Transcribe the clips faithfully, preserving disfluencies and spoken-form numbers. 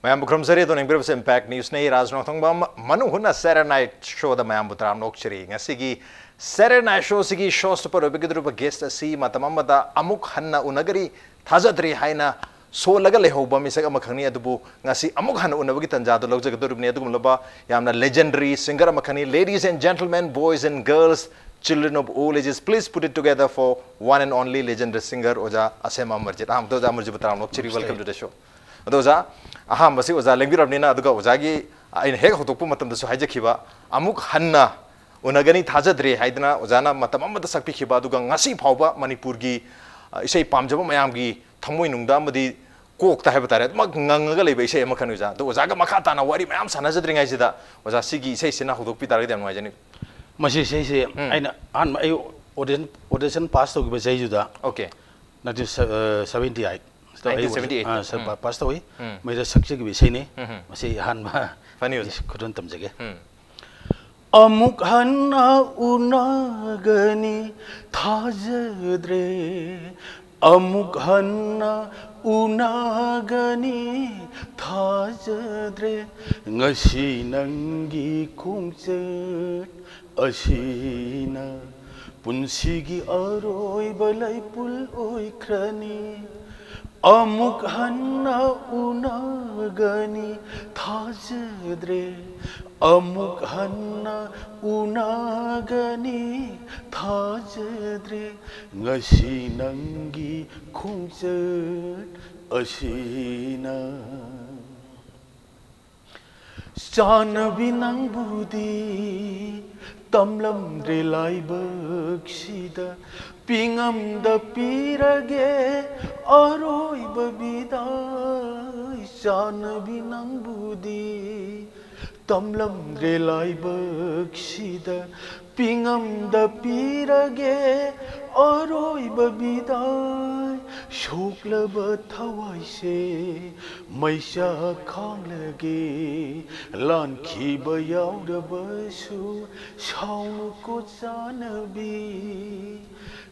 ꯃꯌꯥꯝꯕꯨ ꯈꯨꯔꯨꯝꯖꯔꯤ꯫ ꯑꯗꯣ ꯌꯦꯡꯕꯤꯔꯤꯕꯁꯤ Impact Newsꯅꯤ꯫ ꯔꯥꯖ ꯅꯣꯡꯊꯣꯡꯕꯝ ꯃꯅꯨꯡ ꯍꯨꯠꯅ Saturday Night Showꯗ ꯃꯌꯥꯝꯕꯨ ꯇꯔꯥꯝꯅ ꯑꯣꯛꯆꯔꯤ꯫ ꯉꯁꯤꯒꯤ Saturday Night Showꯁꯤꯒꯤ ꯁꯣꯁꯇ ꯑꯣꯏꯕꯤꯒꯗꯧꯔꯤꯕ guest ꯑꯁꯤ ꯃꯇꯝ ꯑꯃꯗ ꯑꯃꯨꯛ ꯍꯟꯅ ꯎꯅꯒꯅꯤ ꯊꯥꯖꯗ꯭ꯔꯦ ꯍꯥꯏꯅ ꯁꯣꯜꯂꯒ ꯂꯩꯍꯧꯕ ꯃꯤꯁꯛ ꯑꯃꯈꯛꯅꯤ꯫ ꯑꯗꯨꯕꯨ ꯉꯁꯤ ꯑꯃꯨꯛ ꯍꯟꯅ ꯎꯅꯕꯒꯤ ꯇꯥꯟꯖꯥꯗꯨ ꯂꯧꯖꯒꯗꯧꯔꯤꯕꯅꯤ꯫ ꯑꯗꯨꯒꯨꯝꯂꯕ ꯌꯥꯝꯅ legendary singer ꯑꯃꯈꯛꯅꯤ꯫ Ladies and gentlemen, boys and girls, children of all ages, please put it together for one and only legendary singer ꯑꯣꯖꯥ ꯑꯁꯦꯝ ꯑꯃꯔꯖꯤꯠ꯫ ꯑꯍꯥꯟꯕꯗ ꯑꯣꯖꯥ ꯑꯃꯔꯖꯤꯠꯄꯨ ꯇꯔꯥꯝꯅ ꯑꯣꯛꯆꯔꯤ꯫ Namaste. Welcome to the show. ꯑꯗꯣ ꯑꯣꯖꯥ, ꯑꯍꯥꯟꯕꯁꯤ ꯑꯣꯖꯥ ꯂꯦꯡꯕꯤꯔꯕꯅꯤꯅ, ꯑꯗꯨꯒ ꯑꯣꯖꯥꯒꯤ ꯑꯩꯅ ꯍꯦꯛ ꯍꯧꯗꯣꯛꯄ ꯃꯇꯝꯗꯁꯨ ꯍꯥꯏꯖꯈꯤꯕ, ꯑꯃꯨꯛ ꯍꯟꯅ ꯎꯅꯒꯅꯤ ꯊꯥꯖꯗ꯭ꯔꯦ ꯍꯥꯏꯗꯅ ꯑꯣꯖꯥꯅ ꯃꯇꯝ ꯑꯃꯗ ꯁꯛꯄꯤꯈꯤꯕ, ꯑꯗꯨꯒ ꯉꯁꯤ ꯐꯥꯎꯕ ꯃꯅꯤꯄꯨꯔꯒꯤ, ꯑ, ꯏꯁꯩ ꯄꯥꯝꯖꯕ ꯃꯌꯥꯝꯒꯤ ꯊꯃꯣꯏꯅꯨꯡꯗ ꯑꯃꯗꯤ ꯀꯣꯛꯇ ꯍꯥꯏꯕ ꯇꯥꯔꯦ, ꯑꯗꯨꯃꯛ ꯉꯪꯉꯒ ꯂꯩꯕ ꯏꯁꯩ ꯑꯃꯈꯛꯅꯤ ꯑꯣꯖꯥ꯫ ꯑꯗꯣ ꯑꯣꯖꯥꯒ ꯃꯈꯥ ꯇꯥꯅ ꯋꯥꯔꯤ ꯃꯌꯥꯝ ꯁꯥꯟꯅꯖꯗ꯭ꯔꯤꯉꯩꯁꯤꯗ ꯑꯣꯖꯥ ꯁꯤꯒꯤ ꯏꯁꯩꯁꯤꯅ ꯍꯧꯗꯣꯛꯄꯤ ꯇꯥꯔꯒꯗꯤ ꯌꯥꯝ ꯅꯨꯡꯉꯥꯏꯖꯅꯤ꯫ ꯃꯁꯤ ꯏꯁꯩꯁꯦ ꯎꯝ꯫ ꯑꯩꯅ ꯑꯍꯥꯟꯕ ꯑꯩ audition, audition pass ꯇꯧꯈꯤꯕ ꯆꯍꯤꯗꯨꯗ, Okay. nineteen seventy eight ꯁꯤꯗ ꯑꯩ nineteen seventy eight꯫ ꯑ, ꯁ-, ꯎꯝ꯫ ꯄꯥ-, pass ꯇꯧꯏ꯫ ꯎꯝ꯫ ꯃꯩꯗ ꯁꯛꯆꯈꯤꯕ ꯏꯁꯩꯅꯤ꯫ ꯎꯝ, ꯎꯝ꯫ ꯃꯁꯤ ꯑꯍꯥꯟꯕ ꯐꯅꯤ ꯑꯣꯖꯥ꯫ ꯈꯨꯗꯣꯜ ꯇꯝꯖꯒꯦ꯫ ꯎꯝ꯫ ꯑꯃꯨꯛ ꯍꯟꯅ ꯎꯅꯒꯅꯤ ꯊꯥꯖꯗ꯭ꯔꯦ, ꯑꯃꯨꯛ ꯍꯟꯅ ꯎꯅꯒꯅꯤ ꯊꯥꯖꯗ꯭ꯔꯦ, ꯉꯁꯤ ꯅꯪꯒꯤ ꯈꯣꯡꯆꯠ ꯑꯁꯤꯅ ꯄꯨꯟꯁꯤꯒꯤ ꯑꯔꯣꯏꯕ ꯂꯩꯄꯨꯜ ꯑꯣꯏꯈ꯭ꯔꯅꯤ꯫ ꯑꯃꯨꯛ ꯍꯟꯅ ꯎꯅꯒꯅꯤ ꯊꯥꯖꯗ꯭ꯔꯦ, ꯑꯃꯨꯛ ꯍꯟꯅ ꯎꯅꯒꯅꯤ ꯊꯥꯖꯗ꯭ꯔꯦ, ꯉꯁꯤ ꯅꯪꯒꯤ ꯈꯣꯡꯆꯠ ꯑꯁꯤꯅ꯫ ꯆꯥꯟꯅꯕꯤ ꯅꯪꯕꯨꯗꯤ ꯇꯝꯂꯝꯗ꯭ꯔꯦ ꯂꯥꯏꯕꯛꯁꯤꯗ, ꯄꯤꯉꯝꯗ ꯄꯤꯔꯒꯦ ꯑꯔꯣꯏꯕ ꯕꯤꯗꯥꯏ꯫ ꯆꯥꯟꯅꯕꯤ ꯅꯪꯕꯨꯗꯤ ꯇꯝꯂꯝꯗ꯭ꯔꯦ ꯂꯥꯏꯕꯛꯁꯤꯗ, ꯄꯤꯉꯝꯗ ꯄꯤꯔꯒꯦ ꯑꯔꯣꯏꯕ ꯕꯤꯗꯥꯏ꯫ ꯁꯣꯛꯂꯕ ꯊꯋꯥꯏꯁꯦ ꯃꯩꯆꯥꯛ ꯈꯥꯡꯂꯒꯦ, ꯂꯥꯟꯈꯤꯕ ꯌꯥꯎꯔꯕꯁꯨ ꯁꯥꯎꯅꯨꯀꯣ ꯆꯥꯟꯅꯕꯤ꯫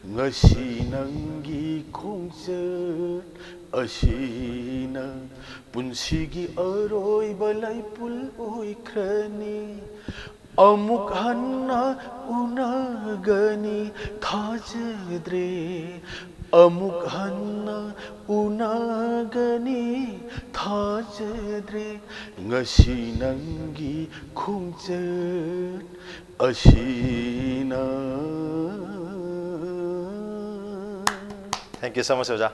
ꯉꯁꯤ ꯅꯪꯒꯤ ꯈꯣꯡꯆꯠ ꯑꯁꯤꯅ ꯄꯨꯟꯁꯤꯒꯤ ꯑꯔꯣꯏꯕ ꯂꯩꯄꯨꯜ ꯑꯣꯏꯈ꯭ꯔꯅꯤ꯫ ꯑꯃꯨꯛ ꯍꯟꯅ ꯎꯅꯒꯅꯤ ꯊꯥꯖꯗ꯭ꯔꯦ꯫ ꯑꯃꯨꯛ ꯍꯟꯅ ꯎꯅꯒꯅꯤ ꯊꯥꯖꯗ꯭ꯔꯦ꯫ ꯉꯁꯤ ꯅꯪꯒꯤ ꯈꯣꯡꯆꯠ ꯑꯁꯤꯅ꯫ Thank you so much, ꯑꯣꯖꯥ꯫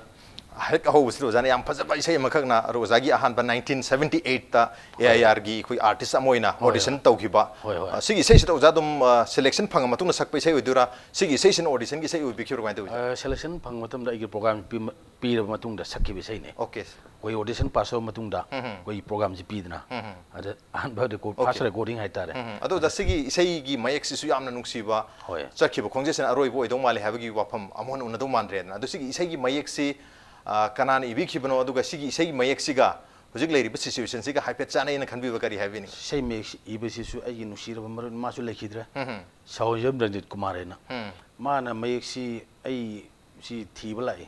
ꯍꯦꯛ ꯑꯍꯧꯕꯁꯤꯗ ꯑꯣꯖꯥꯅ ꯌꯥꯝ ꯐꯖꯕ ꯏꯁꯩ ꯑꯃꯈꯛꯅ ꯑꯗꯣ ꯑꯣꯖꯥꯒꯤ ꯑꯍꯥꯟꯕ nineteen seventy eight ꯇ A I R ꯒꯤ ꯑꯩꯈꯣꯏ artist ꯑꯃ ꯑꯣꯏꯅ audition ꯇꯧꯈꯤꯕ꯫ ꯍꯣꯏ, ꯍꯣꯏ꯫ ꯑ, ꯁꯤꯒꯤ ꯏꯁꯩꯁꯤꯗ ꯑꯣꯖꯥ ꯑꯗꯨꯝ, ꯑ, selection ꯐꯪꯉ ꯃꯇꯨꯡꯗ ꯁꯛꯄ ꯏꯁꯩ ꯑꯣꯏꯗꯣꯏꯔꯥ? ꯁꯤꯒꯤ ꯏꯁꯩꯁꯤꯅ audition ꯒꯤ ꯏꯁꯩ ꯑꯣꯏꯕꯤꯈꯤꯕ꯭ꯔꯥ? ꯀꯃꯥꯏꯅ ꯇꯧꯏ? ꯑ, selection ꯐꯪꯕ ꯃꯇꯝꯗ ꯑꯩꯒꯤ program ꯄꯤ-, ꯄꯤꯔꯕ ꯃꯇꯨꯡꯗ ꯁꯛꯈꯤꯕ ꯏꯁꯩꯅꯦ꯫ Okay꯫ ꯑꯩꯈꯣꯏ audition pass ꯇꯧꯔꯕ ꯃꯇꯨꯡꯗ ꯎꯝ, ꯎꯝ꯫ ꯑꯩꯈꯣꯏꯒꯤ program ꯁꯤ ꯄꯤꯗꯅ, ꯎꯝ, ꯎꯝ꯫ ꯑꯗ ꯑꯍꯥꯟꯕ record, first Okay꯫ Recording ꯍꯥꯏꯇꯥꯔꯦ꯫ ꯎꯝ, ꯎꯝ꯫ ꯑꯗꯣ ꯑꯣꯖꯥ, ꯁꯤꯒꯤ ꯏꯁꯩꯒꯤ ꯃꯌꯦꯛꯁꯤꯁꯨ ꯌꯥꯝꯅ ꯅꯨꯡꯁꯤꯕ, ꯍꯣꯏ꯫ ꯆꯠꯈꯤꯕ ꯈꯣꯡꯖꯦꯜꯁꯤꯅ ꯑꯔꯣꯏꯕ ꯑꯣꯏꯗꯧ ꯃꯥꯜꯂꯦ ꯍꯥꯏꯕꯒꯤ ꯋꯥꯐꯝ ꯑꯃꯨꯛ ꯍꯟꯅ ꯎꯅꯗꯧ ꯃꯥꯟꯗ꯭ꯔꯦꯗꯅ꯫ ꯑꯗꯣ ꯁꯤꯒꯤ ꯏꯁꯩꯒꯤ ꯃꯌꯦꯛꯁꯤ, ꯑ, ꯀꯅꯥꯅ ꯏꯕꯤꯈꯤꯕꯅꯣ, ꯑꯗꯨꯒ ꯁꯤꯒꯤ ꯏꯁꯩꯒꯤ ꯃꯌꯦꯛꯁꯤꯒ ꯍꯧꯖꯤꯛ ꯂꯩꯔꯤꯕ situation ꯁꯤꯒ ꯍꯥꯏꯐꯦꯠ ꯆꯥꯟꯅꯩꯅ ꯈꯟꯕꯤꯕ ꯀꯔꯤ ꯍꯥꯏꯕꯤꯅꯤꯡꯉꯤ? ꯏꯁꯩ ꯃꯌꯦꯛ ꯏꯕꯁꯤꯁꯨ ꯑꯩꯒꯤ ꯅꯨꯡꯁꯤꯔꯕ ꯃꯔꯨꯞ, ꯃꯥꯁꯨ ꯂꯩꯈꯤꯗ꯭ꯔꯦ꯫ ꯎꯝ, ꯎꯝ꯫ ꯁꯥꯍꯣꯏꯖꯝ ꯔꯟꯖꯤꯠ ꯀꯨꯃꯥꯔ ꯍꯥꯏꯅ꯫ ꯎꯝ꯫ ꯃꯥꯅ ꯃꯌꯦꯛꯁꯤ ꯑꯩ ꯁꯤ ꯊꯤꯕ ꯂꯥꯛꯏ꯫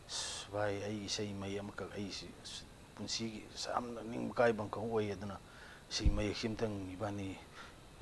"ꯑꯁ, ꯚꯥꯏ, ꯑꯩ ꯏꯁꯩ ꯃꯌꯦꯛ ꯑꯃꯈꯛ ꯑꯩ ꯁꯤ, ꯑꯁ, ꯄꯨꯟꯁꯤꯒꯤ ꯑꯁ ꯌꯥꯝꯅ ꯅꯤꯡꯕ ꯀꯥꯏꯕ ꯑꯃꯈꯛ ꯑꯣꯏ, ꯑꯗꯨꯅ ꯁꯤ ꯃꯌꯦꯛꯁꯤ ꯑꯝꯇꯪ ꯏꯕꯥꯅꯤ,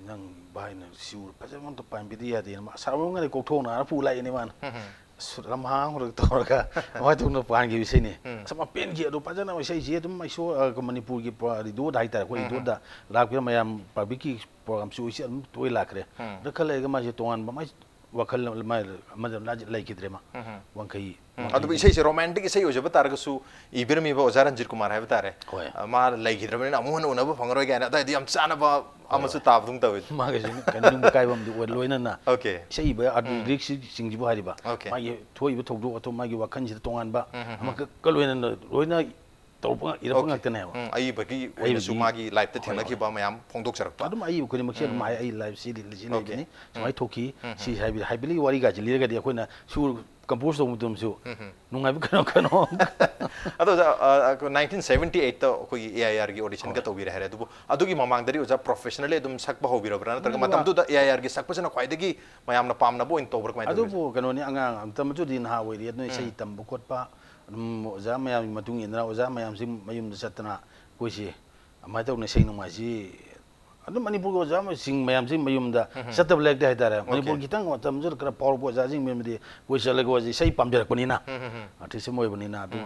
ꯅꯪ ꯚꯥꯏꯅ ꯁꯨꯔ ꯐꯖꯕ ꯑꯝꯇ ꯄꯥꯟꯕꯤꯗ ꯌꯥꯗꯦꯅ", ꯃꯥ ꯑꯁꯥꯕ ꯑꯃꯒ ꯀꯣꯛꯊꯣꯛꯅꯔ ꯄꯨ ꯂꯥꯛꯏꯅꯦ ꯃꯥꯅ꯫ ꯎꯝ, ꯎꯝ꯫ ꯑꯁ, ꯂꯝꯍꯥꯡ ꯍꯧꯔꯒ ꯇꯧꯔꯒ ꯑꯗꯨꯃꯥꯏꯅ ꯇꯧꯅ ꯄꯥꯟꯈꯤꯕ ꯏꯁꯩꯅꯦ꯫ ꯎꯝ꯫ ꯑꯁ, ꯌꯥꯝ ꯄꯦꯟꯈꯤ꯫ ꯑꯗꯣ ꯐꯖꯅ ꯏꯁꯩꯁꯤ ꯑꯗꯨꯝ ꯑꯩꯁꯨ, ꯑ, ꯃꯅꯤꯄꯨꯔꯒꯤ ꯄ-, ꯔꯦꯗꯤꯑꯣꯗ ꯍꯥꯏꯇꯥꯔꯦ, ꯑꯩꯈꯣꯏ ꯎꯝ, ꯎꯝ꯫ ꯔꯦꯗꯤꯑꯣꯗ ꯂꯥꯛꯄꯤꯔ ꯃꯌꯥꯝ ꯄꯥꯕ꯭ꯂꯤꯛꯀꯤ ꯄ꯭ꯔꯣꯒꯥꯝꯁꯨ ꯑꯣꯏꯁꯤ ꯑꯗꯨꯝ ꯇꯣꯏ ꯂꯥꯛꯈ꯭ꯔꯦ꯫ ꯎꯝ꯫ ꯑꯗ ꯈꯔ ꯂꯩꯔꯒ ꯃꯥꯁꯦ ꯇꯣꯉꯥꯟꯕ ꯃꯥꯏ ꯋꯥꯈꯜ ꯑꯃ ꯂꯩꯈꯤꯗ꯭ꯔꯦ ꯃꯥ꯫ ꯎꯝ, ꯎꯝ꯫ ꯋꯥꯡꯈꯩ, ꯎꯝ, ꯋꯥꯡꯈꯩ ꯑꯗꯨꯕꯨ ꯏꯁꯩꯁꯦ romantic ꯏꯁꯩ ꯑꯣꯏꯖꯕ ꯇꯥꯔꯒꯁꯨ ꯏꯕꯤꯔꯝꯃꯤꯕ ꯑꯣꯖꯥ ꯔꯟꯖꯤꯠ ꯀꯨꯃꯥꯔ ꯍꯥꯏꯕ ꯇꯥꯔꯦ꯫ ꯍꯣꯏ꯫ ꯑ, ꯃꯥ ꯂꯩꯈꯤꯗ꯭ꯔꯕꯅꯤꯅ ꯑꯃꯨꯛ ꯍꯟꯅ ꯎꯅꯕ ꯐꯪꯉꯔꯣꯏ ꯀꯥꯏꯅ ꯑꯗꯥꯏꯗꯤ ꯌꯥꯝ ꯆꯥꯅꯕ ꯍꯣꯏ, ꯑꯃꯁꯨ ꯍꯣꯏ꯫ ꯇꯥꯕꯗꯧ ꯇꯧꯋꯤ꯫ ꯃꯥꯒꯤꯁꯨ ꯀꯩꯅꯣ ꯅꯤꯡꯕ ꯀꯥꯏꯕ ꯑꯃꯗꯤ ꯑꯣꯏ, ꯂꯣꯏꯅꯅ Okay꯫ ꯏꯁꯩ ꯏꯕ ꯑꯥꯔꯇꯤꯁ ꯎꯝ꯫ ꯂꯤꯔꯤꯛꯁꯤꯡꯁꯤꯕꯨ ꯍꯥꯏꯔꯤꯕ꯫ Okay꯫ ꯃꯥꯒꯤ ꯊꯣꯛꯏꯕ ꯊꯧꯗꯣꯛ ꯋꯥꯊꯣꯛ, ꯃꯥꯒꯤ ꯋꯥꯈꯜꯁꯤꯗ ꯇꯣꯉꯥꯟꯕ ꯎꯝ, ꯎꯝ, ꯎꯝ꯫ ꯑꯃꯈꯛꯀ ꯂꯣꯏꯅꯅ ꯂꯣꯏꯅ ꯇꯧꯔꯛꯄ ꯉꯥꯛ-, ꯏꯔꯛꯄ Okay꯫ ꯉꯥꯛꯇꯅꯦꯕ꯫ ꯎꯝ, ꯑꯏꯕꯒꯤ ꯑꯣꯏꯅꯁꯨ ꯑꯏꯕꯒꯤ ꯃꯥꯒꯤ life ꯇ ꯍꯣꯏ, ꯊꯦꯡꯅꯈꯤꯕ ꯍꯣꯏ꯫ ꯃꯌꯥꯝ ꯐꯣꯡꯗꯣꯛꯆꯔꯛꯄ꯫ ꯑꯗꯨꯝ ꯑꯏꯕ ꯈꯨꯗꯤꯡꯃꯛꯁꯦ ꯑꯗꯨꯝ ꯎꯝ꯫ ꯍꯥꯏ, "ꯑꯩ life ꯁꯤ ꯂꯤ-, ꯁꯤ Okay꯫ ꯂꯩꯕꯅꯤ, ꯎꯝ꯫ ꯁꯨꯃꯥꯏꯅ ꯊꯣꯛꯈꯤ, ꯎꯝ, ꯁꯤ ꯎꯝ꯫ ꯍꯥꯏꯕꯤ-, ꯍꯥꯏꯕꯤꯂꯤ ꯋꯥꯔꯤꯒꯥꯁꯦ ꯂꯤꯔꯒꯗꯤ ꯑꯩꯈꯣꯏꯅ ꯁꯨꯔ ꯀꯝꯄꯣꯖ ꯇꯧꯕ ꯃꯇꯝꯁꯨ ꯎꯝ, ꯎꯝ꯫ ꯅꯨꯡꯉꯥꯏꯕ ꯀꯩꯅꯣ ꯀꯩꯅꯣ ꯑꯗꯣ ꯑꯣꯖꯥ, ꯑ, ꯑ, nineteen seventy eight ꯇ ꯑꯩꯈꯣꯏꯒꯤ A I R ꯒꯤ audition ꯒ ꯇꯧꯕꯤꯔꯦ ꯍꯥꯏꯔꯦ, ꯑꯗꯨꯕꯨ ꯑꯗꯨꯒꯤ ꯃꯃꯥꯡꯗꯗꯤ ꯑꯣꯖꯥ professionally ꯑꯗꯨꯝ ꯁꯛꯄ ꯍꯧꯕꯤꯔꯕ꯭ꯔꯥ, ꯅꯠꯇ꯭ꯔꯒ ꯑꯗꯨꯒ ꯃꯇꯝꯗꯨꯗ A I R ꯒꯤ ꯁꯛꯄꯁꯤꯅ ꯈ꯭ꯋꯥꯏꯗꯒꯤ ꯃꯌꯥꯝꯅ ꯄꯥꯝꯅꯕ ꯑꯣꯏꯅ ꯇꯧꯕ꯭ꯔꯥ, ꯀꯃꯥꯏꯅ ꯇꯧꯒꯦ? ꯑꯗꯨꯕꯨ ꯀꯩꯅꯣꯅꯤ, ꯑꯉꯥꯡ ꯃꯇꯝ ꯑꯗꯨꯗꯤ ꯅꯍꯥ ꯑꯣꯏꯔꯤ, ꯑꯗꯨꯅ ꯏꯁꯩ ꯇꯝꯕ ꯈꯣꯠꯄ ꯑꯗꯨꯝ ꯑꯣꯖꯥ ꯃꯌꯥꯝꯒꯤ ꯃꯇꯨꯡ ꯏꯟꯅ ꯑꯣꯖꯥ ꯃꯌꯥꯝꯁꯤ ꯃꯌꯨꯝꯗ ꯆꯠꯇꯅ ꯑꯩꯈꯣꯏꯁꯤ ꯑꯗꯨꯃꯥꯏꯅ ꯇꯧꯅ ꯏꯁꯩ ꯅꯣꯡꯃꯥꯏꯁꯤ ꯑꯗꯨꯝ ꯃꯅꯤꯄꯨꯔꯒꯤ ꯑꯣꯖꯥꯁꯤꯡ ꯃꯌꯥꯝꯁꯤ ꯃꯌꯨꯝꯗ ꯆꯠꯇꯕ ꯂꯩꯔꯛꯇꯦ ꯍꯥꯏꯇꯥꯔꯦ꯫ ꯃꯅꯤꯄꯨꯔ ꯈꯤꯇꯪ ꯃꯇꯝꯁꯤꯗ ꯈꯔ ꯐꯥꯎꯔꯛꯄ ꯑꯣꯖꯥꯁꯤꯡ ꯃꯌꯨꯝꯗꯗꯤ ꯑꯩꯈꯣꯏ ꯆꯠꯂꯒ ꯑꯣꯖꯥ ꯏꯁꯩ ꯄꯥꯝꯖꯔꯛꯄꯅꯤꯅ, artist ꯑꯃ ꯑꯣꯏꯕꯅꯤꯅ ꯑꯗꯨ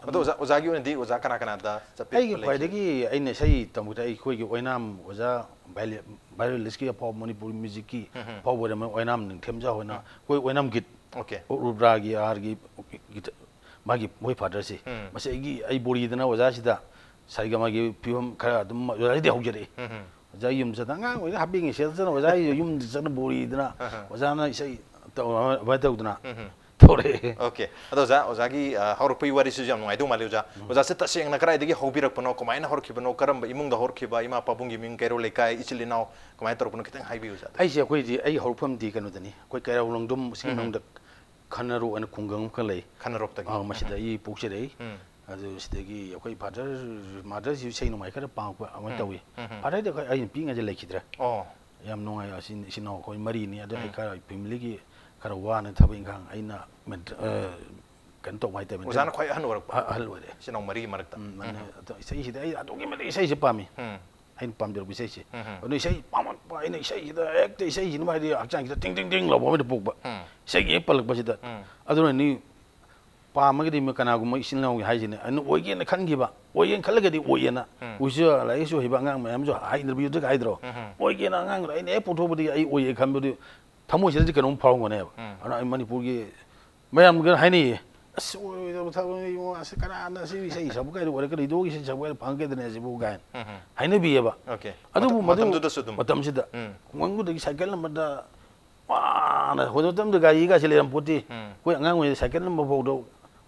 ꯑꯗꯣ ꯑꯣꯖꯥ, ꯑꯣꯖꯥꯒꯤ ꯑꯣꯏꯅꯗꯤ ꯑꯣꯖꯥ ꯀꯅꯥ ꯀꯅꯥꯗ ꯆꯠꯄꯤꯔꯛꯄ ꯑꯩꯒꯤ ꯂꯩꯈꯤ? ꯈ꯭ꯋꯥꯏꯗꯒꯤ ꯑꯩꯅ ꯏꯁꯩ ꯇꯝꯕꯗ ꯑꯩꯈꯣꯏꯒꯤ ꯑꯣꯏꯅꯥꯝ ꯑꯣꯖꯥ ꯚꯥꯏꯑꯣꯂꯤꯟꯁꯀꯤ ꯑꯐꯥꯎꯕ ꯃꯅꯤꯄꯨꯔ ꯃ꯭ꯌꯨꯖꯤꯛꯀꯤ ꯑꯐꯥꯎꯕ ꯑꯣꯏꯔꯝꯕ ꯑꯣꯏꯅꯥꯝ ꯅꯤꯡꯊꯦꯝꯖꯥ ꯍꯣꯏꯅ ꯑꯩꯈꯣꯏ ꯑꯣꯏꯅꯥꯝ ꯒꯤꯠ Okay. ꯔꯨꯗ꯭ꯔꯥꯒꯤ ꯑꯥꯔꯒꯤ ꯃꯥꯒꯤ ꯃꯣꯏ ꯐꯥꯗꯔꯁꯤ ꯃꯁꯤ ꯑꯩꯒꯤ ꯑꯩ ꯕꯣꯔꯤꯗꯅ ꯑꯣꯖꯥꯁꯤꯗ ꯁꯥꯔꯤꯒꯃꯥꯒꯤ ꯐꯤꯕꯝ ꯈꯔ ꯑꯗꯨꯝ ꯑꯣꯖꯥꯁꯤꯗꯤ ꯍꯧꯖꯔꯛꯏ꯫ ꯑꯣꯖꯥ ꯌꯨꯝ ꯆꯠꯇꯅ ꯑꯉꯥꯡ ꯑꯣꯏꯅ ꯍꯥꯞꯄꯤꯉꯩ ꯁꯦꯠꯇꯅ ꯑꯣꯖꯥ ꯌꯨꯝꯗ ꯆꯠꯅ ꯕꯣꯔꯤꯗꯅ ꯑꯣꯖꯥꯅ ꯏꯁꯩ ꯇꯧ-, ꯑꯗꯨꯃꯥꯏꯅ ꯇꯧꯗꯅ ꯇꯧꯔꯛꯑꯦ꯫ Okay. ꯑꯗꯣ ꯑꯣꯖꯥ, ꯑꯣꯖꯥꯒꯤ, ꯑ, ꯍꯧꯔꯛꯄꯒꯤ ꯋꯥꯔꯤꯁꯤꯁꯨ ꯌꯥꯝ ꯅꯨꯡꯉꯥꯏꯗꯧ ꯃꯥꯜꯂꯤ ꯑꯣꯖꯥ꯫ ꯑꯣꯖꯥꯁꯦ ꯇꯁꯦꯡꯅ ꯀꯗꯥꯏꯗꯒꯤ ꯍꯧꯕꯤꯔꯛꯄꯅꯣ, ꯀꯃꯥꯏꯅ ꯍꯧꯔꯛꯈꯤꯕꯅꯣ, ꯀꯔꯝꯕ ꯏꯃꯨꯡꯗ ꯍꯧꯔꯛꯈꯤꯕ, ꯏꯃꯥ ꯄꯥꯕꯨꯡꯒꯤ ꯃꯤꯡ, ꯀꯩꯔꯣꯜ ꯂꯩꯀꯥꯏ, ꯏꯆꯤꯜ ꯏꯅꯥꯎ ꯀꯃꯥꯏꯅ ꯇꯧꯔꯛꯄꯅꯣ ꯈꯤꯇꯪ ꯍꯥꯏꯕꯤꯌꯨ ꯑꯣꯖꯥ꯫ ꯑꯩꯁꯦ ꯑꯩꯈꯣꯏꯗꯤ ꯑꯩ ꯍꯧꯔꯛꯐꯝꯗꯤ ꯀꯩꯅꯣꯗꯅꯤ, ꯑꯩꯈꯣꯏ ꯀꯩꯔꯥꯎ ꯂꯣꯡꯗꯣꯝ ꯁꯤꯒꯤ ꯃꯅꯨꯡꯗ ꯈꯟꯅꯔꯣꯛ ꯑꯅ ꯈꯨꯡꯒꯪ ꯑꯃꯈꯛ ꯂꯩ꯫ ꯈꯟꯅꯔꯣꯛꯇꯒꯤ꯫ ꯑꯥ, ꯃꯁꯤꯗ ꯑꯩ ꯄꯣꯛꯆꯔꯛꯏ꯫ ꯑꯗꯨ ꯁꯤꯗꯒꯤ ꯑꯩꯈꯣꯏ ꯐꯥꯗꯔ ꯃꯥꯗꯔꯁꯤ ꯏꯁꯩ ꯅꯣꯡꯃꯥꯏ ꯈꯔ ꯄꯥꯡꯉꯛꯄ ꯑꯗꯨꯃꯥꯏꯅ ꯇꯧꯏ꯫ ꯐꯥꯗꯔꯗꯤ ꯑꯩꯈꯣꯏ ꯑꯩꯅ ꯄꯤꯛꯏꯉꯩꯗ ꯂꯩꯈꯤꯗ꯭ꯔꯦ꯫ ꯑꯣ꯫ ꯌꯥꯝ ꯅꯨꯡꯉꯥꯏ꯫ ꯑꯁꯤ ꯏꯆꯤꯟ ꯏꯅꯥꯎ ꯑꯩꯈꯣꯏ ꯃꯔꯤꯅꯤ꯫ ꯑꯗꯣ ꯑꯩ ꯈꯔ ꯐꯦꯃꯤꯂꯤꯒꯤ ꯈꯔ ꯋꯥꯅ ꯊꯕꯛ ꯏꯪꯈꯥꯡ ꯑꯩꯅ ꯃꯦꯟꯇ-, ꯑ, ꯀꯩꯅꯣ ꯇꯧꯕ ꯍꯥꯏꯇꯥꯔꯦ, ꯑꯣꯖꯥꯅ ꯈ꯭ꯋꯥꯏ ꯑꯍꯟ ꯑꯣꯏꯔꯛꯄ? ꯑ-, ꯑꯍꯜ ꯑꯣꯏꯔꯦ꯫ ꯏꯆꯤꯟ ꯏꯅꯥꯎ ꯃꯔꯤꯒꯤ ꯃꯔꯛꯇ? ꯎꯝ, ꯑꯗꯨꯅ ꯑꯗꯣ ꯏꯁꯩꯁꯤꯗ ꯑꯩ ꯑꯗꯨꯛꯀꯤ ꯃꯇꯤꯛ ꯏꯁꯩꯁꯦ ꯄꯥꯝꯃꯤ꯫ ꯎꯝ꯫ ꯑꯩꯅ ꯄꯥꯝꯖꯔꯛꯄ ꯏꯁꯩꯁꯦ꯫ ꯎꯝ, ꯎꯝ꯫ ꯑꯗꯨ ꯏꯁꯩ ꯄꯥꯝꯃꯛꯄ ꯑꯩꯅ ꯏꯁꯩꯁꯤꯗ ꯍꯦꯛꯇ ꯏꯁꯩꯁꯤꯅ ꯍꯥꯏꯗꯤ ꯍꯛꯆꯥꯡꯁꯤꯗ ꯇꯤꯡ ꯇꯤꯡ ꯇꯤꯡ ꯂꯥꯎꯕ ꯑꯃ ꯄꯣꯛꯄ꯫ ꯎꯝ꯫ ꯏꯁꯩꯒꯤ ꯍꯦꯛ ꯄꯜꯂꯛꯄꯁꯤꯗ꯫ ꯎꯝ꯫ ꯑꯗꯨꯅꯅꯤ ꯄꯥꯝꯃꯒꯗꯤ ꯃꯤ ꯀꯅꯥꯒꯨꯝꯕ ꯏꯆꯤꯜ ꯏꯅꯥꯎꯒꯤ ꯍꯥꯏꯁꯤꯅꯦ ꯑꯩꯅ ꯑꯣꯏꯒꯦꯅ ꯈꯟꯈꯤꯕ, ꯑꯣꯏꯒꯦꯅ ꯈꯜꯂꯒꯗꯤ ꯑꯣꯏꯌꯦꯅ꯫ ꯎꯝ꯫ ꯍꯧꯖꯤꯛꯁꯨ ꯂꯥꯏꯔꯤꯛ ꯂꯥꯏꯁꯨ ꯍꯩꯕ ꯑꯉꯥꯡ ꯃꯌꯥꯝꯁꯨ ꯍꯥꯏ, interview ꯗꯒ ꯍꯥꯏꯗ꯭ꯔꯣ? ꯎꯝ, ꯎꯝ꯫ ꯑꯣꯏꯒꯦꯅ ꯑꯉꯥꯡꯗꯣ ꯑꯩꯅ ꯍꯦꯛ ꯄꯣꯛꯊꯣꯛꯄꯗꯒꯤ ꯑꯩ ꯑꯣꯏꯌꯦ ꯈꯟꯕꯗꯨ ꯊꯃꯣꯏꯁꯤꯗꯗꯤ ꯀꯩꯅꯣꯝ ꯐꯥꯎꯔꯝꯒꯅꯦꯕ꯫ ꯎꯝ꯫ ꯑꯗꯨꯅ ꯑꯩ ꯃꯅꯤꯄꯨꯔꯒꯤ ꯃꯌꯥꯝꯒ ꯍꯥꯏꯅꯩꯌꯦ, "ꯑꯁ, ꯑꯣꯏꯔꯣꯏꯗꯕ ꯊꯕꯛꯅꯤ ꯏꯕꯨꯡꯉꯣ, ꯑꯁ, ꯀꯅꯥꯅ ꯁꯤ ꯏꯁꯩ ꯁꯛꯄ ꯀꯥꯏꯗ ꯑꯣꯏꯔꯛꯀꯅꯤ, ꯏꯗꯣꯒꯤ ꯏꯁꯩ ꯁꯛꯄ ꯀꯥꯏꯗ ꯐꯪꯉꯛꯀꯗꯅꯦ ꯁꯤꯕꯨ?" ꯀꯥꯏꯅ ꯎꯝ, ꯎꯝ꯫ ꯍꯥꯏꯅꯕꯤꯌꯦꯕ꯫ Okay. ꯑꯗꯨꯕꯨ ꯃꯇꯝ-, ꯃꯗꯨ ꯃꯇꯝꯗꯨꯗꯁꯨ ꯑꯗꯨꯝ꯫ ꯃꯇꯝꯁꯤꯗ ꯎꯝ꯫ ꯈꯨꯡꯒꯪꯗꯨꯗꯒꯤ ꯁꯥꯏꯀꯜ ꯑꯃꯗ ꯋꯥꯅ, ꯍꯧꯖꯤꯛ ꯃꯇꯝꯗ ꯒꯥꯔꯤꯒꯥꯁꯦ ꯂꯩꯔꯝꯄꯣꯠꯇꯦ꯫ ꯎꯝ꯫ ꯑꯩꯈꯣꯏ ꯑꯉꯥꯡ ꯑꯣꯏꯔꯤꯉꯩꯗ ꯁꯥꯏꯀꯜ ꯑꯃ ꯐꯥꯎꯗ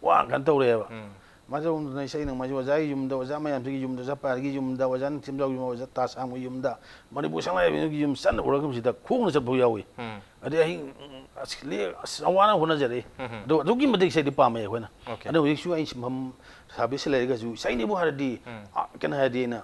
ꯋꯥ ꯀꯩꯅꯣ ꯇꯧꯔꯛꯑꯦꯕ꯫ ꯎꯝ꯫ ꯃꯥꯁꯨ ꯑꯗꯨꯝ ꯏꯁꯩ ꯅꯣꯡꯃꯥꯏꯁꯨ ꯑꯣꯖꯥꯒꯤ ꯌꯨꯝꯗ, ꯑꯣꯖꯥ ꯃꯌꯥꯝꯁꯤꯒꯤ ꯌꯨꯝꯗ, ꯑꯣꯖꯥ ꯄꯥꯔꯤꯒꯤ ꯌꯨꯝꯗ, ꯑꯣꯖꯥ ꯅꯤꯡꯊꯦꯝꯖꯥꯎꯒꯤ ꯌꯨꯝꯗ, ꯑꯣꯖꯥ ꯇꯥꯖ ꯁꯥꯝꯒꯤ ꯌꯨꯝꯗ, ꯃꯅꯤꯄꯨꯔ ꯁꯉꯥꯏ ꯑꯦꯚꯦꯅ꯭ꯌꯨꯒꯤ ꯌꯨꯝ ꯆꯠꯅ ꯎꯔꯛꯄꯁꯤꯗ ꯈꯣꯡꯅ ꯆꯠꯄ ꯌꯥꯎꯏ꯫ ꯎꯝ꯫ ꯑꯗꯩ ꯑꯍꯤꯡ, ꯎꯝ, ꯑꯁ, ꯂꯦ-, ꯑꯁ, ꯌꯥꯝ ꯋꯥꯅ ꯍꯣꯠꯅꯖꯔꯛꯏ꯫ ꯎꯝ ꯍꯝ꯫ ꯑꯗꯣ ꯑꯗꯨꯛꯀꯤ ꯃꯇꯤꯛ ꯏꯁꯩꯗꯤ ꯄꯥꯝꯃꯦ ꯑꯩꯈꯣꯏꯅ꯫ ꯑꯣꯀꯦ꯫ ꯑꯗꯣ ꯍꯧꯖꯤꯛꯁꯨ ꯑꯩ ꯁꯤꯟꯐꯝ ꯁꯥꯔꯚꯤꯁ ꯂꯩꯔꯒꯁꯨ ꯏꯁꯩꯅꯤꯕꯨ ꯍꯥꯏꯔꯗꯤ, ꯎꯝ꯫ ꯑ, ꯀꯩꯅꯣ ꯍꯥꯏꯔꯗꯤ ꯑꯩꯅ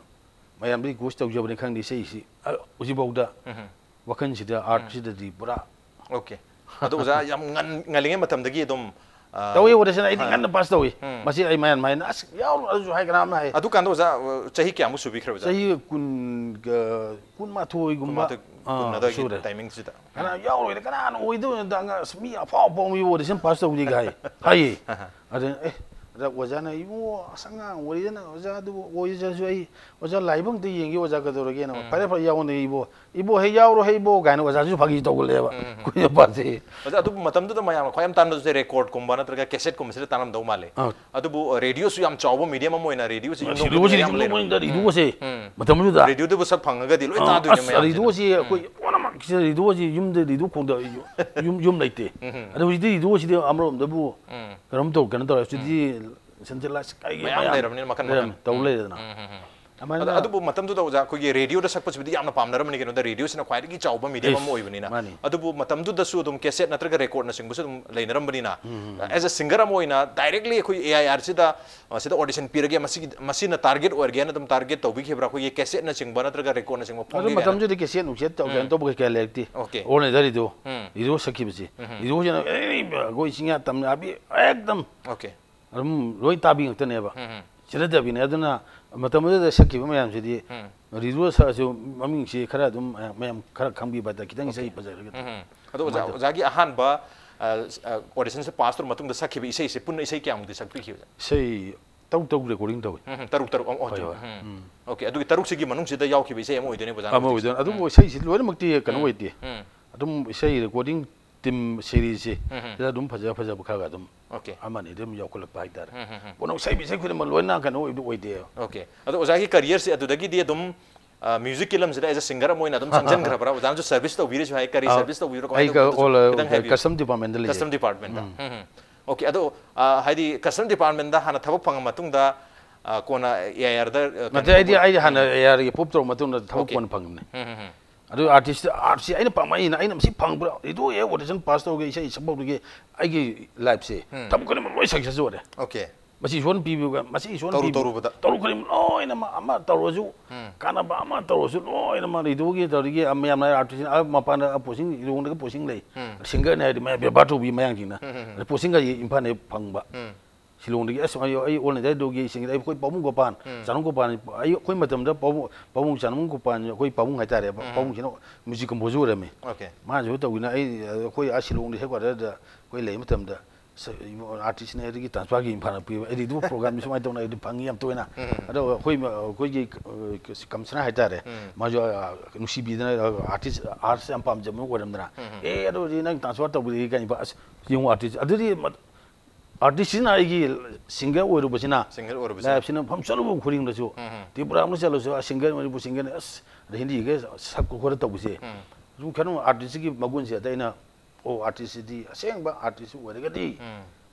ꯃꯌꯥꯝꯗ ꯔꯤꯀ꯭ꯋꯦꯁ ꯇꯧꯖꯕꯅꯤ ꯈꯪꯗꯦ, ꯏꯁꯩꯁꯤ, ꯑ, ꯍꯧꯖꯤꯛꯐꯥꯎꯗ ꯎꯝ ꯍꯝ꯫ ꯋꯥꯈꯜꯁꯤꯗ, ꯎꯝ꯫ ꯑꯥꯔꯠꯁꯤꯗꯗꯤ ꯄꯨꯔꯥ ꯑꯣꯀꯦ꯫ ꯑꯗꯣ ꯑꯣꯖꯥ ꯌꯥꯝ ꯉꯟ-, ꯉꯜꯂꯤꯉꯩ ꯃꯇꯝꯗꯒꯤ ꯑꯗꯨꯝ, ꯑ, ꯇꯧꯏ, ꯑꯣꯗꯤꯁꯟ ꯑꯩꯗꯤ ꯑ, ꯉꯟꯅ ꯄꯥꯁ ꯇꯧꯏ꯫ ꯎꯝ꯫ ꯃꯁꯤ ꯑꯩ ꯃꯌꯥꯝ ꯍꯥꯏꯅ, "ꯑꯁ, ꯌꯥꯎꯔꯨꯔꯁꯨ" ꯍꯥꯏ ꯀꯅꯥꯝꯅ ꯍꯥꯏ꯫ ꯑꯗꯨꯀꯥꯟꯗ ꯑꯣꯖꯥ, ꯑ, ꯆꯍꯤ ꯀꯌꯥꯃꯨꯛ ꯁꯨꯕꯤꯈ꯭ꯔꯦ ꯑꯣꯖꯥ? ꯆꯍꯤ ꯀꯨꯟꯒ, ꯀꯨꯟꯃꯥꯊꯣꯏꯒꯨꯝꯕ, ꯀꯨꯟꯃꯥꯊꯣꯏ, ꯑꯥ, ꯀꯨꯟ ꯑꯗꯥꯏꯒꯤ ꯁꯨꯔꯦ꯫ ꯇꯥꯏꯃꯤꯡꯁꯤꯗ꯫ ꯀꯅꯥ ꯌꯥꯎꯔꯣꯏꯗ, ꯀꯅꯥꯅ ꯑꯣꯏꯗꯣꯏꯅꯣꯗ, ꯑꯉꯥꯡ, ꯑꯁ, ꯃꯤ ꯑꯐꯥꯎ ꯑꯐꯥꯎꯕ ꯃꯤ ꯑꯣꯗꯤꯁꯟ ꯄꯥꯁ ꯇꯧꯅꯤꯒ ꯍꯥꯏ, ꯍꯥꯏꯌꯦ꯫ ꯑꯍ꯫ ꯑꯗ, ꯑꯦ, ꯑꯗ ꯑꯣꯖꯥꯅ, "ꯏꯕꯨꯡꯉꯣ, ꯑꯁ, ꯑꯉꯥꯡ ꯑꯣꯏꯔꯤꯗꯅ ꯑꯣꯖꯥ ꯑꯗꯨꯕꯨ ꯑꯣꯏꯖꯔꯁꯨ ꯑꯩ ꯑꯣꯖꯥ ꯂꯥꯏꯕꯛ ꯑꯝꯇ ꯌꯦꯡꯒꯦ ꯑꯣꯖꯥ ꯀꯩꯗꯧꯔꯒꯦꯅ꯫ ꯎꯝ꯫ ꯐꯔꯦ, ꯐꯔꯦ, ꯌꯥꯎꯅꯦ ꯏꯕꯣ, ꯏꯕꯣ ꯍꯦꯛ ꯌꯥꯎꯔꯣ ꯍꯦ ꯏꯕꯣ" ꯀꯥꯏꯅ ꯑꯣꯖꯥꯁꯨ ꯐꯥꯒꯤ ꯇꯧꯒꯜꯂꯦꯕ꯫ ꯎꯝ, ꯎꯝ, ꯎꯝ꯫ ꯑꯩꯈꯣꯏ ꯅꯨꯄꯥꯁꯦ꯫ ꯑꯣꯖꯥ, ꯑꯗꯨꯕꯨ ꯃꯇꯝꯗꯨꯗ ꯃꯌꯥꯝꯅ ꯈ꯭ꯋꯥꯏ ꯌꯥꯝ ꯇꯥꯟꯅꯕꯁꯦ ꯔꯦꯀꯣꯔꯗꯀꯨꯝꯕ ꯅꯠꯇ꯭ꯔꯒ ꯀꯦꯁꯦꯠꯀꯨꯝꯕꯁꯤꯗ ꯇꯥꯟꯅꯝꯗꯧ ꯃꯥꯜꯂꯦ꯫ ꯑꯥ꯫ ꯑꯗꯨꯕꯨ, ꯑ, ꯔꯦꯗꯤꯑꯣꯁꯨ ꯌꯥꯝ ꯆꯥꯎꯕ ꯃꯤꯗꯤꯌꯝ ꯑꯃ ꯑꯣꯏꯅ ꯔꯦꯗꯤꯑꯣꯁꯤ ꯌꯨꯝꯊꯣꯡ ꯔꯦꯗꯤꯑꯣꯁꯤ ꯈꯨꯗꯤꯡꯗ ꯌꯥꯝ ꯌꯨꯝꯊꯣꯡ ꯂꯩꯔꯝꯃꯤ꯫ ꯈꯨꯗꯤꯡꯗ ꯔꯦꯗꯤꯑꯣꯁꯦ ꯎꯝ, ꯎꯝ꯫ ꯃꯇꯝꯗꯨꯗ꯫ ꯔꯦꯗꯤꯑꯣꯗꯨꯕꯨ ꯁꯛ ꯐꯪꯉꯒꯗꯤ ꯂꯣꯏ ꯑꯥ, ꯇꯥꯗꯣꯏꯅꯦ ꯑꯁ, ꯃꯌꯥꯝꯁꯤꯅ꯫ ꯔꯦꯗꯤꯑꯣꯁꯤ ꯑꯩꯈꯣꯏ ꯎꯝ꯫ ꯄꯨꯝꯅꯃꯛꯁꯤꯗ ꯔꯦꯗꯤꯑꯣꯁꯤ ꯌꯨꯝꯗ ꯔꯦꯗꯤꯑꯣ ꯈꯣꯡꯗ ꯌꯨꯝ, ꯌꯨꯝ ꯂꯩꯇꯦ꯫ ꯎꯝ, ꯎꯝ꯫ ꯑꯗꯣ ꯍꯧꯖꯤꯛꯇꯤ ꯔꯦꯗꯤꯑꯣꯁꯤꯗꯤ ꯑꯃꯔꯣꯝꯗꯕꯨ ꯎꯝ꯫ ꯀꯩꯅꯣꯝ ꯇꯧ, ꯀꯩꯅꯣ ꯇꯧꯔꯦ꯫ ꯍꯧꯖꯤꯛꯇꯤ ꯎꯝ꯫ ꯁꯦꯟꯇ꯭ꯔꯦꯂꯥꯏꯁ ꯀꯩꯒꯤ ꯃꯌꯥꯝ ꯃꯌꯥꯝ ꯂꯩꯔꯕꯅꯤꯅ ꯃꯈꯟ ꯂꯩꯔꯝꯃꯤ, ꯃꯈꯟ꯫ ꯇꯧ ꯎꯝ꯫ ꯂꯩꯔꯦꯗꯅ꯫ ꯎꯝ, ꯎꯝ, ꯎꯝ꯫ ꯑꯗꯨꯃꯥꯏꯅ ꯑꯗ-, ꯑꯗꯨꯕꯨ ꯃꯇꯝꯗꯨꯗ ꯑꯣꯖꯥ ꯑꯩꯈꯣꯏꯒꯤ ꯔꯦꯗꯤꯑꯣꯗ ꯁꯛꯄꯁꯤꯕꯨꯗꯤ ꯌꯥꯝꯅ ꯄꯥꯝꯅꯔꯝꯕꯅꯤ ꯀꯩꯅꯣꯗ, ꯔꯦꯗꯤꯑꯣꯁꯤꯅ ꯈ꯭ꯋꯥꯏꯗꯒꯤ ꯆꯥꯎꯕ ꯃꯤꯗꯤꯌꯝ ꯑꯃ ꯏꯁ, ꯑꯣꯏꯕꯅꯤꯅ꯫ ꯃꯥꯅꯤ꯫ ꯑꯗꯨꯕꯨ ꯃꯇꯝꯗꯨꯗꯁꯨ ꯑꯗꯨꯝ ꯀꯦꯁꯦꯠ ꯅꯠꯇ꯭ꯔꯒ ꯔꯦꯀꯣꯔꯗꯅꯆꯤꯡꯕꯁꯨ ꯑꯗꯨꯝ ꯂꯩꯅꯔꯝꯕꯅꯤꯅ, ꯎꯝ, ꯎꯝ, ꯎꯝ꯫ As a singer ꯑꯃ ꯑꯣꯏꯅ directly ꯑꯩꯈꯣꯏ A I R ꯁꯤꯗ, ꯑ, ꯁꯤꯗ ꯑꯣꯗꯤꯁꯟ ꯄꯤꯔꯒꯦ, ꯃꯁꯤꯒꯤ, ꯃꯁꯤꯅ ꯇꯥꯔꯒꯦꯠ ꯑꯣꯏꯔꯒꯦꯅ ꯑꯗꯨꯝ ꯇꯥꯔꯒꯦꯠ ꯇꯧꯕꯤꯈꯤꯕ꯭ꯔꯥ? ꯑꯩꯈꯣꯏꯒꯤ ꯀꯦꯁꯦꯠꯅꯆꯤꯡꯕ ꯅꯠꯇ꯭ꯔꯒ ꯔꯦꯀꯣꯔꯗꯅꯆꯤꯡꯕ ꯑꯗꯨ ꯐꯣꯡꯒꯦ ꯀꯥꯏꯅ? ꯃꯇꯝꯗꯨꯗꯤ ꯀꯦꯁꯦꯠ ꯅꯨꯡꯁꯦꯠ ꯇꯧ-, ꯎꯝ꯫ ꯀꯩꯅꯣ ꯇꯧꯕ ꯀꯌꯥ ꯂꯩꯔꯛꯇꯦ꯫ ꯑꯣꯀꯦ꯫ ꯑꯣꯟꯂꯥꯏꯟꯗ ꯔꯦꯗꯤꯑꯣ, ꯎꯝ꯫ ꯔꯦꯗꯤꯑꯣ ꯁꯛꯈꯤꯕꯁꯤ꯫ ꯎꯝ, ꯎꯝ꯫ ꯔꯦꯗꯤꯑꯣꯁꯤꯅ, ꯑꯦ, ꯑꯩꯈꯣꯏ ꯆꯤꯡꯌꯥ ꯇꯝꯌꯥ ꯑꯕꯤ ꯑꯦꯛꯗꯝ ꯑꯣꯀꯦ꯫ ꯑꯗꯨꯝ ꯂꯣꯏ ꯇꯥꯕꯤ ꯉꯥꯛꯇꯅꯦꯕ꯫ ꯎꯝ, ꯎꯝ꯫ ꯁꯤꯟꯅꯗꯕꯤꯅꯦ꯫ ꯑꯗꯨꯅ ꯃꯇꯝ ꯑꯗꯨꯗ ꯁꯛꯈꯤꯕ ꯃꯌꯥꯝꯁꯤꯗꯤ ꯎꯝ꯫ ꯔꯦꯗꯤꯑꯣ ꯁꯛꯑꯁꯨ ꯃꯃꯤꯡꯁꯤ ꯈꯔ ꯑꯗꯨꯝ ꯃꯌꯥꯝ ꯈꯔ ꯈꯪꯕꯤꯕ ꯍꯥꯏꯇꯥꯔꯦ, ꯈꯤꯇꯪ ꯑꯣꯀꯦ꯫ ꯏꯁꯩ ꯐꯖꯔꯒꯗꯤ꯫ ꯎꯝ, ꯎꯝ꯫ ꯑꯗꯣ ꯑꯣꯖꯥ, ꯑꯗꯨꯃꯥꯏꯅ ꯇꯧꯋꯤ꯫ ꯑꯣꯖꯥꯒꯤ ꯑꯍꯥꯟꯕ, ꯑ, ꯑ, ꯑꯣꯗꯤꯁꯟꯁꯦ ꯄꯥꯁ ꯇꯧꯔ ꯃꯇꯨꯡꯗ ꯁꯛꯈꯤꯕ ꯏꯁꯩꯁꯦ, ꯄꯨꯟꯅ ꯏꯁꯩ ꯀꯌꯥꯃꯨꯛꯇꯤ ꯁꯛꯄꯤꯈꯤꯕ? ꯏꯁꯩ ꯇꯔꯨꯛ ꯇꯔꯨꯛ ꯔꯦꯀꯣꯔꯗꯤꯡ ꯇꯧꯋꯤ꯫ ꯎꯝ, ꯎꯝ, ꯇꯔꯨꯛ, ꯇꯔꯨꯛ꯫ ꯑꯣ, ꯑꯣ, ꯍꯣꯏ, ꯆꯨꯝꯃꯤ꯫ ꯍꯣꯏ꯫ ꯎꯝ꯫ ꯎꯝ꯫ ꯑꯣꯀꯦ, ꯑꯗꯨꯒꯤ ꯇꯔꯨꯛꯁꯤꯒꯤ ꯃꯅꯨꯡꯁꯤꯗ ꯌꯥꯎꯈꯤꯕ ꯏꯁꯩ ꯑꯃ ꯑꯣꯏꯗꯣꯏꯅꯦꯕ, ꯑꯣꯖꯥꯅ ꯑꯃ ꯍꯧꯖꯤꯛꯁꯦ꯫ ꯑꯣꯏꯗꯣꯏꯅꯤ꯫ ꯑꯗꯨꯕꯨ ꯎꯝ꯫ ꯏꯁꯩꯁꯤ ꯂꯣꯏꯅꯃꯛꯇꯤ ꯀꯩꯅꯣ ꯎꯝ꯫ ꯑꯣꯏꯗꯦ꯫ ꯎꯝ꯫ ꯑꯗꯨꯝ ꯏꯁꯩ ꯔꯦꯀꯣꯔꯗꯤꯡ ꯇꯤꯝ ꯁꯦꯔꯤꯁꯁꯦ ꯎꯝ, ꯎꯝ꯫ ꯁꯤꯗ ꯑꯗꯨꯝ ꯐꯖ ꯐꯖꯕ ꯈꯔ ꯑꯗꯨꯝ ꯑꯣꯀꯦ꯫ ꯑꯃꯅꯤ ꯑꯗꯨꯝ ꯌꯥꯎꯈꯠꯂꯛꯄ ꯍꯥꯏꯇꯥꯔꯦ꯫ ꯎꯝ, ꯎꯝ, ꯎꯝ꯫ ꯄꯣꯠꯅꯣꯛ ꯏꯁꯩ ꯏꯁꯩ ꯈꯨꯗꯤꯡꯃꯛ ꯂꯣꯏꯅ ꯀꯩꯅꯣ ꯑꯣꯏꯕꯗꯤ ꯑꯣꯏꯗꯦꯕ꯫ ꯑꯣꯀꯦ꯫ ꯑꯗꯣ ꯑꯣꯖꯥꯒꯤ ꯀꯔꯤꯌꯔꯁꯦ ꯑꯗꯨꯗꯒꯤꯗꯤ ꯑꯗꯨꯝ, ꯑ, ꯃ꯭ꯌꯨꯖꯤꯛꯀꯤ ꯂꯝꯁꯤꯗ as a singer ꯑꯃ ꯑꯣꯏꯅ ꯑꯗꯨꯝ ꯆꯪꯁꯤꯟꯈ꯭ꯔꯕ꯭ꯔꯥ? ꯑꯣꯖꯥꯅꯁꯨ ꯁꯔꯚꯤꯁ ꯇꯧꯕꯤꯔꯁꯨ ꯍꯥꯏ, ꯀꯔꯤ ꯑꯥ, ꯁꯔꯚꯤꯁ ꯇꯧꯕꯤꯔꯣ, ꯀꯃꯥꯏꯅ ꯑꯩ ꯇꯧꯕꯤꯔꯣ? ꯀ-, ꯑꯗꯨꯁꯨ ꯑꯣꯜ, ꯈꯤꯇꯪ ꯍꯥꯏꯕꯤꯌꯨ꯫ ꯀꯁꯇꯝ ꯗꯤꯄꯥꯔꯠꯃꯦꯟꯗ ꯂꯩꯖꯩ꯫ ꯀꯁꯇꯝ ꯗꯤꯄꯥꯔꯠꯃꯦꯟꯗ꯫ ꯎꯝ꯫ ꯎꯝ, ꯎꯝ꯫ ꯑꯣꯀꯦ, ꯑꯗꯣ, ꯑ, ꯍꯥꯏꯗꯤ ꯀꯁꯇꯝ ꯗꯤꯄꯥꯔꯠꯃꯦꯟꯗ ꯍꯥꯟꯅ ꯊꯕꯛ ꯐꯪꯉ ꯃꯇꯨꯡꯗ, ꯑ, ꯀꯣꯟꯅ ꯑꯦ ꯑꯥꯏ ꯑꯥꯔꯗ, ꯑ, ꯀꯩꯅꯣ ꯅꯠꯇꯦ, ꯑꯩꯗꯤ ꯇꯧꯕ- ꯑꯩꯗꯤ ꯍꯥꯟꯅ ꯑꯦ ꯑꯥꯏ ꯑꯥꯔꯒꯤ ꯄ꯭ꯔꯨꯞ ꯇꯧꯔ ꯃꯇꯨꯡꯗ ꯊꯕꯛ ꯑꯣꯀꯦ꯫ ꯀꯣꯟꯅ ꯐꯪꯉꯤꯕꯅꯦ꯫ ꯎꯝ, ꯎꯝ, ꯎꯝ꯫ ꯑꯗꯨ ꯑꯥꯔꯇꯤꯁ ꯑꯥꯔꯠꯁꯤ ꯑꯩꯅ ꯄꯥꯝꯃꯛꯏꯅ ꯑꯩꯅ ꯃꯁꯤ ꯐꯪꯕ꯭ꯔꯥ? ꯔꯦꯗꯤꯑꯣ ꯑꯦ ꯑꯣꯗꯤꯁꯟ ꯄꯥꯁ ꯇꯧꯔꯒꯦ, ꯏꯁꯩ ꯁꯛꯄ ꯍꯧꯔꯒꯦ, ꯑꯩꯒꯤ ꯂꯥꯏꯐꯁꯦ ꯎꯝ꯫ ꯊꯕꯛ ꯈꯨꯗꯤꯡꯃꯛ ꯂꯣꯏ ꯁꯛꯁꯦꯁ ꯑꯣꯏꯔꯦ꯫ ꯑꯣꯀꯦ꯫ ꯃꯁꯤ ꯏꯁꯣꯔꯅ ꯄꯤꯕꯤꯕ, ꯃꯁꯤ ꯏꯁꯣꯔꯅ ꯇꯧꯔꯨ ꯄꯤꯕ ꯇꯧꯔꯨꯕꯗ꯫ ꯇꯧꯔꯨ ꯈꯨꯗꯤꯡꯃꯛ ꯂꯣꯏꯅꯃꯛ ꯑꯃ ꯇꯧꯔꯁꯨ, ꯎꯝ꯫ ꯀꯥꯟꯅꯕ ꯑꯃ ꯇꯧꯔꯁꯨ ꯂꯣꯏꯅꯃꯛ ꯔꯦꯗꯤꯑꯣꯒꯤ ꯇꯧꯔꯤꯒꯤ ꯃꯌꯥꯝꯅ ꯑꯥꯔꯇꯤꯁ ꯃꯄꯥꯟꯗ ꯄꯣꯁꯤꯡ ꯂꯨꯍꯣꯡꯗꯒ ꯄꯣꯁꯤꯡ ꯂꯩ, ꯎꯝ꯫ ꯁꯤꯡꯒꯔꯅꯤ ꯍꯥꯏꯔꯗꯤ ꯃꯌꯥꯝ ꯕꯦꯕꯥꯔ ꯇꯧꯕꯤ ꯃꯌꯥꯡꯁꯤꯡꯅ꯫ ꯎꯝ, ꯎꯝ, ꯎꯝ꯫ ꯑꯗꯩ ꯄꯣꯁꯤꯡꯒꯁꯤ ꯏꯝꯐꯥꯜꯗ ꯐꯪꯕ꯫ ꯎꯝ꯫ ꯁꯤꯂꯣꯡꯗꯒꯤ ꯑꯁ ꯑꯩ ꯑꯩ ꯑꯣꯜ ꯏꯟꯗꯤꯌꯥ ꯔꯦꯗꯤꯑꯣꯒꯤ ꯁꯤꯡꯒꯔ ꯑꯩꯈꯣꯏ ꯄꯥꯕꯨꯡ ꯒꯣꯄꯥꯟ, ꯎꯝ꯫ ꯆꯥꯅꯨꯡ ꯒꯣꯄꯥꯟ, ꯑꯩ ꯑꯩꯈꯣꯏ ꯃꯇꯝꯗ ꯄꯥꯕꯨꯡ ꯄꯥꯕꯨꯡ ꯆꯥꯅꯨꯡ ꯒꯣꯄꯥꯟ ꯑꯩꯈꯣꯏ ꯄꯥꯕꯨꯡ ꯍꯥꯏꯇꯥꯔꯦ꯫ ꯎꯝ꯫ ꯄꯥꯕꯨꯡꯁꯤꯅ ꯃ꯭ꯌꯨꯖꯤꯛ ꯀꯝꯄꯣꯖꯔ ꯑꯣꯏꯔꯝꯃꯤ꯫ ꯑꯣꯀꯦ꯫ ꯃꯥꯅꯁꯨ ꯇꯧꯕꯤꯅ ꯑꯩ ꯑꯩꯈꯣꯏ ꯑꯥ ꯁꯤꯂꯣꯡꯗ ꯍꯦꯗꯀ꯭ꯋꯥꯇꯔꯗ ꯑꯩꯈꯣꯏ ꯂꯩ ꯃꯇꯝꯗ ꯑꯥꯔꯇꯤꯁꯅ ꯑꯗꯒꯤ ꯇ꯭ꯔꯥꯟꯁꯐꯔꯒꯤ ꯏꯝꯐꯥꯜꯗ ꯄꯤꯕ ꯑꯩꯗꯤ ꯑꯗꯨ ꯄ꯭ꯔꯣꯒ꯭ꯔꯥꯝꯗꯤ ꯁꯨꯃꯥꯏꯅ ꯇꯧꯅ ꯑꯩꯗꯤ ꯐꯪꯉꯤ ꯌꯥꯝ ꯇꯣꯏꯅ꯫ ꯎꯝ꯫ ꯑꯗꯣ ꯑꯩꯈꯣꯏ ꯑꯩꯈꯣꯏꯒꯤ ꯀꯃꯤꯁꯅꯔ ꯍꯥꯏꯇꯥꯔꯦ, ꯎꯝ꯫ ꯃꯥꯁꯨ ꯅꯨꯡꯁꯤꯕꯤꯗꯅ ꯑꯥꯔꯇꯤꯁ ꯑꯥꯔꯠꯁ ꯌꯥꯝ ꯄꯥꯝꯖꯕ ꯑꯃ ꯑꯣꯏꯔꯝꯗꯅ, ꯎꯝ꯫ ꯑꯦ ꯑꯗꯨ ꯑꯣꯏꯔꯗꯤ ꯅꯪ ꯇ꯭ꯔꯥꯟꯁꯐꯔ ꯇꯧꯕꯤꯔꯒꯦ ꯀꯥꯏꯅ ꯑꯁ ꯌꯦꯡꯉꯨ ꯑꯥꯔꯇꯤꯁ ꯑꯗꯨꯗꯤ ꯑꯥꯔꯇꯤꯁꯁꯤꯅ ꯑꯩꯒꯤ ꯁꯤꯡꯒꯔ ꯑꯣꯏꯔꯨꯕꯁꯤꯅ, ꯁꯤꯡꯒꯔ ꯑꯣꯏꯔꯨꯕꯁꯤꯅ꯫ ꯂꯥꯏꯐꯁꯤꯅ ꯃꯐꯝ ꯆꯠꯂꯨꯕ ꯈꯨꯗꯤꯡꯗꯁꯨ, ꯎꯝ, ꯎꯝ꯫ ꯇ꯭ꯔꯤꯄꯨꯔꯥ ꯑꯃꯗ ꯆꯠꯂꯁꯨ ꯑꯥ ꯁꯤꯡꯒꯔ ꯃꯅꯤꯄꯨꯔ ꯁꯤꯡꯒꯔꯅ ꯑꯁ ꯑꯗ ꯍꯤꯟꯗꯤꯒ ꯁꯛꯄ ꯈꯣꯠꯄ ꯇꯧꯕꯁꯦ, ꯎꯝ꯫ ꯁꯨꯝ ꯈꯟꯕ ꯑꯥꯔꯇꯤꯁꯁꯤꯒꯤ ꯃꯒꯨꯟꯁꯦ ꯑꯗ ꯑꯩꯅ ꯑꯣ ꯑꯥꯔꯇꯤꯁꯁꯤꯗꯤ ꯑꯁꯦꯡꯕ ꯑꯥꯔꯇꯤꯁ ꯑꯣꯏꯔꯒꯗꯤ ꯎꯝ꯫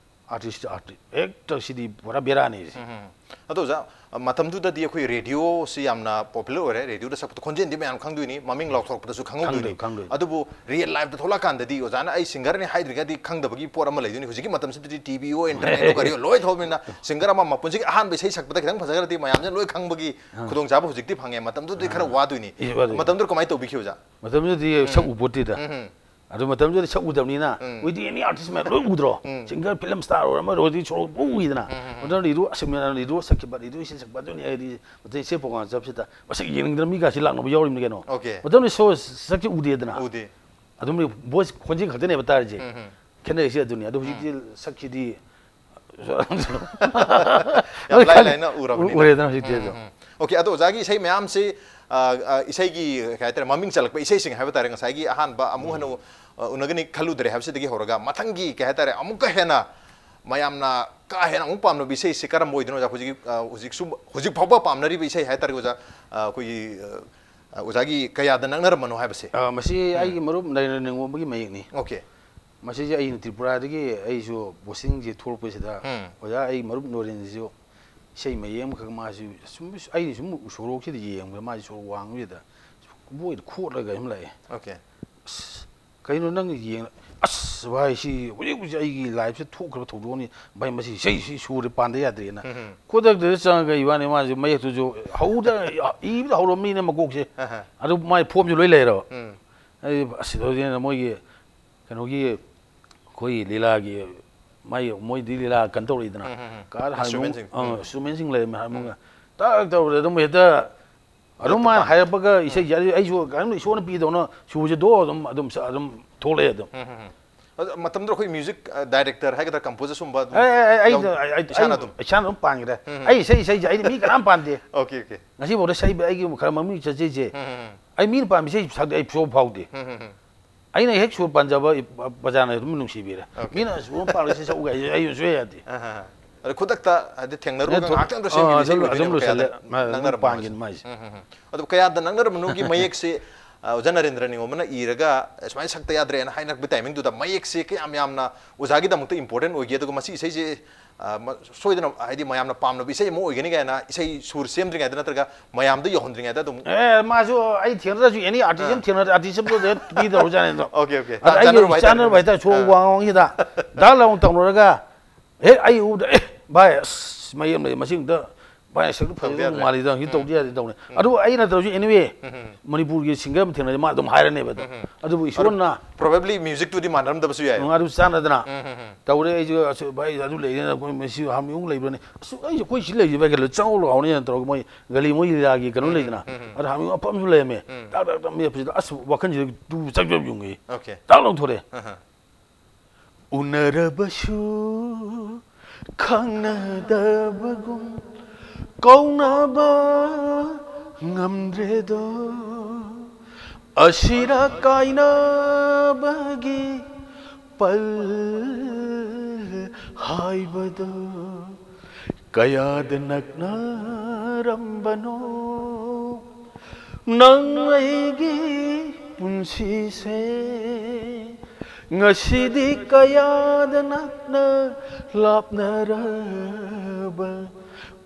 ꯑꯥꯔꯇꯤꯁ ꯑꯥꯔꯇꯤꯁ ꯍꯦꯛꯇ ꯁꯤꯗꯤ ꯄꯨꯔꯥ ꯕꯦꯔꯥꯅꯤ꯫ ꯎꯝ꯫ ꯑꯗꯣ ꯑꯣꯖꯥ, ꯃꯇꯝꯗꯨꯗꯗꯤ ꯑꯩꯈꯣꯏ ꯔꯦꯗꯤꯑꯣꯁꯤ ꯌꯥꯝꯅ ꯄꯣꯄꯨꯂꯔ ꯑꯣꯏꯔꯦ, ꯔꯦꯗꯤꯑꯣꯗ ꯁꯛꯄꯗ ꯈꯣꯟꯖꯦꯜꯗꯤ ꯃꯌꯥꯝ ꯈꯪꯗꯣꯏꯅꯤ, ꯃꯃꯤꯡ ꯂꯥꯎꯊꯣꯔꯛꯄꯗꯁꯨ ꯈꯪꯍꯧꯗꯣꯏꯅꯤ꯫ ꯈꯪꯗꯣꯏ, ꯈꯪꯗꯣꯏ꯫ ꯑꯗꯨꯕꯨ ꯔꯤꯌꯦꯜ ꯂꯥꯏꯐꯇ ꯊꯣꯛꯂꯛꯀꯥꯟꯗꯗꯤ ꯑꯣꯖꯥꯅ ꯑꯩ ꯁꯤꯡꯒꯔꯅꯤ ꯍꯥꯏꯗ꯭ꯔꯤꯒꯗꯤ ꯈꯪꯗꯕꯒꯤ ꯄꯣꯠ ꯑꯃ ꯂꯩꯗꯣꯏꯅꯤ꯫ ꯍꯧꯖꯤꯛꯀꯤ ꯃꯇꯝꯁꯤꯗꯗꯤ ꯇꯤꯚꯤꯑꯣ, ꯏꯟꯇꯔꯅꯦꯠ, ꯀꯔꯤꯑꯣ ꯂꯣꯏ ꯊꯣꯛꯑꯕꯅꯤꯅ ꯁꯤꯡꯒꯔ ꯑꯃ ꯃꯄꯨꯟꯁꯤꯒꯤ ꯑꯍꯥꯟꯕ ꯏꯁꯩ ꯁꯛꯄꯗ ꯈꯤꯇꯪ ꯐꯖꯈ꯭ꯔꯗꯤ ꯃꯌꯥꯝꯁꯤꯅ ꯂꯣꯏ ꯈꯪꯕꯒꯤ ꯈꯨꯗꯣꯡꯆꯥꯕ ꯍꯧꯖꯤꯛꯇꯤ ꯐꯪꯉꯦ꯫ ꯃꯇꯝꯗꯨꯗꯤ ꯈꯔ ꯋꯥꯗꯣꯏꯅꯤ꯫ ꯏꯁ, ꯋꯥꯗꯣꯏꯅꯤ꯫ ꯃꯇꯝꯗꯨꯗ ꯀꯃꯥꯏꯅ ꯇꯧꯕꯤꯈꯤ ꯑꯣꯖꯥ? ꯃꯇꯝꯗꯨꯗꯗꯤ ꯁꯛ ꯎꯄꯣꯠꯇꯦꯗ꯫ ꯎꯝ꯫ ꯑꯗꯨ ꯃꯇꯝꯗꯨꯗꯗꯤ ꯁꯛ ꯎꯗꯕꯅꯤꯅ, ꯎꯝ꯫ ꯍꯧꯖꯤꯛꯇꯤ ꯑꯦꯅꯤ ꯑꯥꯔꯇꯤꯁ ꯃꯌꯥꯝ ꯂꯣꯏ ꯎꯗ꯭ꯔꯣ? ꯎꯝ꯫ ꯁꯤꯡꯒꯔ, ꯐꯤꯂꯝ ꯁ꯭ꯇꯥꯔ ꯑꯣꯏꯔꯣ ꯑꯃ ꯑꯣꯏꯔꯣ ꯍꯧꯖꯤꯛ ꯁꯣꯔꯣꯛ ꯄꯨꯡ ꯎꯏꯗꯅ꯫ ꯎꯝ, ꯎꯝ, ꯎꯝ꯫ ꯑꯗꯨꯅ ꯔꯦꯗꯤꯑꯣ ꯑꯁ ꯔꯦꯗꯤꯑꯣ ꯁꯛꯈꯤꯕ, ꯔꯦꯗꯤꯑꯣ ꯏꯁꯩ ꯁꯛꯄ ꯑꯗꯨꯅꯤ ꯍꯥꯏꯗꯤ ꯃꯇꯝ ꯏꯁꯩ ꯄ꯭ꯔꯣꯒ꯭ꯔꯥꯝ ꯆꯠꯄꯁꯤꯗ ꯃꯁꯛ ꯌꯦꯡꯅꯤꯡꯗꯅ ꯃꯤ ꯀꯥꯁꯤ ꯂꯥꯛꯅꯕ ꯌꯥꯎꯔꯤꯕꯅꯤ ꯀꯩꯅꯣ꯫ ꯑꯣꯀꯦ꯫ ꯃꯇꯝꯗꯨꯗ ꯁꯣ ꯁꯛꯁꯤ ꯎꯗꯦꯗꯅ꯫ ꯎꯗꯦ꯫ ꯑꯗꯨꯝ ꯚꯣꯏꯁ ꯈꯣꯟꯖꯦꯜ ꯈꯛꯇꯅꯦꯕ ꯇꯥꯔꯤꯁꯦ꯫ ꯎꯝ, ꯎꯝ꯫ ꯈꯦꯠꯅꯔꯤꯁꯦ ꯑꯗꯨꯅꯤ꯫ ꯑꯗꯣ ꯍꯧꯖꯤꯛꯇꯤ ꯁꯛꯁꯤꯗꯤ ꯌꯥꯝ ꯂꯥꯏ ꯂꯥꯏꯅ ꯎꯔꯕꯅꯤꯅ꯫ ꯎꯔꯦꯗꯅ ꯍꯧꯖꯤꯛꯇꯤ ꯑꯗꯣ꯫ ꯎꯝ, ꯎꯝ꯫ ꯑꯣꯀꯦ, ꯑꯗꯣ ꯑꯣꯖꯥꯒꯤ ꯏꯁꯩ ꯃꯌꯥꯝꯁꯤ, ꯑ, ꯑ, ꯏꯁꯩꯒꯤ ꯀꯩ ꯍꯥꯏꯇꯥꯔꯦ, ꯃꯃꯤꯡ ꯆꯜꯂꯛꯄ ꯏꯁꯩꯁꯤꯡ ꯍꯥꯏꯕ ꯇꯥꯔꯦ, ꯉꯁꯥꯏꯒꯤ ꯑꯍꯥꯟꯕ ꯑꯃꯨꯛ ꯍꯟꯅ, ꯑ, ꯎꯅꯒꯅꯤ ꯈꯜꯂꯨꯗ꯭ꯔꯦ ꯍꯥꯏꯕꯁꯤꯗꯒꯤ ꯍꯧꯔꯒ ꯃꯊꯪꯒꯤ ꯀꯩ ꯍꯥꯏꯇꯥꯔꯦ, ꯑꯃꯨꯛꯀ ꯍꯦꯟꯅ ꯃꯌꯥꯝꯅ ꯀꯥ ꯍꯦꯟꯅ ꯑꯃꯨꯛ ꯄꯥꯝꯅꯕ ꯏꯁꯩꯁꯤ ꯀꯔꯝꯕ ꯑꯣꯏꯗꯣꯏꯅꯣ ꯑꯣꯖꯥ? ꯍꯧꯖꯤꯛ, ꯑ, ꯍꯧꯖꯤꯛꯁꯨ, ꯍꯧꯖꯤꯛ ꯐꯥꯎꯕ ꯄꯥꯝꯅꯔꯤꯕ ꯏꯁꯩ ꯍꯥꯏꯇꯥꯔꯦ ꯑꯣꯖꯥ, ꯑ, ꯑꯩꯈꯣꯏꯒꯤ, ꯑ, ꯑꯣꯖꯥꯒꯤ ꯀꯌꯥꯗ ꯅꯛꯅꯔꯝꯕꯅꯣ ꯍꯥꯏꯕꯁꯦ꯫ ꯑ, ꯃꯁꯤ ꯑꯩꯒꯤ ꯃꯔꯨꯞ ꯅꯔꯦꯟꯗ꯭ꯔ ꯅꯤꯉꯣꯝꯕꯒꯤ ꯃꯌꯦꯛꯅꯤ꯫ ꯑꯣꯀꯦ꯫ ꯃꯁꯤꯁꯦ ꯑꯩꯅ ꯇ꯭ꯔꯤꯄꯨꯔꯥꯗꯒꯤ ꯑꯩꯁꯨ ꯕꯣꯁꯤꯡꯁꯦ ꯊꯣꯛꯂꯛꯄꯁꯤꯗ ꯎꯝ. ꯑꯣꯖꯥ ꯑꯩ ꯃꯔꯨꯞ ꯅꯣꯔꯦꯟꯁꯤꯁꯨ ꯏꯁꯩ ꯃꯌꯦꯛ ꯑꯃꯈꯛ ꯃꯥꯁꯨ ꯁꯨꯝ ꯑꯩꯅ ꯁꯨꯝ ꯁꯣꯔꯣꯛꯁꯤꯗ ꯌꯦꯡꯕꯗ ꯃꯥꯁꯦ ꯁꯣꯔꯣꯛ ꯋꯥꯡꯕꯁꯤꯗ ꯕꯣꯏꯗ ꯈꯣꯠꯂꯒ ꯑꯗꯨꯝ ꯂꯥꯛꯑꯦ꯫ Okay. ꯑꯁ, ꯀꯩꯅꯣ ꯅꯪ ꯌꯦꯡ ꯑꯁ ꯚꯥꯏ ꯁꯤ ꯍꯧꯖꯤꯛ ꯍꯧꯖꯤꯛ ꯑꯩꯒꯤ ꯂꯥꯏꯐꯁꯦ ꯊꯣꯛꯈ꯭ꯔꯕ ꯊꯧꯗꯣꯛꯅꯤ ꯚꯥꯏ, ꯃꯁꯤ ꯏꯁꯩꯁꯤ ꯁꯨꯔ ꯄꯥꯟꯗ ꯌꯥꯗ꯭ꯔꯦꯅ꯫ ꯎꯝ. ꯈꯨꯗꯛꯇ ꯆꯪꯉꯒ ꯏꯕꯥꯅꯤ ꯃꯥꯁꯦ ꯃꯌꯦꯛꯇꯨꯁꯨ ꯍꯧꯗ ꯏꯕꯗ ꯍꯧꯔꯝꯃꯤꯅ ꯃꯀꯣꯛꯁꯦ꯫ ꯑꯍ. ꯑꯗꯨ ꯃꯥꯏ ꯐꯣꯝꯁꯨ ꯂꯣꯏ ꯂꯩꯔꯕ꯫ ꯎꯝ. ꯑꯩ ꯑꯁ ꯍꯧꯖꯤꯛ ꯃꯣꯏꯒꯤ ꯀꯩꯅꯣꯒꯤ ꯑꯩꯈꯣꯏꯒꯤ ꯂꯤꯂꯥꯒꯤ ꯃꯥꯏ ꯃꯣꯏꯗꯤ ꯂꯤꯂꯥ ꯀꯩꯅꯣ ꯇꯧꯔꯛꯏꯗꯅ꯫ ꯎꯝ, ꯎꯝ, ꯎꯝ. ꯀꯥꯔ ꯍꯥꯟꯅ Instrumentꯁꯤꯡ. ꯑꯥ, ꯎꯝ. Instrumentꯁꯤꯡ ꯂꯩꯔꯝꯃꯦ ꯍꯥꯏꯕ ꯃꯑꯣꯡꯗ ꯇꯛ ꯇꯧꯔꯦ ꯑꯗꯨꯝ ꯍꯦꯛꯇ ꯑꯗꯨꯝ ꯍꯦꯛꯇ ꯃꯥꯅ ꯄꯥ- ꯍꯥꯏꯔꯛꯄꯒ ꯏꯁꯩꯁꯦ ꯑꯩ- ꯑꯩꯁꯨ ꯑꯗꯨꯝ ꯏꯁꯣꯔꯅ ꯄꯤꯗꯧꯅ ꯁꯨꯕꯁꯦ ꯗꯣ ꯑꯗꯨꯝ ꯑꯗꯨꯝ ꯑꯗꯨꯝ ꯊꯣꯛꯂꯛꯑꯦ ꯑꯗꯨꯝ꯫ ꯎꯝ, ꯎꯝ, ꯎꯝ. ꯑꯗꯣ ꯃꯇꯝꯗꯨꯗ ꯑꯩꯈꯣꯏ ꯃ꯭ꯌꯨꯖꯤꯛ ꯗꯥꯏꯔꯦꯛꯇꯔ ꯍꯥꯏꯒꯗ꯭ꯔꯥ ꯀꯝꯄꯣꯖꯔ ꯁꯨꯝꯕ ꯑꯗꯨꯝ ꯑꯩ- ꯑꯩ- ꯑꯩ- ꯌꯥꯎ- ꯑꯩ- ꯑꯩ- ꯏꯁꯥꯅ ꯑꯩ- ꯑꯗꯨꯝ ꯏꯁꯥꯅ ꯑꯗꯨꯝ ꯄꯥꯟꯈ꯭ꯔꯦ꯫ ꯎꯝ. ꯑꯩ ꯏꯁꯩ ꯏꯁꯩꯁꯦ ꯑꯩꯅ ꯃꯤ ꯀꯅꯥꯝ ꯄꯥꯟꯗꯦ꯫ Okay, okay. ꯉꯁꯤꯐꯥꯎꯗ ꯏꯁꯩ ꯑꯩꯒꯤ ꯈꯔ ꯃꯃꯤꯡ ꯆꯠꯆꯩꯁꯦ꯫ ꯎꯝ, ꯎꯝ, ꯎꯝ. ꯑꯩ ꯃꯤꯅ ꯄꯥꯝꯃꯤ ꯏꯁꯩ ꯁꯛꯇꯦ ꯑꯩ ꯁꯨꯡꯐꯥꯎ ꯐꯥꯎꯗꯦ꯫ ꯎꯝ, ꯎꯝ, ꯎꯝ. ꯑꯩꯅ ꯍꯦꯛ ꯁꯨꯔ ꯄꯥꯟꯖꯕ ꯕꯖꯥꯔꯅ ꯑꯗꯨꯝ ꯅꯨꯡꯁꯤꯕꯤꯔꯦ꯫ Okay. ꯃꯤꯅ ꯁꯨꯔ ꯄꯥꯜꯂꯒ ꯏꯁꯩ ꯁꯛꯎ ꯍꯥꯏꯁꯦ ꯑꯩ ꯁꯨꯡꯌꯥ ꯌꯥꯗꯦ꯫ ꯑꯍ. ꯑꯗꯣ ꯈꯨꯗꯛꯇ ꯍꯥꯏꯗꯤ ꯊꯦꯡꯅꯔꯨꯔꯒ ꯑꯗꯨ- ꯉꯥꯏꯍꯥꯛꯇꯪꯗ ꯑꯥ, ꯁꯦꯝꯈꯤꯕ ꯏꯁꯩ ꯑꯗꯨꯝ- ꯑꯣꯏꯗꯣꯏꯅꯦꯕ ꯑꯗꯨꯝ ꯀꯌꯥꯗ ꯂꯣꯏꯁꯤꯜꯂꯦ꯫ ꯃꯥ- ꯑꯗꯨꯝ ꯅꯛꯅꯔꯝꯕ ꯄꯥꯟꯒꯤꯅ ꯍꯥꯏꯁꯦ. ꯃꯥꯏꯁꯦ꯫ ꯎꯝ, ꯎꯝ, ꯎꯝ. ꯑꯗꯣ ꯀꯌꯥꯗ ꯅꯛꯅꯔꯝꯕꯅꯣꯒꯤ ꯃꯌꯦꯛꯁꯦ, ꯑ, ꯑꯣꯖꯥ ꯅꯔꯦꯟꯗ꯭ꯔ ꯅꯤꯉꯣꯝꯕꯅ ꯏꯔꯒ ꯁꯨꯃꯥꯏꯅ ꯁꯛꯇ ꯌꯥꯗ꯭ꯔꯦꯅ ꯍꯥꯏꯅꯔꯛꯄ ꯇꯥꯏꯃꯤꯡꯗꯨꯗ ꯃꯌꯦꯛꯁꯦ ꯀꯌꯥꯝ ꯌꯥꯝꯅ ꯑꯣꯖꯥꯒꯤꯗꯃꯛꯇ important ꯑꯣꯏꯒꯦ? ꯑꯗꯨꯒ ꯃꯁꯤ ꯏꯁꯩꯁꯦ, ꯑ, ꯃ- ꯁꯣꯏꯗꯅ ꯍꯥꯏꯗꯤ ꯃꯌꯥꯝꯅ ꯄꯥꯝꯅꯕ ꯏꯁꯩ ꯑꯃ ꯑꯣꯏꯒꯅꯤ ꯀꯥꯏꯅ ꯏꯁꯩ ꯁꯨꯔ ꯁꯦꯝꯗ꯭ꯔꯤꯉꯩꯗ ꯅꯠꯇ꯭ꯔꯒ ꯃꯌꯥꯝꯗ ꯌꯧꯍꯟꯗ꯭ꯔꯤꯉꯩꯗ ꯑꯗꯨꯝ? ꯑꯦ ꯃꯥꯁꯨ ꯑꯩ ꯊꯦꯡꯅꯗ꯭ꯔꯁꯨ ꯑꯦꯅꯤ ꯑꯥꯔꯇꯤꯁ ꯑꯃ ꯊꯦꯡꯅꯗ ꯑꯥꯔꯇꯤꯁ ꯑꯃꯗ ꯄꯤꯗꯧꯔꯖꯥꯠꯅꯤ ꯑꯗꯣ꯫ Okay, okay. ꯑꯗ ꯇꯥꯟ ꯑꯩꯒꯤ ꯆꯥꯟꯅꯔꯨꯕ ꯍꯥꯏꯇꯥꯔꯦ. ꯍꯥꯏꯇꯥꯔꯦ ꯁꯣꯔꯣꯛ ꯑꯥ. ꯋꯥꯡ ꯋꯥꯡꯁꯤꯗ ꯗꯥꯛ ꯂꯥꯎꯅ ꯇꯧꯅꯔꯒ ꯍꯦꯛ ꯑꯩ ꯎꯕꯗ ꯑꯦ ꯚꯥꯏ ꯑꯁ ꯃꯩ ꯑꯃ ꯂꯩ ꯃꯁꯤꯡꯗ ꯚꯥꯏ ꯁꯛꯇ ꯐꯪꯕ ꯐꯖꯅ ꯌꯥꯗ꯭ꯔꯦ. ꯃꯥꯜꯂꯤꯗ ꯁꯤ ꯎꯝ. ꯇꯧꯗ ꯌꯥꯗꯦ ꯇꯧꯅꯤ꯫ ꯑꯗꯨ ꯑꯩ ꯅꯠꯇ꯭ꯔꯁꯨ ꯑꯦꯅꯤꯋꯦ ꯎꯝ. ꯃꯅꯤꯄꯨꯔꯒꯤ ꯁꯤꯡꯒꯔ ꯑꯃ ꯊꯦꯡꯅꯗꯤ ꯃꯥ ꯑꯗꯨꯝ ꯍꯥꯏꯔꯅꯦꯕ ꯑꯗꯣ꯫ ꯑꯗꯨꯕꯨ ꯏꯁꯣꯔꯅ Probably ꯃ꯭ꯌꯨꯖꯤꯛꯇꯨꯗꯤ ꯃꯥꯟꯅꯔꯝꯗꯕꯁꯨ ꯌꯥꯏ. ꯑꯗꯨ ꯆꯥꯟꯅꯗꯅ ꯎꯝ, ꯎꯝ, ꯎꯝ. ꯇꯧꯔꯦ꯫ ꯑꯩꯁꯨ ꯑꯁ ꯚꯥꯏ ꯑꯗꯨ ꯂꯩꯔꯦꯅ ꯑꯩꯈꯣꯏ ꯃꯁꯤ ꯍꯥꯔꯃꯣꯅꯤꯌꯝ ꯂꯩꯕ꯭ꯔꯅꯦ? ꯑꯁ ꯑꯩꯁꯨ ꯑꯩꯈꯣꯏ ꯁꯤ ꯂꯩꯔꯤꯁꯦ ꯚꯥꯏ ꯀꯩꯅꯣ ꯆꯪꯉꯧ ꯂꯥꯎꯅꯦꯅ ꯇꯧꯔꯒ ꯃꯣꯏ ꯒꯂꯤ ꯃꯣꯏ ꯂꯤꯂꯥꯒꯤ ꯀꯩꯅꯣ ꯂꯩꯗꯅ꯫ ꯎꯝ, ꯎꯝ. ꯑꯗ ꯍꯥꯔꯃꯣꯅꯤꯌꯝ ꯑꯐꯕꯁꯨ ꯂꯩꯔꯝꯃꯦ꯫ ꯎꯝ. ꯇꯥꯛ ꯇꯥꯛ ꯇꯥꯛ ꯃꯦꯠꯄꯁꯤꯗ ꯑꯁ ꯋꯥꯈꯜꯁꯤꯗ ꯇꯨ ꯆꯞ ꯆꯞ ꯌꯨꯡꯉꯤ꯫ Okay. ꯇꯥꯛ ꯂꯥꯎꯊꯣꯔꯛꯑꯦ꯫ ꯑꯍ. ꯎꯅꯔꯕꯁꯨ ꯈꯪꯅꯗꯕꯒꯨꯝ ꯀꯧꯅꯕ ꯉꯝꯗ꯭ꯔꯦꯗꯣ꯫ ꯑꯁꯤꯔ ꯀꯥꯏꯅꯕꯒꯤ ꯄꯜ ꯍꯥꯏꯕꯗꯣ ꯀꯌꯥꯗ ꯅꯛꯅꯔꯝꯕꯅꯣ꯫ ꯅꯪ ꯑꯩꯒꯤ ꯄꯨꯟꯁꯤꯁꯦ ꯉꯁꯤꯗꯤ ꯀꯌꯥꯗ ꯅꯛꯅ ꯂꯥꯞꯅꯔꯕ,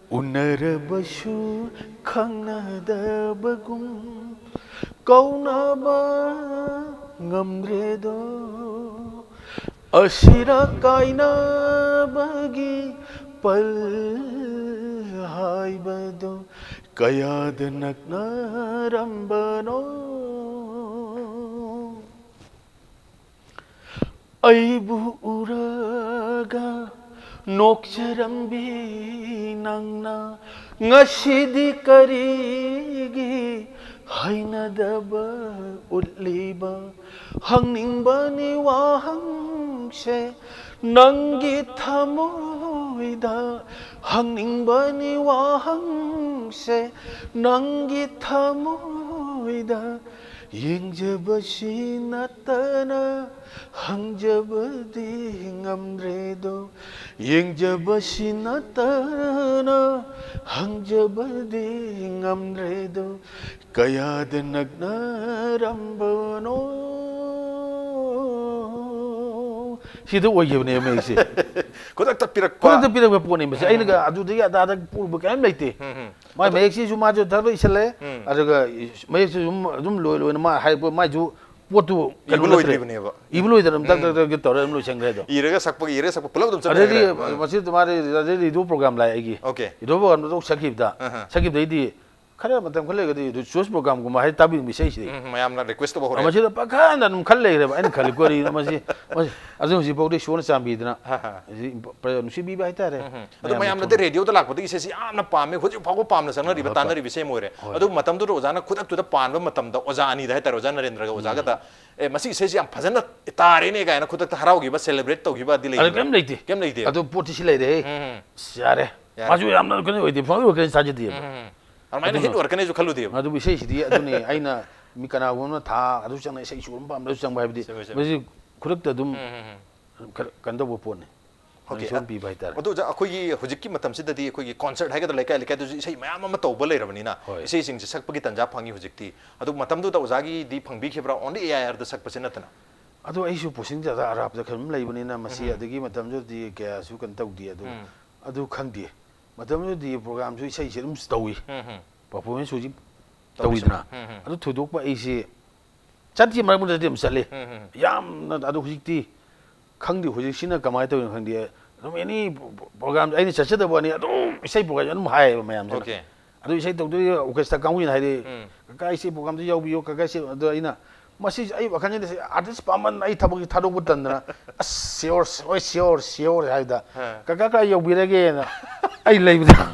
ꯎꯅꯔꯕꯁꯨ ꯈꯪꯅꯗꯕꯒꯨꯝ, ꯀꯧꯅꯕ ꯉꯝꯗ꯭ꯔꯦꯗꯣ꯫ ꯑꯁꯤꯔ ꯀꯥꯏꯅꯕꯒꯤ ꯄꯜ ꯍꯥꯏꯕꯗꯣ ꯀꯌꯥꯗ ꯅꯛꯅꯔꯝꯕꯅꯣ꯫ ꯑꯩꯕꯨ ꯎꯔꯒ ꯅꯣꯛꯆꯔꯝꯕꯤ ꯅꯪꯅ ꯉꯁꯤꯗꯤ ꯀꯔꯤꯒꯤ ꯍꯩꯅꯗꯕ ꯎꯠꯂꯤꯕ? ꯍꯪꯅꯤꯡꯕꯅꯤ ꯋꯥꯍꯪꯁꯦ ꯅꯪꯒꯤ ꯊꯃꯣꯏꯗ, ꯍꯪꯅꯤꯡꯕꯅꯤ ꯋꯥꯍꯪꯁꯦ ꯅꯪꯒꯤ ꯊꯃꯣꯏꯗ꯫ ꯌꯦꯡꯖꯕꯁꯤ ꯅꯠꯇꯅ ꯍꯪꯖꯕꯗꯤ ꯉꯝꯗ꯭ꯔꯦꯗꯣ꯫ ꯌꯦꯡꯖꯕꯁꯤ ꯅꯠꯇꯅ ꯍꯪꯖꯕꯗꯤ ꯉꯝꯗ꯭ꯔꯦꯗꯣ꯫ ꯀꯌꯥꯗ ꯅꯛꯅꯔꯝꯕꯅꯣ꯫ ꯁꯤꯗ ꯑꯣꯏꯈꯤꯕꯅꯦ ꯃꯌꯦꯛꯁꯦ꯫ ꯈꯨꯗꯛꯇ ꯄꯤꯔꯛꯄ꯫ ꯈꯨꯗꯛꯇ ꯄꯤꯔꯛꯄ ꯄꯣꯠꯅꯦ ꯃꯁꯦ꯫ ꯑꯩꯅꯒ ꯑꯗꯨꯗꯒꯤ ꯑꯗꯥꯗ ꯄꯨꯔꯨꯕ ꯀꯔꯤꯝ ꯂꯩꯇꯦ꯫ ꯎꯝ, ꯎꯝ꯫ ꯃꯥꯏ ꯃꯌꯦꯛꯁꯤꯁꯨ ꯃꯥꯁꯨ ꯊꯕꯛ ꯏꯁꯜꯂꯦ꯫ ꯎꯝ꯫ ꯑꯗꯨꯒ ꯃꯌꯦꯛꯁꯨ ꯑꯗꯨꯝ, ꯑꯗꯨꯝ ꯂꯣꯏ ꯂꯣꯏꯅ ꯃꯥ ꯍꯥꯏꯔꯛꯄ ꯃꯥꯏꯁꯨ ꯄꯣꯠꯇꯨ ꯏꯕ ꯀꯩꯅꯣ ꯅꯠꯇ꯭ꯔꯦ꯫ ꯂꯣꯏꯗ꯭ꯔꯤꯕꯅꯦꯕ꯫ ꯏꯕ ꯂꯣꯏꯗ꯭ꯔꯦ, ꯑꯗꯨꯝ ꯇꯛ ꯇꯛ ꯇꯛ ꯇꯧꯔ ꯑꯗꯨꯝ ꯂꯣꯏꯁꯟꯈ꯭ꯔꯦ ꯑꯗꯣ꯫ ꯏꯔꯒ ꯁꯛꯄꯒꯤ, ꯏꯔꯒ ꯁꯛꯄ ꯄꯨꯂꯞ ꯑꯗꯨꯝ ꯑꯗꯩꯗꯤ ꯆꯠꯈ꯭ꯔꯦ꯫ ꯃꯁꯤ ꯃꯥꯗꯤ ꯑꯗꯩ ꯔꯦꯗꯤꯑꯣ ꯄ꯭ꯔꯣꯒ꯭ꯔꯥꯝ ꯂꯥꯛꯑꯦ ꯑꯩꯒꯤ꯫ ꯑꯣꯀꯦ꯫ ꯔꯦꯗꯤꯑꯣ ꯄ꯭ꯔꯣꯒ꯭ꯔꯥꯝꯗꯨ ꯑꯗꯨꯝ ꯁꯛꯈꯤꯕꯗ꯫ ꯑꯍ꯫ ꯁꯛꯈꯤꯕꯗꯩꯗꯤ ꯈꯔ ꯃꯇꯝ ꯈꯔ ꯂꯩꯔꯒꯗꯤ ꯁꯣꯁ ꯄ꯭ꯔꯣꯒ꯭ꯔꯥꯝꯒꯨꯝꯕ ꯍꯥꯏꯗꯤ ꯇꯥꯕꯤꯅꯤꯡꯕ ꯏꯁꯩꯁꯤꯗꯤ꯫ ꯎꯝ, ꯃꯌꯥꯝꯅ ꯔꯤꯀ꯭ꯋꯦꯁ ꯇꯧꯕ ꯍꯧꯔꯦ꯫ ꯃꯁꯤꯗ ꯄꯪꯈꯟꯗ ꯑꯗꯨꯝ ꯈꯜ ꯂꯩꯈ꯭ꯔꯦꯕ꯫ ꯑꯩꯅ ꯈꯜꯂꯤ ꯀꯣꯔꯤꯅ ꯃꯁꯤ, ꯃꯁꯤ ꯑꯗꯨ ꯍꯧꯖꯤꯛꯐꯥꯎꯗꯤ ꯏꯁꯣꯔꯅ ꯆꯥꯟꯕꯤꯗꯅ ꯍꯥ, ꯍꯥ꯫ ꯍꯧꯖꯤꯛ ꯄ꯭ꯔ-, ꯅꯨꯡꯁꯤꯕꯤꯕ ꯍꯥꯏꯇꯥꯔꯦ꯫ ꯎꯝ, ꯎꯝ꯫ ꯑꯗꯣ ꯃꯌꯥꯝꯅꯗꯤ ꯔꯦꯗꯤꯑꯣꯗ ꯂꯥꯛꯄꯗꯒꯤ ꯏꯁꯩꯁꯤ ꯌꯥꯝꯅ ꯄꯥꯝꯃꯦ, ꯍꯧꯖꯤꯛ ꯐꯥꯎꯕ ꯄꯥꯝꯅ ꯆꯪꯅꯔꯤꯕ, ꯍꯣꯏ꯫ ꯇꯥꯟꯅꯔꯤꯕ ꯏꯁꯩ ꯑꯃ ꯑꯣꯏꯔꯦ꯫ ꯍꯣꯏ꯫ ꯑꯗꯨ ꯃꯇꯝꯗꯨꯗ ꯑꯣꯖꯥꯅ ꯈꯨꯗꯛꯇꯨꯗ ꯄꯥꯟꯕ ꯃꯇꯝꯗ ꯑꯣꯖꯥ ꯑꯅꯤꯗ ꯍꯥꯏꯇꯥꯔꯦ, ꯑꯣꯖꯥ ꯅꯔꯦꯟꯗ꯭ꯔꯒ ꯑꯣꯖꯥꯒꯗ, "ꯑꯦ, ꯃꯁꯤ ꯏꯁꯩꯁꯤ ꯌꯥꯝ ꯐꯖꯅ ꯇꯥꯔꯦꯅꯦ" ꯀꯥꯏꯅ ꯈꯨꯗꯛꯇ ꯍꯔꯥꯎꯈꯤꯕ, ꯁꯦꯂꯦꯕ꯭ꯔꯦꯠ ꯇꯧꯈꯤꯕꯗꯤ ꯑꯗꯨ ꯂꯩꯕ꯭ꯔꯥ? ꯀꯩꯝ ꯂꯩꯇꯦ꯫ ꯀꯩꯝ ꯂꯩꯇꯦꯕ꯫ ꯑꯗꯨ ꯄꯣꯠꯇꯤ ꯁꯤ ꯂꯩꯔꯦꯍꯦ꯫ ꯎꯝ, ꯎꯝ꯫ ꯑꯁ, ꯌꯥꯔꯦ꯫ ꯌꯥꯔꯦ꯫ ꯃꯥꯁꯨ ꯌꯥꯝꯅ ꯀꯩꯅꯣ ꯑꯣꯏꯗꯦ, ꯐꯪꯗꯕ ꯀꯩꯅꯣ ꯆꯥꯖꯗꯦꯕ꯫ ꯎꯝ, ꯎꯝ꯫ ꯑꯗꯨꯃꯥꯏꯅ ꯍꯤꯠ ꯑꯣꯏꯔꯛꯀꯅꯤꯁꯨ ꯈꯜꯂꯨꯗꯦꯕ꯫ ꯑꯗꯨꯕꯨ ꯏꯁꯩꯁꯤꯗꯤ ꯑꯗꯨꯅꯤ ꯑꯩꯅ ꯃꯤ ꯀꯅꯥꯒꯨꯝꯕ ꯑꯃꯅ ꯊꯥ ꯑꯗꯨ ꯆꯪꯅ ꯏꯁꯩ ꯁꯨꯔ ꯑꯃ ꯄꯥꯝꯕꯗꯁꯨ ꯆꯪꯕ ꯍꯥꯏꯕꯗꯤ ꯆꯨꯝꯃꯦ, ꯆꯨꯝꯃꯦ꯫ ꯃꯁꯤ ꯈꯨꯗꯛꯇ ꯑꯗꯨꯝ ꯎꯝ, ꯎꯝ, ꯎꯝ꯫ ꯈꯔ ꯀꯩꯅꯣ ꯇꯧꯕ ꯄꯣꯠꯅꯤ꯫ ꯑꯣꯀꯦ꯫ ꯏꯁꯣꯔꯅ ꯄꯤꯕ ꯍꯥꯏꯇꯥꯔꯦ꯫ ꯑꯗꯨ ꯑꯣꯖꯥ, ꯑꯩꯈꯣꯏꯒꯤ ꯍꯧꯖꯤꯛꯀꯤ ꯃꯇꯝꯁꯤꯗꯗꯤ ꯑꯩꯈꯣꯏꯒꯤ ꯀꯣꯟꯁꯔꯠ ꯍꯥꯏꯒꯗ꯭ꯔꯥ, ꯂꯩꯀꯥꯏ ꯂꯩꯀꯥꯏꯗꯁꯨ ꯏꯁꯩ ꯃꯌꯥꯝ ꯑꯃ ꯇꯧꯕ ꯂꯩꯔꯕꯅꯤꯅ, ꯍꯣꯏ꯫ ꯏꯁꯩꯁꯤꯡꯁꯦ ꯁꯛꯄꯒꯤ ꯇꯥꯟꯖꯥ ꯐꯪꯉꯤ ꯍꯧꯖꯤꯛꯇꯤ꯫ ꯑꯗꯨ ꯃꯇꯝꯗꯨꯗ ꯑꯣꯖꯥꯒꯤꯗꯤ ꯐꯪꯕꯤꯈꯤꯕ꯭ꯔꯥ? Only A I R ꯗ ꯁꯛꯄꯁꯤ ꯅꯠꯇꯅ? ꯑꯗꯣ ꯑꯩꯁꯨ ꯄꯣꯁꯤꯡ ꯖꯥꯗ ꯑꯔꯥꯞꯄꯗ ꯈꯔ ꯑꯗꯨꯝ ꯂꯩꯕꯅꯤꯅ, ꯃꯁꯤ ꯎꯝ꯫ ꯑꯗꯒꯤ ꯃꯇꯝꯗꯨꯗꯗꯤ ꯀꯌꯥꯁꯨ ꯀꯩꯅꯣ ꯇꯧꯗꯦ꯫ ꯑꯗꯨ, ꯎꯝ꯫ ꯑꯗꯨ ꯈꯪꯗꯦ꯫ ꯃꯇꯝꯗꯨꯗꯗꯤ ꯄ꯭ꯔꯣꯒ꯭ꯔꯥꯝꯁꯨ ꯏꯁꯩꯁꯦ ꯑꯗꯨꯝ ꯇꯧꯏ꯫ ꯎꯝ, ꯎꯝ꯫ ꯄꯔꯐꯣꯔꯃꯦꯟꯁ ꯍꯧꯖꯤꯛ ꯇꯧꯔꯤꯁꯦ꯫ ꯇꯧꯏꯗꯅ꯫ ꯎꯝ, ꯎꯝ꯫ ꯑꯗꯨ ꯊꯣꯏꯗꯣꯛꯄ ꯑꯩꯁꯦ ꯆꯠꯇꯤ ꯃꯔꯛ ꯃꯔꯛꯇꯗꯤ ꯑꯗꯨꯝ ꯆꯠꯂꯤ꯫ ꯎꯝ, ꯎꯝ꯫ ꯌꯥꯝꯅ꯫ ꯑꯗꯨ ꯍꯧꯖꯤꯛꯇꯤ ꯈꯪꯗꯦ, ꯍꯧꯖꯤꯛꯁꯤꯅ ꯀꯃꯥꯏꯅ ꯇꯧꯔꯤꯅꯣ ꯈꯪꯗꯦ꯫ ꯑꯗꯨꯝ ꯑꯦꯅꯤ ꯄ꯭ꯔꯣꯒ꯭ꯔꯥꯝ ꯑꯩꯅ ꯆꯠꯆꯗꯕ ꯋꯥꯅꯤ, ꯑꯗꯨꯝ ꯏꯁꯩ ꯄ꯭ꯔꯣꯒ꯭ꯔꯥꯝꯁꯦ ꯑꯗꯨꯝ ꯍꯥꯏꯌꯦꯕ ꯃꯌꯥꯝꯁꯤꯅ꯫ ꯑꯣꯀꯦ꯫ ꯑꯗꯨ ꯏꯁꯩ ꯇꯧꯗꯣꯏ ꯑꯣꯔꯀꯦꯁꯇ꯭ꯔꯥ ꯀꯥꯡꯕꯨꯁꯤꯅ ꯍꯥꯏꯗꯤ, ꯎꯝ꯫ "ꯀꯀꯥ, ꯏꯁꯩ ꯄ꯭ꯔꯣꯒ꯭ꯔꯥꯝꯗ ꯌꯥꯎꯕꯤꯌꯨ, ꯀꯀꯥ, ꯏꯁꯩ"꯫ ꯑꯗꯣ ꯑꯩꯅ, ꯃꯁꯤ ꯑꯩ ꯋꯥꯈꯜꯁꯤꯗ ꯑꯥꯔꯇꯤꯁ ꯄꯥꯝꯃꯟ ꯑꯩ ꯊꯕꯛꯁꯤ ꯊꯥꯗꯣꯛꯄ ꯇꯟꯗꯅ, "ꯑꯁ, ꯁꯤꯌꯣꯔ, ꯍꯣꯏ, ꯁꯤꯌꯣꯔ, ꯁꯤꯌꯣꯔ" ꯍꯥꯏꯗ, ꯑꯥ꯫ "ꯀꯀꯥ ꯀꯥꯏ ꯌꯧꯕꯤꯔꯒꯦꯅ?" ꯑꯩ ꯂꯩꯕꯗ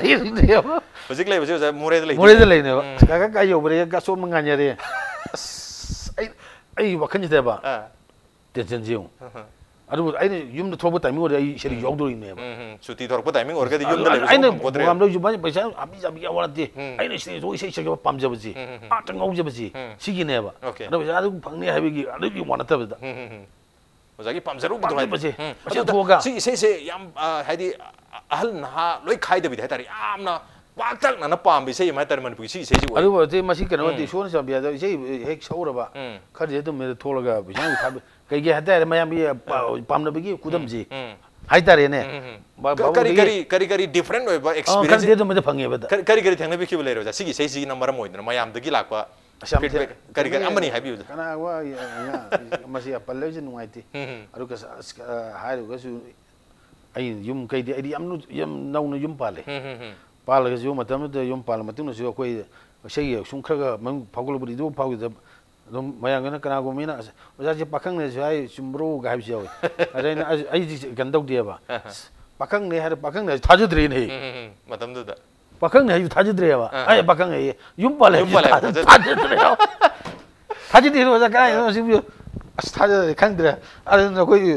ꯂꯩꯔꯤꯅꯦꯕ꯫ ꯍꯧꯖꯤꯛ ꯂꯩꯕꯁꯤ ꯑꯣꯖꯥ ꯃꯣꯔꯦꯗ ꯂꯩꯇꯦ? ꯃꯣꯔꯦꯗ ꯂꯩꯅꯦꯕ꯫ ꯎꯝ꯫ "ꯀꯀꯥ ꯀꯥꯏ ꯌꯧꯕꯤꯔꯒꯦ? ꯑꯆꯣꯟꯕ ꯉꯥꯏꯅꯔꯦ"꯫ ꯑꯁ, ꯑꯩ, ꯑꯩ ꯋꯥꯈꯜꯁꯤꯗꯕ꯫ ꯑꯥ꯫ ꯇꯦꯟꯁꯟꯁꯦ ꯌꯦꯡꯉꯨ꯫ ꯑꯍ꯫ ꯑꯗꯨꯕꯨ ꯑꯩꯅ ꯌꯨꯝꯗ ꯊꯣꯛꯂꯛꯄ ꯇꯥꯏꯃꯤꯡ ꯑꯣꯏꯔꯗꯤ ꯑꯩ ꯁꯤꯗ ꯎꯝ꯫ ꯌꯥꯎꯗꯣꯔꯤꯕꯅꯦꯕ꯫ ꯎꯝ, ꯎꯝ꯫ ꯁꯨꯇꯤ ꯊꯣꯔꯛꯄ ꯇꯥꯏꯃꯤꯡ ꯑꯣꯏꯔꯒꯗꯤ ꯑꯗꯨ ꯌꯨꯝꯗ ꯑꯩꯅ ꯂꯩꯕꯁꯨ ꯑꯩꯅ ꯐꯪꯄꯣꯠꯇ꯭ꯔꯦ꯫ ꯄ꯭ꯔꯣꯒ꯭ꯔꯥꯝꯗ ꯌꯨꯝ ꯄꯩꯁꯥ ꯍꯥꯞꯄꯤ ꯆꯥꯕꯤ ꯌꯥꯎꯕ ꯅꯠꯇꯦ꯫ ꯎꯝ꯫ ꯑꯩꯅ ꯁꯤꯗ ꯏꯁꯩ ꯁꯛꯆꯕ ꯄꯥꯝꯖꯕꯁꯤ, ꯎꯝ, ꯎꯝ, ꯎꯝ꯫ ꯑꯥꯔꯠꯇ ꯉꯥꯎꯖꯕꯁꯤ, ꯎꯝ, ꯎꯝ, ꯎꯝ꯫ ꯁꯤꯒꯤꯅꯦꯕ꯫ ꯑꯣꯀꯦ꯫ ꯑꯗꯣ ꯄꯩꯁꯥ ꯑꯗꯨꯝ ꯐꯪꯅꯤ ꯍꯥꯏꯕꯒꯤ ꯑꯗꯨꯒꯤ ꯋꯥ ꯅꯠꯇꯕꯗ꯫ ꯎꯝ, ꯎꯝ, ꯎꯝ꯫ ꯑꯣꯖꯥꯒꯤ ꯄꯥꯝꯖꯔꯨꯕꯗꯣ ꯍꯥꯏꯗꯤ꯫ ꯄꯥꯝꯖꯕꯁꯦ, ꯎꯝ꯫ ꯃꯁꯤ ꯑꯗꯨꯗ ꯊꯣꯛꯑꯒ ꯁꯤ ꯏꯁꯩꯁꯦ ꯌꯥꯝ, ꯑ, ꯍꯥꯏꯗꯤ, ꯑ-, ꯑꯍꯜ ꯅꯍꯥ ꯂꯣꯏ ꯈꯥꯏꯗꯕꯤꯗ ꯍꯥꯏꯇꯥꯔꯦ, ꯌꯥꯝꯅ ꯄꯥꯛꯇꯛꯅꯅ ꯄꯥꯝꯕ ꯏꯁꯩ ꯑꯃ ꯍꯥꯏꯇꯥꯔꯦ, ꯃꯅꯤꯄꯨꯔꯒꯤ ꯁꯤ ꯏꯁꯩꯁꯦ ꯑꯣꯏ꯫ ꯑꯗꯨꯕꯨ ꯍꯧꯖꯤꯛ ꯃꯁꯤ ꯀꯩꯅꯣ ꯅꯠꯇꯦ, ꯎꯝ꯫ ꯏꯁꯣꯔꯅ ꯆꯥꯟꯕꯤꯕꯗ ꯏꯁꯩ ꯍꯦꯛ ꯁꯛꯎꯔꯕ, ꯎꯝ꯫ ꯈꯔꯗꯤ ꯑꯗꯨꯝ ꯊꯣꯛꯂꯒ ꯄꯩꯁꯥ ꯅꯨꯡꯁꯥ ꯊꯥꯕ-, ꯀꯩꯒꯤ ꯍꯥꯏꯇꯥꯔꯦ, ꯃꯌꯥꯝꯒꯤ ꯄꯥ-, ꯎꯝ꯫ ꯄꯥꯝꯅꯕꯒꯤ ꯈꯨꯗꯝꯁꯤ ꯎꯝ, ꯎꯝ꯫ ꯍꯥꯏꯇꯥꯔꯦꯅꯦ꯫ ꯎꯝ, ꯎꯝ, ꯎꯝ꯫ ꯕꯥ-, ꯀ-, ꯀꯔꯤ, ꯕꯥꯕꯨꯗꯒꯤ ꯀꯔꯤ, ꯀꯔꯤ, ꯀꯔꯤ different ꯑꯣꯏꯕ ꯑꯥ, ꯈꯔꯗꯤ experience? ꯑꯗꯨꯝ ꯍꯦꯛꯇ ꯐꯪꯉꯦꯕ ꯑꯗ꯫ ꯀꯔꯤ, ꯀꯔꯤ, ꯀꯔꯤ ꯊꯦꯡꯅꯕꯤꯈꯤꯕ ꯂꯩꯔꯦ ꯑꯣꯖꯥ? ꯁꯤꯒꯤ ꯏꯁꯩꯁꯤꯒꯤꯅ ꯃꯔꯝ ꯑꯣꯏꯗꯅ ꯃꯌꯥꯝꯗꯒꯤ ꯂꯥꯛꯄ ꯑꯁ, ꯌꯥꯝ feedback ꯊꯦꯡ-, ꯀꯔꯤ, ꯀꯔꯤ, ꯊꯦꯡꯅꯩ꯫ ꯑꯃꯅꯤ ꯍꯥꯏꯕꯤꯌꯨꯗ꯫ ꯀꯅꯥꯒꯨꯝꯕ, ꯑ, ꯃꯁꯤ ꯄꯜꯂꯣꯏꯁꯦ ꯅꯨꯡꯉꯥꯏꯇꯦ꯫ ꯎꯝ, ꯎꯝ꯫ ꯑꯗꯨꯒ ꯑꯁ, ꯑꯁ, ꯑ, ꯍꯥꯏꯔꯨꯔꯒꯁꯨ ꯑꯩ ꯌꯨꯝ ꯀꯩꯗꯤ, ꯑꯩꯗꯤ ꯌꯥꯝ ꯅꯧ-, ꯌꯥꯝ ꯅꯧꯅ ꯌꯨꯝ ꯄꯥꯜꯂꯦ꯫ ꯎꯝ, ꯎꯝ, ꯎꯝ꯫ ꯄꯥꯜꯂꯒꯁꯨ ꯃꯇꯝꯗꯨꯗ ꯌꯨꯝ ꯄꯥꯜꯂ ꯃꯇꯨꯡꯗꯁꯨ ꯑꯩꯈꯣꯏ ꯏꯁꯩꯒꯤ ꯁꯨꯝ ꯈꯔ ꯈꯔ ꯃꯃꯤꯡ ꯐꯥꯎꯒꯠꯂꯛꯄꯗꯤ ꯏꯗꯨ ꯐꯥꯎꯈꯤꯗꯕ꯫ ꯑꯗꯨꯝ ꯃꯌꯥꯝꯒꯤꯅ ꯀꯅꯥꯒꯨꯝꯕ ꯃꯤꯅ, "ꯑꯁ, ꯑꯣꯖꯥꯁꯦ ꯄꯥꯈꯪꯅꯦꯁꯨ ꯍꯥꯏ, ꯆꯨꯝꯕ꯭ꯔꯣ?" ꯀ ꯍꯥꯏꯕꯁꯨ ꯌꯥꯎꯋꯤ꯫ ꯑꯗ ꯑꯩꯅ, "ꯑꯩ, ꯑꯩꯗꯤ ꯀꯩꯅꯣ ꯇꯧꯗꯦꯕ꯫ ꯑꯍ꯫ ꯄꯥꯈꯪꯅꯦ ꯍꯥꯏꯔ ꯄꯥꯈꯪꯅꯦ ꯍꯥꯏꯁꯨ ꯊꯥꯖꯗ꯭ꯔꯦꯅꯦ꯫ ꯎꯝ, ꯎꯝ, ꯎꯝ꯫ ꯃꯇꯝꯗꯨꯗ꯫ ꯄꯥꯈꯪꯅꯦ ꯍꯥꯏꯁꯨ ꯊꯥꯖꯗ꯭ꯔꯦꯕ꯫ ꯑꯍ꯫ ꯑꯩ ꯄꯥꯈꯪꯅꯦ ꯍꯥꯏꯌꯦ꯫ ꯌꯨꯝ ꯄꯥꯜꯂꯦ ꯌꯨꯝ ꯍꯥꯏꯁꯨ ꯄꯥꯜꯂꯦ ꯊꯥꯖ-, ꯊꯥꯖꯗ꯭ꯔꯦ꯫ ꯊꯥꯖꯗ꯭ꯔꯦꯕ꯫ ꯊꯥꯖꯗꯦ, ꯑꯣꯖꯥ, ꯀꯗꯥꯏꯗꯅꯣ ꯁꯤꯕꯨ? ꯑꯁ, ꯊꯥꯖꯗ꯭ꯔꯦ, ꯈꯪꯗ꯭ꯔꯦ꯫ ꯑꯗꯨꯅ ꯑꯩꯈꯣꯏꯒꯤ,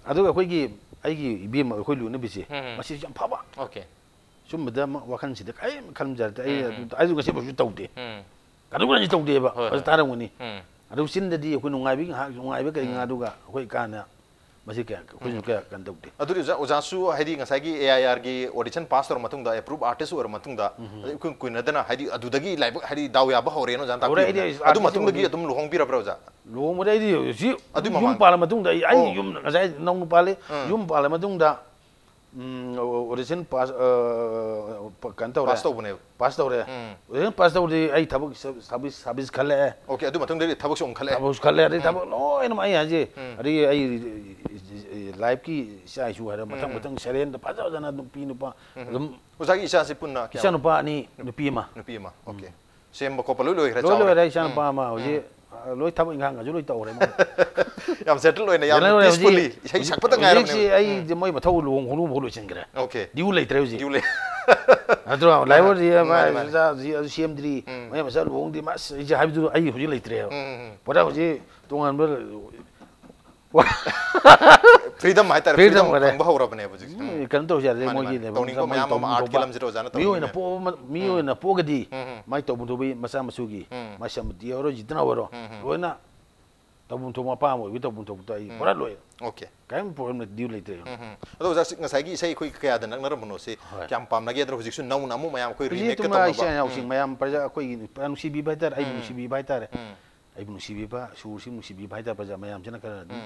ꯑꯗꯨꯒ ꯑꯩꯈꯣꯏꯒꯤ, ꯑꯩꯒꯤ ꯏꯕꯦꯝꯃ, ꯑꯩꯈꯣꯏ ꯂꯨꯅꯕꯤꯁꯦ, ꯎꯝ, ꯎꯝ꯫ ꯃꯁꯤꯁꯨ ꯌꯥꯝ ꯐꯕ꯫ ꯑꯣꯀꯦ꯫ ꯁꯨꯝꯕꯗ ꯑꯃ ꯋꯥꯈꯜꯁꯤꯗ ꯀꯔꯤꯝ ꯈꯟꯖꯔꯛꯇꯦ꯫ ꯑꯩ ꯎꯝ, ꯎꯝ꯫ ꯑꯗꯨ, ꯑꯩꯁꯨ ꯉꯁꯤꯐꯥꯎꯁꯨ ꯇꯧꯗꯦ꯫ ꯎꯝ꯫ ꯑꯗꯨꯒ ꯍꯧꯖꯤꯛ ꯇꯧꯗꯦꯕ꯫ ꯍꯣꯏ, ꯍꯣꯏ꯫ ꯇꯥꯔꯝꯒꯅꯤ꯫ ꯎꯝ꯫ ꯑꯗꯨ ꯆꯤꯟꯗꯗꯤ ꯑꯩꯈꯣꯏ ꯅꯨꯡꯉꯥꯏꯕꯒꯤ ꯉꯥꯏꯍꯥꯛ, ꯅꯨꯡꯉꯥꯏꯕ ꯀꯔꯤ ꯎꯝ꯫ ꯉꯥꯏꯍꯥꯛ ꯑꯗꯨꯒ ꯑꯩꯈꯣꯏ ꯀꯥꯟꯅ ꯃꯁꯤ ꯀꯌꯥ ꯑꯩꯈꯣꯏꯁꯨ ꯀꯌꯥ ꯀꯩꯅꯣ ꯇꯧꯗꯦ꯫ ꯑꯗꯨꯗꯤ ꯑꯣꯖꯥ, ꯑꯣꯖꯥꯁꯨ ꯍꯥꯏꯗꯤ ꯉꯁꯥꯏꯒꯤ A I R ꯒꯤ audition pass ꯇꯧꯔ ꯃꯇꯨꯡꯗ, approve artist ꯑꯣꯏꯔ ꯃꯇꯨꯡꯗ, ꯑꯗꯩ ꯏꯀꯨꯏ ꯀꯨꯏꯅꯗꯅ ꯍꯥꯏꯗꯤ ꯑꯗꯨꯗꯒꯤ ꯂꯥꯏꯕꯛ ꯍꯥꯏꯗꯤ ꯗꯥꯎ ꯌꯥꯕ ꯍꯧꯔꯦꯅ ꯑꯣꯖꯥꯅ ꯍꯧꯔꯛꯑꯦ, ꯇꯥꯛꯄꯤꯕꯅꯦ꯫ ꯑꯩꯗꯤ ꯑꯗꯨ artist ꯃꯇꯨꯡꯗꯒꯤ ꯑꯣꯏꯕ꯫ ꯑꯗꯨꯝ ꯂꯨꯍꯣꯡꯕꯤꯔꯕ꯭ꯔꯥ ꯑꯣꯖꯥ? ꯂꯨꯍꯣꯡꯕꯗ ꯑꯩꯗꯤ ꯍꯧꯖꯤꯛ ꯑꯗꯨꯏ ꯌꯨꯝ ꯃꯃꯥꯡ꯫ ꯄꯥꯜꯂ ꯃꯇꯨꯡꯗ ꯑꯩ ꯑꯩ ꯑꯣ꯫ ꯌꯨꯝ ꯉꯁꯥꯏ ꯅꯧꯅ ꯄꯥꯜꯂꯤ꯫ ꯌꯨꯝ ꯄꯥꯜꯂ ꯃꯇꯨꯡꯗ ꯎꯝ, audition pass, ꯑ, ꯀꯩꯅꯣ ꯇꯧꯔꯦ꯫ Pass ꯇꯧꯕꯅꯦꯕ꯫ Pass ꯇꯧꯔꯦ꯫ ꯎꯝ꯫ Audition pass ꯇꯧꯕꯗꯤ ꯑꯩ ꯊꯕꯛ service, service ꯈꯜꯂꯛꯑꯦ꯫ Okay, ꯑꯗꯨ ꯃꯇꯨꯡꯗꯗꯤ ꯊꯕꯛꯁꯨ ꯑꯃꯨꯛ ꯈꯜꯂꯛꯑꯦ꯫ ꯊꯕꯛꯁꯨ ꯈꯜꯂꯦ, ꯑꯗꯩ ꯊꯕꯛ ꯂꯣꯏꯅꯃꯛ ꯑꯩ ꯍꯥꯏꯁꯦ꯫ ꯑꯗꯒꯤ ꯑꯩ lifeꯀꯤ ꯏꯆꯥ ꯏꯁꯨ ꯍꯥꯏꯔ ꯃꯊꯪ ꯃꯊꯪ serialꯗ ꯐꯖ ꯐꯖꯅ ꯅꯨꯄꯤ ꯅꯨꯄꯥ ꯑꯗꯨꯝ ꯑꯣꯖꯥꯒꯤ ꯏꯆꯥꯁꯤ ꯄꯨꯟꯅ ꯀꯌꯥ? ꯏꯆꯥ ꯅꯨꯄꯥ ꯑꯅꯤ, ꯅꯨꯄꯤ ꯑꯃ꯫ ꯅꯨꯄꯤ ꯑꯃ꯫ Okay꯫ ꯁꯦꯝꯕ ꯈꯣꯠꯄ ꯂꯣꯏ ꯂꯣꯏꯈ꯭ꯔꯦ, ꯂꯣꯏ ꯆꯥꯎꯔꯦ? ꯂꯣꯏ ꯂꯣꯏꯔꯦ, ꯏꯆꯥ ꯅꯨꯄꯥ ꯑꯃ ꯍꯧꯖꯤꯛ, ꯑ, ꯂꯣꯏ ꯊꯕꯛ ꯏꯪꯈꯥꯡꯒꯁꯨ ꯂꯣꯏ ꯇꯧꯔꯦ ꯃꯣꯏ꯫ ꯌꯥꯝ settle ꯑꯣꯏꯅ, ꯌꯥꯝꯅ ꯂꯣꯏꯔꯦ, ꯍꯧꯖꯤꯛ, peacefully ꯏꯁꯩ ꯁꯛꯄꯇ ꯉꯥꯏꯔꯕꯅꯦ꯫ ꯍꯧꯖꯤꯛꯁꯤ ꯑꯩꯁꯦ ꯃꯣꯏ ꯃꯊꯧ ꯂꯨꯍꯣꯡ ꯈꯣꯡꯗꯣꯡꯕ ꯂꯣꯏꯁꯤꯟꯈ꯭ꯔꯦ꯫ Okay꯫ Due ꯂꯩꯇ꯭ꯔꯦ ꯍꯧꯖꯤꯛ꯫ Due ꯂꯩ꯫ ꯅꯠꯇ꯭ꯔꯣ? Library ꯃꯥꯅꯦ, ꯃꯥꯏ ꯃꯥꯅꯦ꯫ ꯃꯆꯥ ꯍꯧꯖꯤꯛ ꯑꯗꯨ ꯁꯦꯝꯗ꯭ꯔꯤ, ꯃꯌꯥꯝ ꯃꯆꯥ ꯂꯨꯍꯣꯡꯗ꯭ꯔꯤ, ꯃꯥ ꯑꯁ ꯑꯩꯁꯦ ꯍꯥꯏꯕꯗꯨ ꯑꯩ ꯍꯧꯖꯤꯛ ꯂꯩꯇ꯭ꯔꯦꯕ꯫ ꯎꯝ, ꯎꯝ, ꯎꯝ꯫ ꯄꯨꯔꯥ ꯍꯧꯖꯤꯛ ꯇꯣꯉꯥꯟꯕ Freedom ꯍꯥꯏꯇꯥꯔꯦ, Freedom freedom ꯑꯣꯏꯔꯦ꯫ ꯐꯪꯕ ꯍꯧꯔꯕꯅꯦꯕ ꯍꯧꯖꯤꯛꯁꯦ꯫ ꯎꯝ, ꯀꯩꯅꯣ ꯇꯧꯁꯦ ꯍꯥꯏꯔꯗꯤ ꯃꯥꯅꯦ, ꯃꯣꯏꯒꯤ ꯃꯥꯅꯦ꯫ level ꯇꯧꯅꯤꯡꯕ ꯃꯣꯏ ꯃꯌꯥꯝ ꯇꯧꯐꯝ ꯑꯃ artꯀꯤ ꯊꯣꯛꯄ ꯂꯝꯁꯤꯗ ꯑꯣꯖꯥꯅ ꯃꯤꯑꯣꯏꯅ ꯇꯧꯅꯤꯡꯕ ꯄꯣꯛꯑꯕ ꯃ-, ꯃꯤꯑꯣꯏꯅ ꯄꯣꯛꯑꯒꯗꯤ ꯃꯥꯏ ꯇꯧꯐꯝ ꯊꯣꯛꯄ ꯃꯆꯥ ꯃꯁꯨꯒꯤ ꯃꯥꯏ ꯁꯝꯕꯨꯗꯤ ꯑꯣꯏꯔꯣ, ꯖꯤꯇꯅ ꯑꯣꯏꯔꯣ, ꯂꯣꯏꯅ ꯇꯧꯐꯝ ꯊꯣꯛꯄ ꯑꯄꯥꯝꯕ ꯑꯣꯏꯕ ꯇꯧꯐꯝ ꯊꯣꯛꯄꯗꯣ ꯑꯩ ꯄꯨꯔꯥ ꯂꯣꯏ꯫ Okay꯫ ꯀꯔꯤꯝ problem ꯂꯩꯇꯦ, due ꯂꯩꯇ꯭ꯔꯦ꯫ ꯎꯝ꯫ ꯑꯗꯣ ꯑꯣꯖꯥ, ꯉꯁꯥꯏꯒꯤ ꯏꯁꯩ ꯑꯩꯈꯣꯏ ꯀꯌꯥꯗ ꯅꯛꯅꯔꯝꯕꯅꯣ ꯁꯤ ꯍꯣꯏ꯫ ꯀꯌꯥꯝ ꯄꯥꯝꯅꯒꯦ? ꯑꯗꯣ ꯍꯧꯖꯤꯛꯁꯨ ꯅꯧꯅ ꯑꯃꯨꯛ ꯃꯌꯥꯝ ꯑꯩꯈꯣꯏ ꯍꯧꯖꯤꯛ remake ꯀ ꯑꯗꯨꯝ ꯏꯆꯥ ꯇꯧꯅꯕ꯫ ꯏꯅꯥꯎꯁꯤꯡ ꯃꯌꯥꯝ ꯄ꯭ꯔꯖꯥ ꯑꯩꯈꯣꯏꯒꯤ ꯅꯨꯡꯁꯤꯕꯤꯕ ꯍꯥꯏꯇꯥꯔꯦ, ꯑꯩꯕꯨ ꯅꯨꯡꯁꯤꯕꯤꯕ ꯍꯥꯏꯇꯥꯔꯦ꯫ ꯑꯩꯕꯨ ꯅꯨꯡꯁꯤꯕꯤꯕ, ꯁꯨꯔꯁꯤ ꯅꯨꯡꯁꯤꯕꯤꯕ ꯍꯥꯏꯇꯥꯔꯦ, ꯄ꯭ꯔꯖꯥ ꯃꯌꯥꯝꯁꯤꯅ ꯈꯔ ꯑꯗꯨꯝ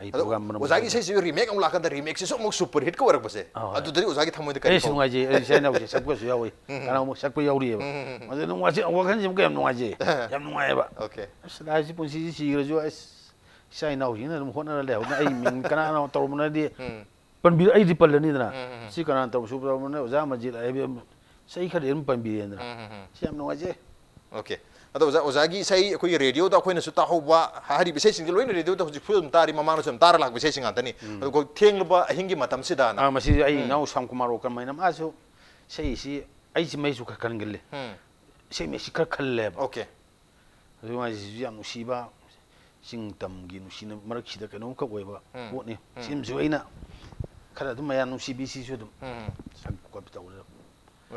ꯑꯩ ꯑꯗꯣ program ꯃꯅꯨꯡꯗ ꯑꯣꯖꯥꯒꯤ ꯆꯠꯂꯦ꯫ ꯏꯁꯩꯁꯤꯁꯨ remake ꯑꯃꯨꯛ ꯂꯥꯛꯀꯥꯟꯗ remake ꯁꯤꯁꯨ ꯑꯃꯨꯛ super hit ꯀ ꯑꯣꯏꯔꯛꯄꯁꯦ꯫ ꯑꯥ, ꯍꯣꯏ꯫ ꯑꯗꯨꯗꯗꯤ ꯑꯣꯖꯥꯒꯤ ꯊꯃꯣꯏꯗ ꯀꯔꯤ ꯑꯩꯁꯨ ꯐꯥꯎꯏ? ꯅꯨꯡꯉꯥꯏꯖꯩ, ꯑꯩ ꯏꯆꯥ ꯏꯅꯥꯎꯁꯦ ꯁꯛꯄꯁꯨ ꯌꯥꯎꯏ꯫ ꯀꯅꯥꯒꯨꯝꯕ ꯁꯛꯄ ꯌꯥꯎꯔꯤꯑꯕ꯫ ꯑꯗꯨ ꯅꯨꯡꯉꯥꯏꯖꯩ, ꯋꯥꯈꯜꯁꯦ ꯑꯃꯨꯛ ꯌꯥꯝ ꯅꯨꯡꯉꯥꯏꯖꯩ꯫ ꯌꯥꯝ ꯅꯨꯡꯉꯥꯏꯑꯕ꯫ Okay꯫ ꯑꯁ, ꯂꯥꯏꯐꯁꯤ ꯄꯨꯟꯁꯤꯁꯤ ꯁꯤꯈ꯭ꯔꯁꯨ ꯑꯁ, ꯏꯆꯥ ꯏꯅꯥꯎꯁꯤꯡꯅ ꯑꯗꯨꯝ ꯍꯣꯠꯅꯔ ꯂꯩꯍꯧꯅ ꯑꯩ ꯃꯤꯡ ꯀꯅꯥꯅꯣ ꯇꯧꯔꯝꯕꯅꯗꯤ ꯄꯟꯕꯤ-, ꯑꯩꯗꯤ ꯄꯜꯂꯅꯤꯗꯅ꯫ ꯁꯤ ꯀꯅꯥꯅ ꯇꯧꯔꯝꯁꯨ ꯇꯧꯔꯝꯕꯅ ꯑꯣꯖꯥ ꯃꯟꯖꯤꯠ ꯍꯥꯏꯕ ꯆꯍꯤ ꯈꯔꯗꯤ ꯑꯗꯨꯝ ꯄꯟꯕꯤꯔꯦꯗꯅ꯫ ꯁꯤ ꯌꯥꯝ ꯅꯨꯡꯉꯥꯏꯖꯩ꯫ Okay꯫ ꯑꯗꯣ ꯑꯣꯖꯥ, ꯑꯣꯖꯥꯒꯤ ꯏꯁꯩ ꯑꯩꯈꯣꯏꯒꯤ radioꯗ ꯑꯩꯈꯣꯏꯅꯁꯨ ꯇꯥꯍꯧꯕ ꯍꯥꯏꯔꯤꯕ ꯏꯁꯩꯁꯤꯡꯁꯦ ꯂꯣꯏꯅ radioꯗ ꯍꯧꯖꯤꯛ ꯐꯥꯎ ꯑꯗꯨꯝ ꯇꯥꯔꯤ, ꯃꯃꯥꯡꯗꯁꯨ ꯑꯗꯨꯝ ꯇꯥꯔ ꯂꯥꯛꯄ ꯏꯁꯩꯁꯤꯡ ꯉꯥꯛꯇꯅꯤ꯫ ꯑꯗꯨꯒ ꯊꯦꯡꯂꯕ ꯑꯍꯤꯡꯒꯤ ꯃꯇꯝꯁꯤꯗꯅ꯫ ꯑꯥ, ꯃꯁꯤꯁꯨ ꯑꯩ ꯏꯅꯥꯎ ꯁ꯭ꯌꯥꯝ ꯀꯨꯃꯥꯔ ꯑꯣꯀꯔꯃ ꯍꯥꯏꯅ ꯃꯥꯁꯨ ꯏꯁꯩꯁꯤ ꯑꯩꯁꯤ ꯃꯩꯁꯨ ꯈꯔ ꯀꯟꯒꯜꯂꯤ꯫ ꯎꯝ꯫ ꯏꯁꯩ ꯃꯩꯁꯤ ꯈꯔ ꯈꯜꯂꯦꯕ꯫ Okay꯫ ꯑꯗꯨ ꯃꯥꯏꯁꯤꯁꯨ ꯌꯥꯝ ꯅꯨꯡꯁꯤꯕ, ꯆꯤꯡ ꯇꯝꯒꯤ ꯅꯨꯡꯁꯤꯅ ꯃꯔꯛꯁꯤꯗ ꯀꯩꯅꯣꯝꯈꯛ ꯑꯣꯏꯕ ꯎꯝ, ꯄꯣꯠꯅꯤ꯫ ꯎꯝ꯫ ꯁꯤꯃꯁꯨ ꯑꯩꯅ ꯈꯔ ꯑꯗꯨꯝ ꯃꯌꯥꯝ ꯅꯨꯡꯁꯤꯕꯤ, ꯁꯤꯁꯨ ꯑꯗꯨꯝ ꯎꯝ꯫ ꯁꯛꯄ ꯈꯣꯠꯄ ꯇꯧꯔꯦ꯫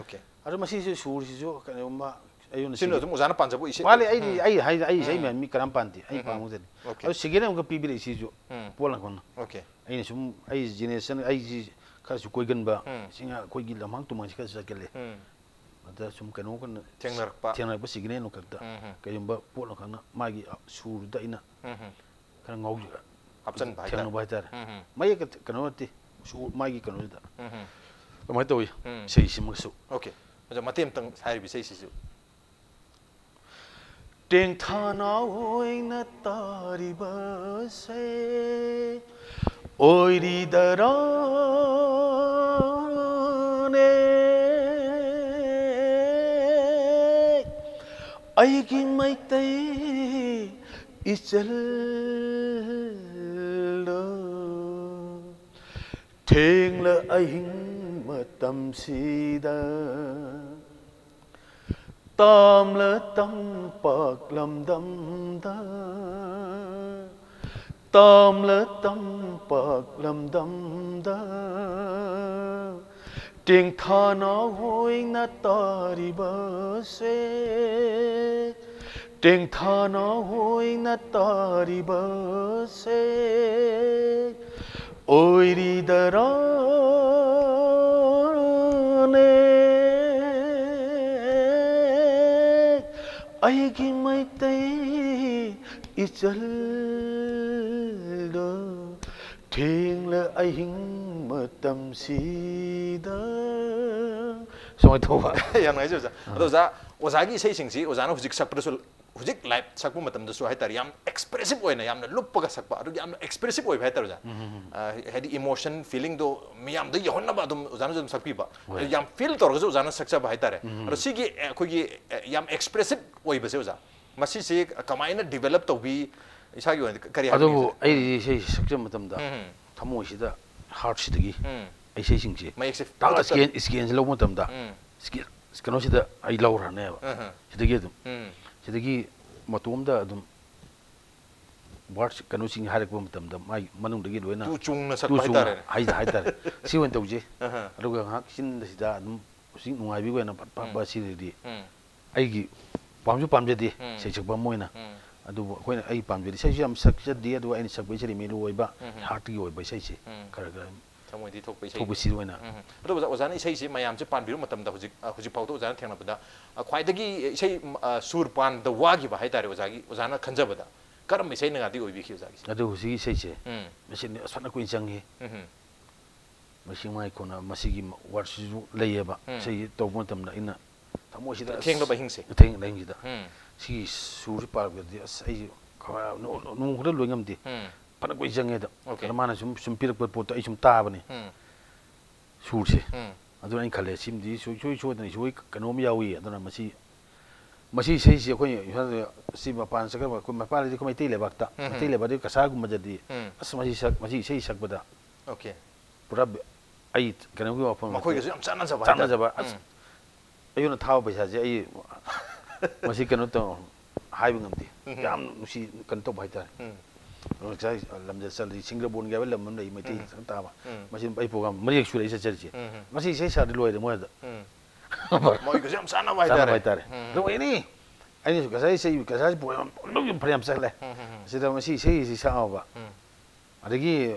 Okay꯫ ꯑꯗꯣ ꯃꯁꯤꯁꯨ ꯁꯨꯔꯁꯤꯁꯨ ꯀꯩꯅꯣꯒꯨꯝꯕ ꯑꯩꯉꯣꯟꯗ ꯁꯤꯅ ꯁꯤꯒꯤ- ꯑꯗꯨꯝ ꯑꯣꯖꯥꯅ ꯄꯥꯟꯖꯕ ꯏꯁꯩ꯫ ꯄꯥꯜꯂꯦ, ꯑꯩꯗꯤ ꯑꯩ ꯍꯥꯏ ꯑꯩ ꯏꯁꯩ ꯃꯌꯥꯝ ꯃꯤ ꯀꯅꯥꯝ ꯄꯥꯟꯗꯦ, ꯑꯩ ꯎꯝ. ꯄꯥꯝꯕꯗꯅꯤ. Okay. ꯑꯗꯨ ꯁꯤꯒꯦꯅ ꯑꯃꯨꯛꯀ ꯄꯤꯕꯤꯔꯛꯏ ꯁꯤꯁꯨ. ꯎꯝ. ꯄꯣꯠ ꯂꯪꯈꯣꯡꯅ. Okay. ꯑꯩꯅ ꯁꯨꯝ ꯑꯩ ꯖꯦꯅꯦꯔꯦꯁꯟ ꯑꯩꯁꯤ ꯈꯔꯁꯨ ꯀꯣꯏꯒꯟꯕ, ꯎꯝ. ꯁꯤꯅ ꯑꯩꯈꯣꯏꯒꯤ ꯂꯝꯍꯥꯡ ꯇꯨꯝꯍꯥꯡꯁꯤ ꯈꯔꯁꯨ ꯆꯠꯀꯜꯂꯦ. ꯎꯝ. ꯑꯗ ꯁꯨꯝ ꯀꯩꯅꯣ ꯀꯟꯅ ꯊꯦꯡꯅꯔꯛꯄ. ꯊꯦꯡꯅꯔꯛꯄ ꯁꯤꯒꯅꯦꯜ ꯈꯛꯇ. ꯎꯝ. ꯀꯩꯒꯨꯝꯕ ꯄꯣꯠ ꯂꯪꯈꯣꯡꯅ ꯃꯥꯒꯤ ꯁꯨꯔꯗ ꯑꯩꯅ ꯎꯝ. ꯈꯔ ꯉꯥꯎꯖ ꯍꯥꯞꯆꯟꯕ ꯍꯥꯏꯇꯥꯔꯦ. ꯊꯦꯡꯅꯕ ꯍꯥꯏꯇꯥꯔꯦ. ꯎꯝ. ꯃꯌꯦꯛ ꯀꯩꯅꯣ ꯅꯠꯇꯦ, ꯁꯨ ꯃꯥꯒꯤ ꯀꯩꯅꯣꯁꯤꯗ ꯎꯝ. ꯑꯗꯨꯃꯥꯏꯅ ꯇꯧꯋꯤ. ꯎꯝ. ꯏꯁꯩꯁꯤꯃꯛꯁꯨ. Okay. ꯑꯗꯣ ꯃꯇꯦꯛ ꯑꯃꯇꯪ ꯍꯥꯏꯔꯤꯕ ꯏꯁꯩꯁꯤꯁꯨ. ꯇꯦꯡꯊꯥꯅ ꯑꯣꯏꯅ ꯇꯥꯔꯤꯕꯁꯦ ꯑꯣꯏꯔꯤꯗꯔꯥꯅꯦ? ꯑꯩꯒꯤ ꯃꯩꯇꯩ ꯏꯆꯜꯗꯣ, ꯊꯦꯡꯂ ꯑꯍꯤꯡ ꯃꯇꯝꯁꯤꯗ ꯇꯥꯝꯂ ꯇꯝꯄꯥꯛ ꯂꯝꯗꯝꯗ, ꯇꯥꯝꯂ ꯇꯝꯄꯥꯛ ꯂꯝꯗꯝꯗ, ꯇꯦꯡꯊꯥꯅ ꯍꯣꯏꯅ ꯇꯥꯔꯤꯕꯁꯦ, ꯇꯦꯡꯊꯥꯅ ꯍꯣꯏꯅ ꯇꯥꯔꯤꯕꯁꯦ ꯑꯣꯏꯔꯤꯗꯔꯥꯅꯦ? ꯑꯩꯒꯤ ꯃꯩꯇꯩ ꯏꯆꯜꯗꯣ, ꯊꯦꯡꯂ ꯑꯍꯤꯡ ꯃꯇꯝꯁꯤꯗ. ꯁꯨꯃꯥꯏꯅ ꯇꯧꯕ. ꯌꯥꯝ ꯅꯨꯡꯉꯥꯏꯖꯩ ꯑꯣꯖꯥ. ꯑꯗꯣ ꯑꯣꯖꯥ, ꯑꯣꯖꯥꯒꯤ ꯏꯁꯩꯁꯤꯡꯁꯤ ꯑꯣꯖꯥꯅ ꯍꯧꯖꯤꯛ ꯁꯛꯄꯗꯁꯨ, ꯍꯧꯖꯤꯛ live ꯁꯛꯄ ꯃꯇꯝꯗꯁꯨ ꯍꯥꯏꯇꯥꯔꯦ, ꯌꯥꯝ expressive ꯑꯣꯏꯅ, ꯌꯥꯝꯅ ꯂꯨꯞꯄꯒ ꯁꯛꯄ, ꯑꯗꯨꯒꯤ ꯌꯥꯝꯅ expressive ꯑꯣꯏꯕ ꯍꯥꯏꯇꯥꯔꯦ ꯑꯣꯖꯥ. ꯑ, ꯍꯥꯏꯗꯤ emotion, feelingꯗꯣ ꯃꯤꯌꯥꯝꯗ ꯌꯧꯍꯟꯅꯕ ꯑꯗꯨꯝ ꯑꯣꯖꯥꯅꯁꯨ ꯑꯗꯨꯝ ꯁꯛꯄꯤꯕ. ꯍꯣꯏ. ꯌꯥꯝ feel ꯇꯧꯔꯒꯁꯨ ꯑꯣꯖꯥꯅ ꯁꯛꯆꯕ ꯍꯥꯏꯇꯥꯔꯦ. ꯑꯗꯣ ꯁꯤꯒꯤ, ꯑ, ꯑꯩꯈꯣꯏꯒꯤ, ꯑ, ꯌꯥꯝ expressive ꯑꯣꯏꯕꯁꯦ ꯑꯣꯖꯥ, ꯃꯁꯤꯁꯦ ꯀꯃꯥꯏꯅ develop ꯇꯧꯕꯤ? ꯏꯁꯥꯒꯤ ꯑꯣꯏꯅꯗꯤ ꯀꯔꯤ ꯑꯗꯨꯕꯨ ꯍꯥꯏꯕꯤꯅꯤꯡꯒꯦ? ꯑꯩ ꯏꯁꯩ ꯁꯛꯆꯕ ꯃꯇꯝꯗ ꯎꯝ. ꯊꯃꯣꯏꯁꯤꯗ, heartꯁꯤꯗꯒꯤ ꯎꯝ. ꯑꯩ ꯏꯁꯩꯁꯤꯡꯁꯦ ꯃꯌꯦꯛꯁꯦ ꯇꯥꯛ ꯐꯖꯅ scan, scanꯁꯦ ꯂꯧꯕ ꯃꯇꯝꯗ ꯎꯝ. scan, ꯀꯩꯅꯣꯁꯤꯗ ꯑꯩ ꯂꯧꯔꯅꯦꯕ. ꯎꯝ. ꯁꯤꯗꯒꯤ ꯑꯗꯨꯝ, ꯎꯝ. ꯁꯤꯗꯒꯤ ꯃꯇꯣꯝꯗ ꯑꯗꯨꯝ words ꯀꯩꯅꯣꯁꯤꯡ ꯍꯥꯏꯔꯛꯄ ꯃꯇꯝꯗ ꯃꯥꯒꯤ ꯃꯅꯨꯡꯗꯒꯤ ꯂꯣꯏꯅ ꯇꯨ ꯆꯨꯡꯅ ꯇꯨ ꯁꯛꯄ ꯆꯨꯡꯅ ꯍꯥꯏꯇꯥꯔꯦ. ꯍꯥꯏ-, ꯍꯥꯏꯇꯥꯔꯦ꯫ ꯁꯤ ꯑꯣꯏꯅ ꯇꯧꯖꯩ꯫ ꯑꯍ. ꯑꯗꯨꯒ ꯉꯥꯏꯍꯥꯛ ꯆꯤꯟꯗꯁꯤꯗ ꯑꯗꯨꯝ ꯍꯧꯖꯤꯛ ꯅꯨꯡꯉꯥꯏꯕꯤꯒꯤ ꯑꯣꯏꯅ ꯐꯠ ꯐꯠ ꯎꯝ. ꯐꯠ ꯁꯤꯗꯗꯤ ꯎꯝ. ꯑꯩꯒꯤ ꯄꯥꯝꯁꯨ ꯄꯥꯝꯖꯗꯦ ꯎꯝ꯫ ꯏꯁꯩ ꯁꯛꯄ ꯑꯃ ꯑꯣꯏꯅ꯫ ꯎꯝ꯫ ꯑꯗꯨꯕꯨ ꯑꯩꯈꯣꯏꯅ, ꯑꯩ ꯄꯥꯝꯖꯗꯦ, ꯏꯁꯩꯁꯨ ꯌꯥꯝ ꯁꯛꯆꯗꯦ, ꯑꯗꯨꯒ ꯑꯩꯅ ꯁꯛꯄ ꯏꯁꯩ ꯃꯦꯂꯨ ꯑꯣꯏꯕ, ꯎꯝ꯫ ꯍꯥꯔꯠꯀꯤ ꯑꯣꯏꯕ ꯏꯁꯩꯁꯦ ꯎꯝ꯫ ꯈꯔ ꯈꯔ ꯊꯃꯣꯏꯗꯤ ꯊꯣꯛꯄ ꯏꯁꯩ꯫ ꯊꯣꯛꯄ ꯁꯤꯗ ꯑꯣꯏꯅ꯫ ꯎꯝ꯫ ꯑꯗꯣ ꯑꯣꯖꯥ, ꯑꯣꯖꯥꯅ ꯏꯁꯩꯁꯤ ꯃꯌꯥꯝꯁꯦ ꯄꯥꯟꯕꯤꯕ ꯃꯇꯝꯗ ꯍꯧꯖꯤꯛ, ꯑ, ꯍꯧꯖꯤꯛ ꯐꯥꯎꯗ ꯑꯣꯖꯥꯅ ꯊꯦꯡꯅꯕꯗ, ꯑ, ꯈ꯭ꯋꯥꯏꯗꯒꯤ ꯏꯁꯩ, ꯎꯝ, ꯑ, ꯁꯨꯔ ꯄꯥꯟꯕꯗ ꯋꯥꯈꯤꯕ ꯍꯥꯏꯇꯥꯔꯦ ꯑꯣꯖꯥꯒꯤ, ꯑꯣꯖꯥꯅ ꯈꯟꯖꯕꯗ ꯀꯔꯝꯕ ꯏꯁꯩꯅꯒꯗꯤ ꯑꯣꯏꯕꯤꯈꯤ ꯑꯣꯖꯥꯒꯤꯁꯦ? ꯑꯗꯨ ꯍꯧꯖꯤꯛꯀꯤ ꯏꯁꯩꯁꯦ, ꯎꯝ꯫ ꯃꯁꯤꯅꯤ ꯑꯁ ꯐꯅ ꯀꯨꯏꯅ ꯆꯪꯉꯤ꯫ ꯎꯝ꯫ ꯃꯁꯤ ꯃꯥꯏ ꯈꯣꯟꯅ ꯃꯁꯤꯒꯤ ꯋꯥꯔꯗꯁꯤꯁꯨ ꯂꯩꯌꯦꯕ꯫ ꯎꯝ꯫ ꯏꯁꯩꯁꯤ ꯇꯧꯕ ꯃꯇꯝꯗ ꯑꯩꯅ ꯊꯃꯣꯏꯁꯤꯗ ꯑꯁ, ꯊꯦꯡꯂꯕ ꯑꯍꯤꯡꯁꯦ꯫ ꯊꯦꯡꯂꯕ ꯑꯍꯤꯡꯁꯤꯗ ꯎꯝ꯫ ꯁꯤꯒꯤ ꯁꯨꯔꯁꯤ ꯄꯥꯔꯛꯄꯗꯗꯤ ꯑꯁ ꯑꯩꯁꯦ ꯈꯔ ꯅꯣꯡ, ꯅꯣꯡ ꯈꯔ ꯂꯣꯏ ꯉꯝꯗꯦ꯫ ꯎꯝ꯫ ꯐꯅ ꯀꯨꯏ ꯆꯪꯉꯦꯗ꯫ ꯑꯣꯀꯦ꯫ ꯑꯗ ꯃꯥꯅ ꯁꯨꯝ, ꯁꯨꯝ ꯄꯤꯔꯛꯄ ꯄꯣꯠꯇꯣ ꯑꯩ ꯁꯨꯝ ꯇꯥꯕꯅꯤ꯫ ꯎꯝ꯫ ꯁꯨꯔꯁꯦ꯫ ꯎꯝ꯫ ꯑꯗꯨꯅ ꯑꯩꯅ ꯈꯜꯂꯦ, ꯁꯤꯃꯗꯤ ꯁꯨꯡꯁꯣꯏ ꯁꯣꯏꯗꯅ ꯏꯁꯣꯔꯒꯤ ꯀꯩꯅꯣꯝ ꯌꯥꯎꯏ꯫ ꯑꯗꯨꯅ ꯃꯁꯤ, ꯃꯁꯤ ꯏꯁꯩꯁꯤ ꯑꯩꯈꯣꯏ ꯁꯤ ꯃꯄꯥꯟ ꯆꯠꯈ꯭ꯔꯕ, ꯑꯩꯈꯣꯏ ꯃꯄꯥꯟꯗꯗꯤ ꯑꯩꯈꯣꯏ ꯃꯩꯇꯩ ꯂꯩꯕꯥꯛꯇ, ꯎꯝ꯫ ꯃꯩꯇꯩ ꯂꯩꯕꯥꯛꯇꯗꯤ ꯀꯁꯥꯒꯨꯝꯕꯗꯗꯤ, ꯎꯝ꯫ ꯑꯁ, ꯃꯁꯤ ꯁꯛ-, ꯃꯁꯤ ꯏꯁꯩ ꯁꯛꯄꯗ ꯑꯣꯀꯦ꯫ ꯄꯨꯔꯥ ꯕ-, ꯑꯩ ꯀꯩꯅꯣꯒꯤ ꯋꯥꯐꯝ ꯅꯠꯇꯦ꯫ ꯃꯈꯣꯏꯒꯁꯨ ꯌꯥꯝ ꯆꯥꯟꯅꯖꯕ ꯍꯥꯏꯇꯥꯔꯦ꯫ ꯆꯥꯟꯅꯖꯕ꯫ ꯑꯁ, ꯎꯝ꯫ ꯑꯩꯉꯣꯟꯗ ꯊꯥꯕ ꯄꯩꯁꯥꯁꯦ ꯑꯩ ꯃꯁꯤ ꯀꯩꯅꯣ ꯇꯧ, ꯍꯥꯏꯕ ꯉꯝꯗꯦ꯫ ꯎꯝ꯫ ꯌꯥꯝ ꯅꯨꯡꯁꯤ, ꯀꯩꯅꯣ ꯇꯧꯕ ꯍꯥꯏꯇꯥꯔꯦ꯫ ꯎꯝ꯫ ꯉꯁꯥꯏ ꯂꯝꯖꯦꯜ ꯆꯠꯂꯤ, ꯁꯤꯡꯖꯕꯣꯟꯒꯤ ꯍꯥꯏꯕ ꯂꯝ ꯑꯃ ꯂꯩ, ꯃꯩꯇꯩ ꯎꯝ꯫ ꯈꯛꯇꯪ ꯇꯥꯕ꯫ ꯎꯝ꯫ ꯃꯁꯤ ꯑꯩ ꯄ꯭ꯔꯣꯒ꯭ꯔꯥꯝ ꯃꯔꯤꯔꯛ ꯁꯨꯔꯦ ꯑꯩ ꯆꯠꯆꯔꯤꯁꯦ꯫ ꯎꯝ꯫ ꯉꯁꯤ ꯏꯁꯩ ꯁꯥꯔꯗꯤ ꯂꯣꯏꯔꯦ ꯃꯣꯏꯗ꯫ ꯎꯝ꯫ ꯃꯣꯏꯒꯁꯨ ꯌꯥꯝ ꯆꯥꯟꯅꯕ ꯆꯥꯟꯅꯕ ꯍꯥꯏꯇꯥꯔꯦ꯫ ꯍꯥꯏꯇꯥꯔꯦ꯫ ꯎꯝ꯫ ꯑꯗꯨ ꯑꯣꯏꯅꯤ꯫ ꯑꯩꯅꯁꯨ ꯉꯁꯥꯏ ꯏꯁꯩ, ꯉꯁꯥꯏ ꯄ꯭ꯔꯣꯒ꯭ꯔꯥꯝ ꯂꯣꯏ ꯐꯅꯌꯥꯝ ꯆꯠꯂꯦ꯫ ꯎꯝ, ꯎꯝ, ꯎꯝ꯫ ꯁꯤꯗ ꯃꯁꯤ ꯏꯁꯩꯁꯤ ꯁꯛꯑꯕ꯫ ꯎꯝ꯫ ꯑꯗꯒꯤ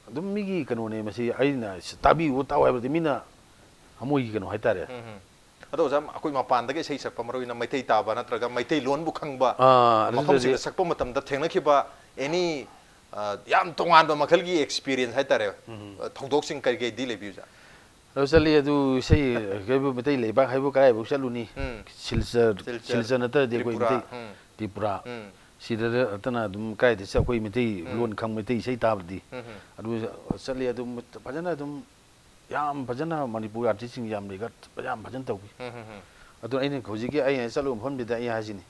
ꯑꯗꯨꯝ ꯃꯤꯒꯤ ꯀꯩꯅꯣꯅꯦ ꯃꯁꯤ, ꯑꯩꯅ ꯇꯥꯕꯤꯌꯨ ꯇꯥꯎ ꯍꯥꯏꯕꯗꯤ ꯃꯤꯅ ꯊꯃꯣꯏꯒꯤ ꯀꯩꯅꯣ ꯍꯥꯏꯇꯥꯔꯦ꯫ ꯎꯝ, ꯎꯝ꯫ ꯑꯗꯣ ꯑꯣꯖꯥ, ꯑꯩꯈꯣꯏ ꯃꯄꯥꯟꯗꯒꯤ ꯏꯁꯩ ꯁꯛꯄ, ꯃꯔꯨ ꯑꯣꯏꯅ ꯃꯩꯇꯩ ꯇꯥꯕ ꯅꯠꯇ꯭ꯔꯒ ꯃꯩꯇꯩꯂꯣꯟꯕꯨ ꯈꯪꯕ ꯑꯥ, ꯑꯗꯨꯗꯗꯤ ꯃꯐꯝꯁꯤꯡꯗ ꯁꯛꯄ ꯃꯇꯝꯗ ꯊꯦꯡꯅꯈꯤꯕ ꯑꯦꯅꯤ, ꯑ, ꯌꯥꯝ ꯇꯣꯉꯥꯟꯕ ꯃꯈꯜꯒꯤ ꯑꯦꯛꯁꯄꯤꯔꯤꯌꯦꯟꯁ ꯍꯥꯏꯇꯥꯔꯦ, ꯎꯝ꯫ ꯑ, ꯊꯧꯗꯣꯛꯁꯤꯡ ꯀꯔꯤ ꯀꯔꯤꯗꯤ ꯂꯩꯕꯤꯌꯨ ꯑꯣꯖꯥ? ꯑꯗꯨ ꯆꯠꯂꯤ, ꯑꯗꯨ ꯏꯁꯩ ꯍꯥꯏꯕꯨ ꯃꯩꯇꯩ ꯂꯩꯕꯥꯛ ꯍꯥꯏꯕꯨ ꯀꯗꯥꯏꯐꯥꯎ ꯆꯠꯂꯨꯅꯤ? ꯎꯝ꯫ ꯁꯤꯜꯆꯔ, ꯁꯤꯜꯆꯔ, ꯁꯤꯜꯆꯔ ꯅꯠꯇ꯭ꯔꯗꯤ ꯑꯩꯈꯣꯏ ꯇ꯭ꯔꯤꯄꯨꯔꯥ, ꯃꯩꯇꯩ ꯎꯝ꯫ ꯇ꯭ꯔꯤꯄꯨꯔꯥ꯫ ꯎꯝ꯫ ꯁꯤꯗ ꯅꯠꯇꯅ ꯑꯗꯨꯝ ꯀꯗꯥꯏꯗ ꯆꯠ-, ꯑꯩꯈꯣꯏ ꯃꯩꯇꯩ ꯎꯝ꯫ ꯂꯣꯟ ꯈꯪ, ꯃꯩꯇꯩ ꯏꯁꯩ ꯇꯥꯕꯗꯤ ꯎꯝ, ꯎꯝ꯫ ꯑꯗꯨ ꯆꯠꯂꯤ꯫ ꯑꯗꯨꯝ ꯐꯖꯅ ꯑꯗꯨꯝ ꯌꯥꯝ ꯐꯖꯅ ꯃꯅꯤꯄꯨꯔ ꯑꯥꯔꯇꯤꯁꯁꯤꯡ ꯌꯥꯝ ꯂꯩꯒ ꯌꯥꯝ ꯐꯖꯅ ꯇꯧꯕꯤ꯫ ꯎꯝ, ꯎꯝ, ꯎꯝ꯫ ꯑꯗꯨ ꯑꯩꯅ ꯍꯧꯖꯤꯛꯀꯤ ꯑꯩꯅ ꯆꯠꯂꯨꯕ ꯃꯐꯝꯁꯤꯗ ꯑꯩ ꯍꯥꯏꯁꯤꯅꯤ,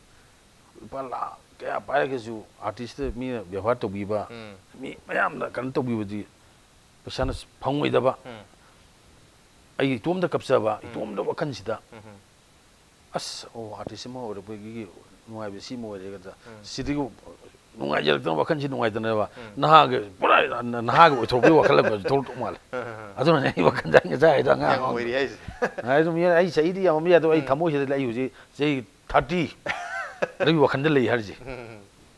ꯂꯨꯄꯥ ꯂꯥꯈ ꯀꯌꯥ ꯄꯥꯏꯔꯒꯁꯨ ꯑꯥꯔꯇꯤꯁꯇ ꯃꯤꯅ ꯕꯦꯕꯥꯔ ꯇꯧꯕꯤꯕ, ꯎꯝ꯫ ꯃꯤ ꯃꯌꯥꯝꯅ ꯀꯩꯅꯣ ꯇꯧꯕꯤꯕꯗꯤ ꯄꯩꯁꯥꯅ ꯐꯪꯉꯣꯏꯗꯕ꯫ ꯎꯝ꯫ ꯑꯩ ꯏꯇꯣꯝꯇ ꯀꯞꯆꯕ, ꯎꯝ꯫ ꯏꯇꯣꯝꯇ ꯋꯥꯈꯜꯁꯤꯗ, ꯎꯝ, ꯎꯝ꯫ ꯑꯁ, ꯑꯣ, ꯑꯥꯔꯇꯤꯁ ꯑꯃ ꯑꯣꯏꯔꯛꯄꯒꯤ ꯅꯨꯡꯉꯥꯏꯕ ꯁꯤ ꯑꯃ ꯑꯣꯏꯔꯦꯒꯗ꯭ꯔꯥ? ꯎꯝ꯫ ꯁꯤꯗꯒꯤ ꯅꯨꯡꯉꯥꯏꯖꯔꯛꯇꯅ, ꯋꯥꯈꯜꯁꯤ ꯅꯨꯡꯉꯥꯏꯇꯅꯕ, ꯅꯍꯥꯒꯤ, ꯄꯨꯔꯥ ꯅꯍꯥꯒꯤ ꯑꯣꯏꯊꯣꯛꯄꯒꯤ ꯋꯥꯈꯜ ꯑꯃꯁꯨ ꯊꯣꯛꯂꯛꯇꯧ ꯃꯥꯜꯂꯦ꯫ ꯑꯗꯨꯅꯅꯦ ꯑꯩ ꯋꯥꯈꯜꯁꯦ ꯉꯁꯥꯏ ꯍꯥꯏꯗꯣ ꯑꯉꯥꯡ ꯌꯥꯝ ꯑꯣꯏꯔꯤ ꯍꯥꯏꯁꯦ꯫ ꯑꯩ ꯑꯗꯨꯝ, ꯑꯩ ꯆꯍꯤꯗꯤ ꯌꯥꯝꯃꯝꯕ ꯌꯥꯏ, ꯑꯗꯣ ꯑꯩ ꯊꯃꯣꯏꯁꯤꯗ ꯑꯩ ꯍꯧꯖꯤꯛ ꯆꯍꯤ ꯊꯥꯔꯇꯤ ꯑꯗꯨꯒꯤ ꯋꯥꯈꯜꯗ ꯂꯩ ꯍꯥꯏꯔꯤꯁꯦ꯫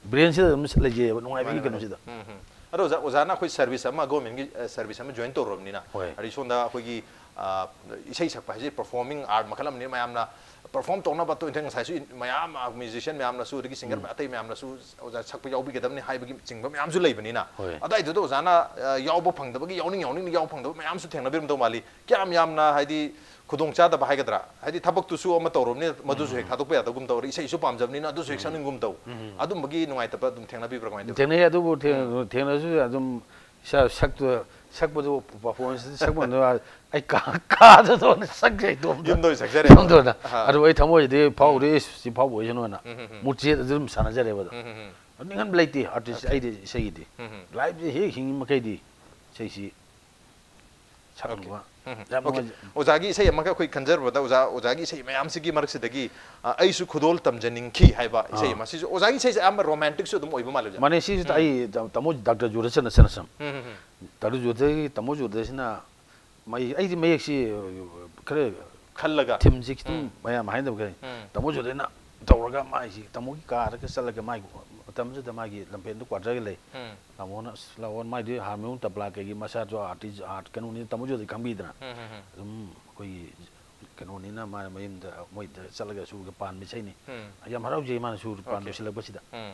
ꯕ꯭ꯔꯦꯟꯁꯤꯗ ꯑꯗꯨꯝ ꯂꯩꯖꯩꯑꯕ, ꯅꯨꯡꯉꯥꯏꯕꯒꯤ ꯀꯩꯅꯣꯁꯤꯗ꯫ ꯎꯝ, ꯎꯝ꯫ ꯑꯗꯣ ꯑꯣꯖꯥ, ꯑꯣꯖꯥꯅ ꯑꯩꯈꯣꯏ ꯁꯔꯚꯤꯁ ꯑꯃ, ꯒꯣꯔꯃꯦꯟꯒꯤ ꯁꯔꯚꯤꯁ ꯑꯃ ꯖꯣꯏꯟ ꯇꯧꯔꯨꯔꯕꯅꯤꯅ, ꯍꯣꯏ꯫ ꯑꯗꯩ ꯁꯣꯝꯗ ꯑꯩꯈꯣꯏꯒꯤ, ꯑ, ꯏꯁꯩ ꯁꯛꯄ ꯍꯥꯏꯁꯦ ꯄꯔꯐꯣꯔꯃꯤꯡ ꯑꯥꯔꯠ ꯃꯈꯜ ꯑꯃꯅꯤ꯫ ꯃꯌꯥꯝꯅ ꯄꯔꯐꯣꯔꯝ ꯇꯧꯅꯕ, ꯇꯣꯏꯅ ꯉꯁꯥꯏꯁꯨ ꯏꯟ-, ꯃꯌꯥꯝ, ꯃ꯭ꯌꯨꯖꯤꯁꯤꯌꯥꯟ ꯃꯌꯥꯝꯅꯁꯨ, ꯑꯗꯒꯤ ꯁꯤꯡꯒꯔ ꯑꯇꯩ ꯃꯌꯥꯝꯅꯁꯨ ꯑꯣꯖꯥ ꯁꯛꯄ ꯌꯥꯎꯕꯤꯒꯗꯕꯅꯤ ꯍꯥꯏꯕꯒꯤ ꯆꯤꯡꯕ ꯃꯌꯥꯝꯁꯨ ꯂꯩꯕꯅꯤꯅ, ꯍꯣꯏ꯫ ꯑꯗꯨꯋꯥꯏꯗꯨꯗ ꯑꯣꯖꯥꯅ, ꯑ, ꯌꯥꯎꯕ ꯐꯪꯗꯕꯒꯤ, ꯌꯥꯎꯅꯤꯡ ꯌꯥꯎꯅꯤꯡꯅ ꯌꯥꯎꯕ ꯐꯪꯗꯕ ꯃꯌꯥꯝꯁꯨ ꯊꯦꯡꯅꯕꯤꯔꯝꯗꯧ ꯃꯥꯜꯂꯤ꯫ ꯀꯌꯥꯝ ꯌꯥꯝꯅ, ꯍꯥꯏꯗꯤ, ꯈꯨꯗꯣꯡꯆꯥꯗꯕ ꯍꯥꯏꯒꯗ꯭ꯔꯥ, ꯍꯥꯏꯗꯤ, ꯊꯕꯛꯇꯨꯁꯨ ꯑꯃ ꯇꯧꯔꯕꯅꯤꯅ ꯃꯗꯨꯁꯨ ꯍꯦꯛ ꯊꯥꯗꯣꯛꯄ ꯌꯥꯗꯕꯒꯨꯝ ꯇꯧ, ꯏꯁꯩꯁꯨ ꯄꯥꯝꯖꯕꯅꯤꯅ ꯑꯗꯨꯁꯨ ꯍꯦꯛ ꯁꯛꯅꯤꯡꯒꯨꯝ ꯇꯧ, ꯑꯗꯨꯝꯕꯒꯤ ꯅꯨꯡꯉꯥꯏꯇꯕ ꯑꯗꯨꯝ ꯊꯦꯡꯅꯕꯤꯕ꯭ꯔꯥ, ꯀꯃꯥꯏꯅ ꯇꯧꯏ? ꯊꯦꯡꯅꯩ꯫ ꯑꯗꯨꯕꯨ ꯊꯦꯡ-, ꯊꯦꯡꯅꯔꯁꯨ ꯑꯗꯨꯝ ꯏꯁꯥ ꯁꯛꯇꯨ, ꯁꯛꯄꯗꯨ, ꯄꯔꯐꯣꯔꯃꯦꯟꯁꯇ ꯁꯛꯄꯗꯨ ꯑꯩ ꯀꯥ-, ꯀꯥꯗ ꯊꯣꯛꯑꯅ ꯁꯛꯆꯩ ꯏꯇꯣꯝꯇ꯫ ꯌꯨꯝꯗ ꯑꯣꯏꯅ ꯁꯛꯆꯔꯦ꯫ ꯏꯇꯣꯝꯇ ꯑꯣꯏꯅ꯫ ꯑꯍꯥ꯫ ꯑꯗꯨ ꯑꯩ ꯊꯃꯣꯏꯁꯤꯗꯤ ꯐꯥꯎꯔꯦ, ꯁꯤ ꯐꯥꯎꯕ ꯑꯣꯏꯁꯅꯨꯅ ꯎꯝ, ꯎꯝ, ꯎꯝ꯫ ꯃꯨꯠꯁꯦ ꯑꯗꯨꯝ ꯁꯥꯟꯅꯖꯔꯦꯕ ꯑꯗꯣ꯫ ꯎꯝ, ꯎꯝ, ꯎꯝ꯫ ꯑꯗꯨ ꯅꯤꯡꯍꯟꯕ ꯂꯩꯇꯦ ꯑꯥꯔꯇꯤꯁ ꯑꯩꯗꯤ ꯏꯁꯩꯒꯤꯗꯤ꯫ ꯎꯝ, ꯎꯝ꯫ ꯂꯥꯏꯐꯁꯦ ꯍꯦꯛ ꯍꯤꯡꯉꯤ ꯃꯈꯩꯗꯤ ꯏꯁꯩꯁꯤ ꯁꯛꯅꯕ꯫ ꯎꯝ, ꯎꯝ꯫ ꯌꯥꯝ ꯑꯣꯀꯦ꯫ ꯅꯨꯡꯉꯥꯏꯖꯩ꯫ ꯑꯣꯖꯥꯒꯤ ꯏꯁꯩ ꯑꯃꯈꯛ ꯑꯩꯈꯣꯏ ꯈꯟꯖꯔꯨꯕꯗ, ꯑꯣꯖꯥ, ꯑꯣꯖꯥꯒꯤ ꯏꯁꯩ ꯃꯌꯥꯝꯁꯤꯒꯤ ꯃꯔꯛꯁꯤꯗꯒꯤ, ꯑ, ꯑꯩꯁꯨ ꯈꯨꯗꯣꯜ ꯇꯝꯖꯅꯤꯡꯈꯤ ꯍꯥꯏꯕ ꯏꯁꯩ ꯑꯃ꯫ ꯁꯤꯁꯨ ꯑꯣꯖꯥꯒꯤ ꯏꯁꯩꯁꯦ ꯑꯌꯥꯝꯕ ꯔꯣꯃꯥꯟꯇꯤꯛꯁꯨ ꯑꯗꯨꯝ ꯑꯣꯏꯕ ꯃꯥꯜꯂꯦ, ꯑꯣꯖꯥ꯫ ꯃꯥꯅꯦ, ꯁꯤꯁꯨ ꯑꯩ ꯇꯥꯃꯣ ꯗꯥꯛꯇꯔ ꯖꯨꯔꯦꯁꯟꯅ ꯁꯅꯁꯝ꯫ ꯎꯝ, ꯎꯝ, ꯎꯝ꯫ ꯗꯥꯛꯇꯔ ꯖꯨꯔꯦꯁꯟꯒꯤ, ꯇꯥꯃꯣ ꯖꯨꯔꯦꯁꯟꯅ ꯃꯩ-, ꯑꯩꯗꯤ ꯃꯌꯦꯛꯁꯤ ꯈꯔ ꯈꯜꯂꯒ꯫ ꯊꯤꯝꯁꯤ ꯈꯤꯇꯪ ꯃꯌꯥꯝ ꯍꯥꯏꯅꯕ ꯈꯔ ꯎꯝ꯫ ꯇꯥꯃꯣ ꯖꯨꯔꯦꯁꯟꯅ ꯇꯧꯔꯒ ꯃꯥꯏꯁꯤ ꯇꯥꯃꯣꯒꯤ ꯀꯥꯗꯒ ꯆꯠꯂꯒ ꯃꯥꯒꯤ ꯃꯇꯝꯗꯨꯗ ꯃꯥꯒꯤ ꯂꯝꯐꯦꯜꯗ ꯀ꯭ꯋꯥꯇꯔꯒ ꯂꯩ꯫ ꯎꯝ꯫ ꯇꯥꯃꯣꯅ ꯑꯁ ꯂꯥꯛꯑꯣ, ꯃꯥꯏꯗꯤ ꯍꯥꯔꯃꯣꯅꯤꯌꯝ ꯇꯕ꯭ꯂꯥ ꯀꯩꯒꯤ ꯃꯁꯥꯁꯨ ꯑꯥꯔꯇꯤꯁ ꯑꯥꯔꯠ ꯀꯩꯅꯣꯅꯤ, ꯇꯥꯃꯣ ꯖꯨꯔꯦꯁꯟꯗꯤ ꯈꯪꯕꯤꯗꯅ꯫ ꯎꯝ, ꯎꯝ, ꯎꯝ꯫ ꯑꯗꯨꯝ ꯑꯩꯈꯣꯏꯒꯤ ꯀꯩꯅꯣꯅꯤꯅ ꯃꯥ ꯃꯌꯨꯝꯗ ꯃꯣꯏꯗ ꯆꯠꯂꯒ ꯁꯨꯔꯒ ꯄꯥꯟꯕ ꯏꯁꯩꯅꯤ꯫ ꯎꯝ꯫ ꯌꯥꯝ ꯍꯔꯥꯎꯖꯩ ꯃꯥꯅ ꯁꯨꯔ ꯄꯥꯟꯕ ꯑꯣꯀꯦ꯫ ꯁꯤꯜꯂꯛꯄꯁꯤꯗ꯫ ꯎꯝ꯫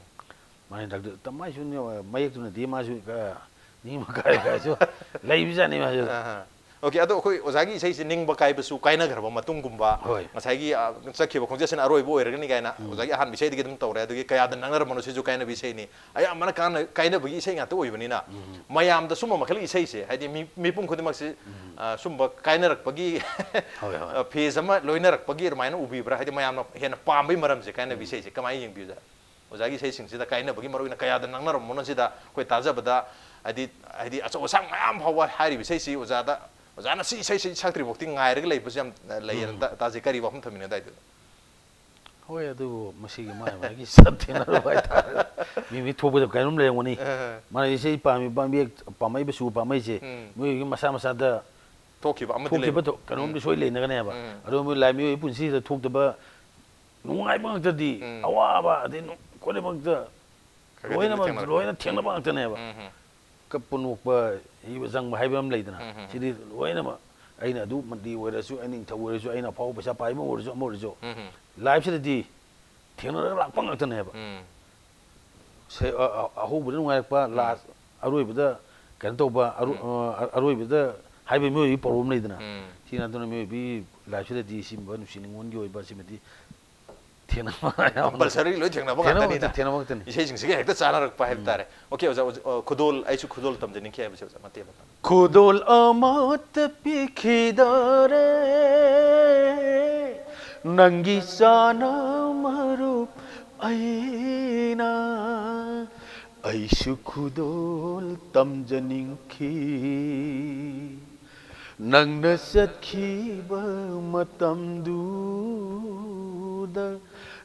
ꯃꯥꯅ ꯗꯥꯛꯇꯔ ꯇ-, ꯃꯥꯏꯁꯨ ꯅꯦ-, ꯃꯌꯦꯛꯇꯨꯅꯗꯤ ꯃꯥꯁꯨ, ꯑ, ꯅꯤꯡꯕ ꯀꯥꯏ ꯀꯥꯏꯁꯨ ꯂꯩꯕꯖꯥꯠꯅꯤ ꯃꯥꯁꯨ꯫ ꯑꯍꯥ꯫ ꯑꯣꯀꯦ, ꯑꯗꯣ ꯑꯩꯈꯣꯏ ꯑꯣꯖꯥꯒꯤ ꯏꯁꯩꯁꯤ ꯅꯤꯡꯕ ꯀꯥꯏꯕꯁꯨ ꯀꯥꯏꯅꯈ꯭ꯔꯕ ꯃꯇꯨꯡꯒꯨꯝꯕ, ꯍꯣꯏ꯫ ꯉꯁꯥꯏꯒꯤ, ꯑ, ꯆꯠꯈꯤꯕ ꯈꯣꯡꯆꯠꯁꯤꯅ ꯑꯔꯣꯏꯕ ꯑꯣꯏꯔꯒꯅꯤ ꯀꯥꯏꯅ ꯑꯣꯖꯥꯒꯤ ꯑꯍꯥꯟꯕ ꯏꯁꯩꯗꯒꯤ ꯑꯗꯨꯝ ꯇꯧꯔꯦ, ꯑꯗꯨꯒꯤ ꯀꯌꯥꯗ ꯅꯪꯅꯔꯝꯕꯅꯣ ꯁꯤꯁꯨ ꯀꯥꯏꯅꯕ ꯏꯁꯩꯅꯤ꯫ ꯑꯌꯥꯝꯕꯅ ꯀꯥꯟꯅ-, ꯀꯥꯏꯅꯕꯒꯤ ꯏꯁꯩ ꯉꯥꯛꯇ ꯑꯣꯏꯕꯅꯤꯅ, ꯃꯌꯥꯝꯗ ꯁꯨꯝꯕ ꯃꯈꯜꯒꯤ ꯏꯁꯩꯁꯦ, ꯍꯥꯏꯗꯤ ꯃꯤ-, ꯃꯤꯄꯨꯝ ꯈꯨꯗꯤꯡꯃꯛꯁꯤ, ꯑ, ꯁꯨꯝꯕ ꯀꯥꯏꯅꯔꯛꯄꯒꯤ, ꯍꯣꯏ, ꯍꯣꯏ꯫ ꯑ, ꯐꯦꯖ ꯑꯃ ꯂꯣꯏꯅꯔꯛꯄꯒꯤ ꯑꯗꯨꯃꯥꯏꯅ ꯎꯕꯤꯕ꯭ꯔꯥ? ꯍꯥꯏꯗꯤ ꯃꯌꯥꯝꯅ ꯍꯦꯟꯅ ꯄꯥꯝꯕꯒꯤ ꯃꯔꯝꯁꯦ, ꯀꯥꯏꯅꯕ ꯏꯁꯩꯁꯦ ꯀꯃꯥꯏꯅ ꯌꯦꯡꯕꯤꯕꯖꯥ? ꯑꯣꯖꯥꯒꯤ ꯏꯁꯩꯁꯤꯡꯁꯤꯗ ꯀꯥꯏꯅꯕꯒꯤ ꯃꯔꯨꯑꯣꯏꯅ ꯀꯌꯥꯗ ꯅꯪꯅꯔꯝꯕꯅꯣ ꯁꯤꯗ ꯑꯩꯈꯣꯏ ꯇꯥꯖꯕꯗ, ꯍꯥꯏꯗꯤ, ꯍꯥꯏꯗꯤ ꯑꯆꯧ ꯑꯁꯥꯡ ꯃꯌꯥꯝ ꯐꯥꯎꯕ ꯍꯥꯏꯔꯤꯕ ꯏꯁꯩꯁꯤ ꯑꯣꯖꯥꯗ, ꯑꯣꯖꯥꯅ ꯁꯤ ꯏꯁꯩꯁꯤ ꯁꯛꯇ꯭ꯔꯤꯐꯥꯎꯗꯤ ꯉꯥꯏꯔꯒ ꯂꯩꯕꯁꯨ ꯌꯥꯝ, ꯑ, ꯂꯩꯌꯦꯅ ꯇꯥ-, ꯇꯥꯖꯩ꯫ ꯀꯔꯤ ꯋꯥꯐꯝ ꯊꯝꯕꯤꯅꯤꯡꯉꯦ ꯑꯗꯥꯏꯗꯨꯗ? ꯍꯣꯏ, ꯑꯗꯨꯕꯨ ꯃꯁꯤꯒꯤ ꯃꯥꯏ ꯃꯥꯏꯒꯤ ꯆꯠ ꯊꯦꯡꯅꯔꯨꯕ ꯍꯥꯏꯇꯥꯔꯦ꯫ ꯃꯤ ꯃꯤ ꯊꯣꯛꯄꯗ ꯀꯩꯅꯣꯝ ꯂꯩꯔꯝꯒꯅꯤ꯫ ꯑ꯫ ꯃꯥꯅ ꯏꯁꯩ ꯄꯥꯝꯃꯤ ꯄꯥꯝꯕꯤ, ꯄꯥꯝꯃꯛꯏꯕ ꯆꯨ ꯄꯥꯝꯃꯛꯏꯁꯦ, ꯎꯝ꯫ ꯃꯤꯑꯣꯏꯒꯤ ꯃꯁꯥ ꯃꯁꯥꯗ ꯊꯣꯛꯈꯤꯕ ꯑꯃꯗꯤ ꯊꯣꯛꯈꯤꯕ ꯂꯩꯕ꯫ ꯊꯣ-, ꯀꯩꯅꯣꯝꯗꯤ ꯎꯝ꯫ ꯁꯣꯏ ꯂꯩꯅꯒꯅꯦꯕ꯫ ꯎꯝ꯫ ꯑꯗꯨꯒ ꯃꯣꯏ ꯂꯥꯏ ꯃꯤꯑꯣꯏ ꯄꯨꯟꯁꯤꯗ ꯊꯣꯛꯇꯕ ꯅꯨꯡꯉꯥꯏꯕ ꯉꯥꯛꯇꯗꯤ, ꯎꯝ꯫ ꯑꯋꯥꯕ, ꯑꯗꯩ ꯅꯨ-, ꯈꯣꯠꯅꯕ ꯉꯥꯛꯇ ꯈꯔ ꯈꯔꯗꯤ ꯂꯣꯏꯅꯃꯛ ꯊꯦꯡꯅꯔꯛꯄ꯫ ꯂꯣꯏꯅ ꯊꯦꯡꯅꯕ ꯉꯥꯛꯇꯅꯦꯕ꯫ ꯎꯝ ꯍꯝ꯫ ꯀꯞꯄ ꯅꯣꯛꯄ, ꯏꯕ ꯆꯪꯕ ꯍꯥꯏꯕ ꯑꯃ ꯂꯩꯗꯅ, ꯎꯝ ꯍꯝ꯫ ꯁꯤꯗꯤ ꯂꯣꯏꯅꯃꯛ ꯑꯩꯅ ꯑꯗꯨ ꯃꯟꯗꯤ ꯑꯣꯏꯔꯁꯨ, ꯑꯩ ꯅꯤꯡꯊꯧ ꯑꯣꯏꯔꯁꯨ, ꯑꯩꯅ ꯑꯐꯥꯎꯕ ꯄꯩꯁꯥ ꯄꯥꯏꯕ ꯑꯃ ꯑꯣꯏꯔꯁꯨ, ꯑꯃ ꯑꯣꯏꯔꯁꯨ, ꯎꯝ ꯍꯝ꯫ ꯂꯥꯏꯐꯁꯤꯗꯗꯤ ꯊꯦꯡꯅꯔꯒ ꯂꯥꯛꯄ ꯉꯥꯛꯇꯅꯦꯕ꯫ ꯎꯝ꯫ ꯁꯦ-, ꯑ-, ꯑ-, ꯑꯍꯧꯕꯗ ꯅꯨꯡꯉꯥꯏꯔꯛꯄ, ꯎꯝ꯫ ꯂꯥꯁ, ꯑꯔꯣꯏꯕꯗ ꯀꯩꯅꯣ ꯇꯧꯕ, ꯑꯔꯣ-, ꯎꯝ꯫ ꯑ-, ꯑ-, ꯑꯔꯣꯏꯕꯗ ꯍꯥꯏꯕ ꯃꯤꯑꯣꯏꯕꯒꯤ ꯄꯥꯎꯔꯧ ꯑꯃ ꯂꯩꯗꯅ, ꯎꯝ꯫ ꯁꯤ ꯅꯠꯇꯅ ꯃꯤꯑꯣꯏꯕꯒꯤ ꯂꯥꯏꯐꯁꯤꯗꯗꯤ ꯁꯤꯒꯨꯝꯕ ꯅꯨꯡꯁꯤ ꯅꯨꯡꯉꯣꯟꯒꯤ ꯑꯣꯏꯕ ꯁꯤꯃꯗꯤ ꯊꯦꯡꯅꯕ ꯌꯥꯎꯅ ꯀꯝꯄꯜꯁꯔꯤ ꯂꯣꯏ ꯊꯦꯡꯅꯕ ꯊꯦꯡꯅꯕ ꯉꯥꯛꯇꯅꯤꯅ꯫ ꯉꯥꯛꯇ-, ꯊꯦꯡꯅꯕ ꯉꯥꯛꯇꯅꯤ꯫ ꯏꯁꯩꯁꯤꯡꯁꯤꯒ ꯍꯦꯛꯇ ꯆꯥꯟꯅꯔꯛꯄ ꯍꯥꯏꯕ ꯎꯝ꯫ ꯇꯥꯔꯦ꯫ ꯑꯣꯀꯦ, ꯑꯣꯖꯥ, ꯑꯣꯖꯥ, ꯑ, ꯈꯨꯗꯣꯜ, ꯑꯩꯁꯨ ꯈꯨꯗꯣꯜ ꯇꯝꯖꯅꯤꯡꯈꯤ ꯍꯥꯏꯕꯁꯦ, ꯑꯣꯖꯥ, ꯃꯇꯦꯛ ꯑꯃꯇꯪ꯫ ꯈꯨꯗꯣꯜ ꯑꯃꯠꯇ ꯄꯤꯈꯤꯗꯔꯦ ꯅꯪꯒꯤ ꯆꯥꯅ ꯃꯔꯨꯞ ꯑꯩꯅ꯫ ꯑꯩꯁꯨ ꯈꯨꯗꯣꯜ ꯇꯝꯖꯅꯤꯡꯈꯤ꯫ ꯅꯪꯅ ꯆꯠꯈꯤꯕ ꯃꯇꯝꯗꯨꯗ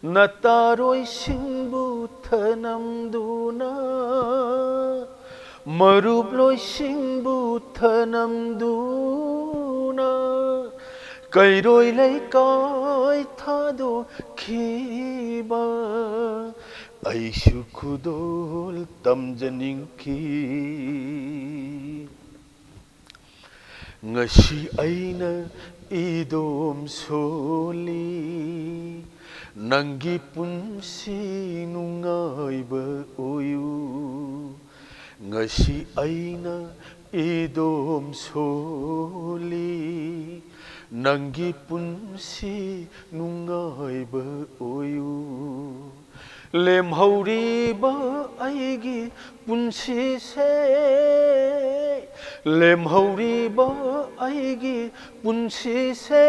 ꯅꯇꯥꯔꯣꯏꯁꯤꯡꯕꯨ ꯊꯅꯝꯗꯨꯅ, ꯃꯔꯨꯞ ꯂꯣꯏꯁꯤꯡꯕꯨ ꯊꯅꯝꯗꯨꯅ, ꯀꯩꯔꯣꯏ ꯂꯩꯀꯥꯏ ꯊꯥꯗꯣꯛꯈꯤꯕ ꯑꯩꯁꯨ ꯈꯨꯗꯣꯜ ꯇꯝꯖꯅꯤꯡꯈꯤ꯫ ꯉꯁꯤ ꯑꯩꯅ ꯏꯗꯣꯝ ꯁꯣꯜꯂꯤ, ꯅꯪꯒꯤ ꯄꯨꯟꯁꯤ ꯅꯨꯡꯉꯥꯏꯕ ꯑꯣꯏꯌꯨ꯫ ꯉꯁꯤ ꯑꯩꯅ ꯏꯗꯣꯝ ꯁꯣꯜꯂꯤ, ꯅꯪꯒꯤ ꯄꯨꯟꯁꯤ ꯅꯨꯡꯉꯥꯏꯕ ꯑꯣꯏꯌꯨ꯫ ꯂꯦꯝꯍꯧꯔꯤꯕ ꯑꯩꯒꯤ ꯄꯨꯟꯁꯤꯁꯦ, ꯂꯦꯝꯍꯧꯔꯤꯕ ꯑꯩꯒꯤ ꯄꯨꯟꯁꯤꯁꯦ,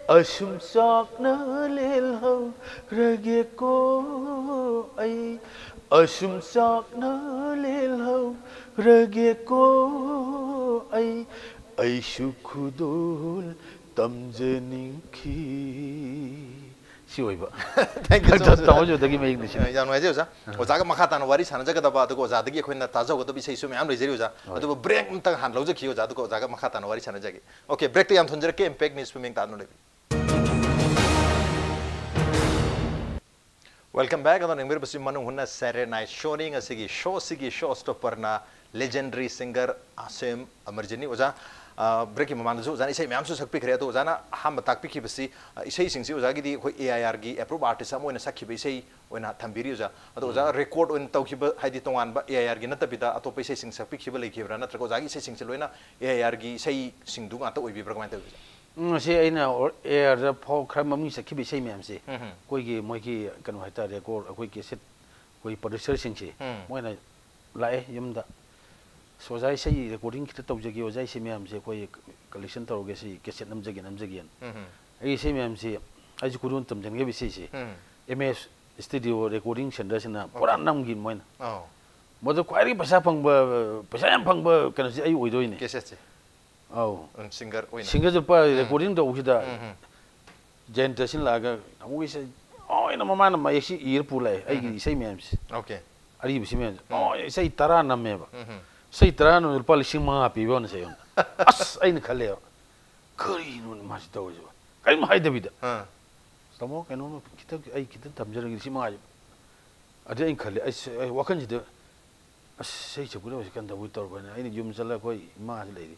ꯑꯁꯨꯝ ꯆꯥꯛꯅ ꯂꯦꯜꯍꯧꯔꯒꯦꯀꯣ ꯑꯩ, ꯑꯁꯨꯝ ꯆꯥꯛꯅ ꯂꯦꯜꯍꯧꯔꯒꯦꯀꯣ ꯑꯩ, ꯑꯩꯁꯨ ꯈꯨꯗꯣꯜ ꯇꯝꯖꯅꯤꯡꯈꯤ꯫ ꯁꯤ ꯑꯣꯏꯕ꯫ Thank you so much. ꯇꯥꯃꯣꯖꯨꯗꯒꯤ ꯃꯌꯦꯛꯅꯤ ꯁꯤꯅ꯫ ꯌꯥꯝ ꯅꯨꯡꯉꯥꯏꯖꯩ ꯑꯣꯖꯥ꯫ ꯑꯣꯖꯥꯒ ꯃꯈꯥ ꯇꯥꯅ ꯋꯥꯔꯤ ꯁꯥꯟꯅꯖꯒꯗꯕ, ꯑꯗꯨꯒ ꯑꯣꯖꯥꯗꯒꯤ ꯑꯩꯈꯣꯏꯅ ꯇꯥꯖꯍꯧꯒꯗꯕ ꯏꯁꯩꯁꯨ ꯃꯌꯥꯝ ꯂꯩꯖꯔꯤ ꯑꯣꯖꯥ꯫ ꯑꯗꯨꯕꯨ break ꯑꯝꯇꯪ ꯍꯥꯟꯅ ꯂꯧꯖꯈꯤꯌꯨ ꯑꯣꯖꯥ, ꯑꯗꯨꯒ ꯑꯣꯖꯥꯒ ꯃꯈꯥ ꯇꯥꯅ ꯋꯥꯔꯤ ꯁꯥꯟꯅꯖꯒꯦ꯫ Okay, breakꯇ ꯌꯥꯝ ꯊꯨꯟꯖꯔꯛꯀꯦ꯫ Impact News ꯄꯨꯛꯅꯤꯡ ꯇꯥꯗꯨꯅ ꯂꯩꯕꯤꯌꯨ꯫ Welcome back. ꯑꯗꯣ ꯌꯦꯡꯕꯤꯔꯤꯕꯁꯤ ꯃꯅꯨꯡ ꯍꯨꯠꯅ Saturday Night Showꯅꯤ꯫ ꯉꯁꯤꯒꯤ ꯁꯣꯁꯤꯒꯤ show stopperꯅ legendary singer ꯑꯁꯦꯝ ꯑꯃꯔꯖꯤꯠꯅꯤ꯫ ꯑꯣꯖꯥ, breakꯀꯤ ꯃꯃꯥꯡꯗꯁꯨ ꯑꯣꯖꯥꯅ ꯏꯁꯩ ꯃꯌꯥꯝꯁꯨ ꯁꯛꯄꯤꯈ꯭ꯔꯦ꯫ ꯑꯗꯣ ꯑꯣꯖꯥꯅ ꯑꯍꯥꯟꯕ ꯇꯥꯛꯄꯤꯈꯤꯕꯁꯤ, ꯑ, ꯏꯁꯩꯁꯤꯡꯁꯤ ꯑꯣꯖꯥꯒꯤꯗꯤ ꯑꯩꯈꯣꯏ A I Rꯒꯤ approve artist ꯑꯃ ꯑꯣꯏꯅ ꯁꯛꯈꯤꯕ ꯏꯁꯩ ꯑꯣꯏꯅ ꯊꯝꯕꯤꯔꯤ ꯑꯣꯖꯥ꯫ ꯑꯗꯣ ꯑꯣꯖꯥ, record ꯑꯣꯏꯅ ꯇꯧꯈꯤꯕ, ꯍꯥꯏꯗꯤ ꯇꯣꯉꯥꯟꯕ A I Rꯒꯤ ꯅꯠꯇꯕꯤꯗ ꯑꯇꯣꯞꯄ ꯏꯁꯩꯁꯤꯡ ꯁꯛꯄꯤꯈꯤꯕ ꯂꯩꯈꯤꯕ꯭ꯔꯥ? ꯅꯠꯇ꯭ꯔꯒ ꯑꯣꯖꯥꯒꯤ ꯏꯁꯩꯁꯤꯡꯁꯦ ꯂꯣꯏꯅ A I Rꯒꯤ ꯏꯁꯩꯁꯤꯡꯗꯨ ꯉꯥꯛꯇ ꯑꯣꯏꯕꯤꯕ꯭ꯔꯥ? ꯀꯃꯥꯏꯅ ꯇꯧꯕꯤꯕ? ꯎꯝ, ꯁꯤ ꯑꯩꯅ ꯑꯣ-, A I Rꯗ ꯐꯥꯎ ꯈꯔ ꯃꯃꯤꯡ ꯆꯠꯈꯤꯕ ꯏꯁꯩ ꯃꯌꯥꯝꯁꯦ, ꯎꯝ ꯍꯝ꯫ ꯑꯩꯈꯣꯏꯒꯤ ꯃꯣꯏꯒꯤ ꯀꯩꯅꯣ ꯍꯥꯏꯇꯥꯔꯦ, record, ꯑꯩꯈꯣꯏ cassette, ꯑꯩꯈꯣꯏ producerꯁꯤꯡꯁꯦ, ꯎꯝ꯫ ꯃꯣꯏꯅ ꯂꯥꯛꯑꯦ ꯌꯨꯝꯗ, "ꯑꯁ, ꯑꯣꯖꯥ, ꯏꯁꯩ recording ꯈꯤꯇ ꯇꯧꯖꯒꯦ, ꯑꯣꯖꯥ, ꯏꯁꯩ ꯃꯌꯥꯝꯁꯦ ꯑꯩꯈꯣꯏ collection ꯇꯧꯔꯒꯦ, ꯁꯤ cassette ꯅꯝꯖꯒꯦ, ꯅꯝꯖꯒꯦꯅ"꯫ ꯎꯝ ꯍꯝ꯫ ꯑꯩ ꯏꯁꯩ ꯃꯌꯥꯝꯁꯦ ꯑꯩꯁꯨ ꯈꯨꯗꯣꯜ ꯇꯝꯖꯟꯒꯦ ꯏꯁꯩꯁꯦ꯫ ꯎꯝ꯫ M S Studio recording centreꯁꯤꯅ ꯄꯨꯔꯥ Okay. ꯅꯝꯈꯤꯕ ꯃꯣꯏꯅ꯫ ꯑꯧ꯫ ꯃꯗꯨ ꯈ꯭ꯋꯥꯏꯗꯒꯤ ꯄꯩꯁꯥ ꯐꯪꯕ, ꯄꯩꯁꯥ ꯌꯥꯝ ꯐꯪꯕ ꯀꯩꯅꯣꯁꯦ ꯑꯩ ꯑꯣꯏꯗꯣꯏꯅꯦ꯫ Cassetteꯁꯦ꯫ ꯑꯧ꯫ ꯎꯝ, singer ꯑꯣꯏꯅ꯫ Singerꯁꯦ ꯄꯨꯔꯥ recording ꯇꯧꯕꯁꯤꯗ ꯎꯝ ꯍꯝ꯫ ꯖꯌꯟꯇ ꯁꯤꯟ ꯂꯥꯛꯑꯒ, "ꯇꯥꯃꯣꯒꯤ ꯏꯁꯩ ꯂꯣꯏꯅ ꯃꯃꯥꯅ ꯃꯌꯦꯛꯁꯤ ꯏꯔ ꯄꯨ ꯂꯥꯛꯑꯦ, ꯑꯩꯒꯤ ꯎꯝ꯫ ꯏꯁꯩ ꯃꯌꯥꯝꯁꯦ꯫ Okay꯫ ꯑꯔꯤꯕꯁꯤ ꯃꯌꯥꯝꯁꯦ꯫ ꯎꯝ꯫ ꯑꯣ, ꯏꯁꯩ ꯇꯔꯥ ꯅꯝꯃꯦꯕ꯫ ꯎꯝ ꯍꯝ꯫ ꯏꯁꯩ ꯇꯔꯥ ꯅꯝꯕꯗ ꯂꯨꯄꯥ ꯂꯤꯁꯤꯡ ꯃꯉꯥ ꯄꯤꯕ ꯍꯥꯏꯅ ꯏꯁꯩ ꯑꯃ꯫ ꯑꯁ! ꯑꯩꯅ ꯈꯜꯂꯦꯕ, "ꯀꯔꯤꯅꯣꯅꯦ ꯃꯥꯁꯤ ꯇꯧꯔꯤꯁꯤꯕꯣ?" ꯀꯔꯤꯝ ꯍꯥꯏꯗꯕꯤꯗ꯫ ꯑꯥ꯫ "ꯇꯥꯃꯣ, ꯀꯩꯅꯣꯝ ꯈꯤꯇꯪ, ꯑꯩ ꯈꯤꯇꯪ ꯇꯝꯖꯔꯒꯦ, ꯂꯤꯁꯤꯡ ꯃꯉꯥ ꯍꯥꯏꯁꯦ"꯫ ꯑꯗꯩ ꯑꯩꯅ ꯈꯜꯂꯦ, ꯑꯩꯁ-, ꯑꯩ ꯋꯥꯈꯜꯁꯤꯗ, "ꯑꯁ, ꯏꯁꯩ ꯁꯛꯄꯗ ꯍꯧꯖꯤꯛ ꯀꯝꯗꯧꯕꯩ ꯇꯧꯔꯕꯅ?" ꯑꯩꯅ ꯌꯨꯝ ꯆꯠꯂꯒ ꯑꯩꯈꯣꯏ ꯏꯃꯥꯁꯤ ꯂꯩꯔꯤ꯫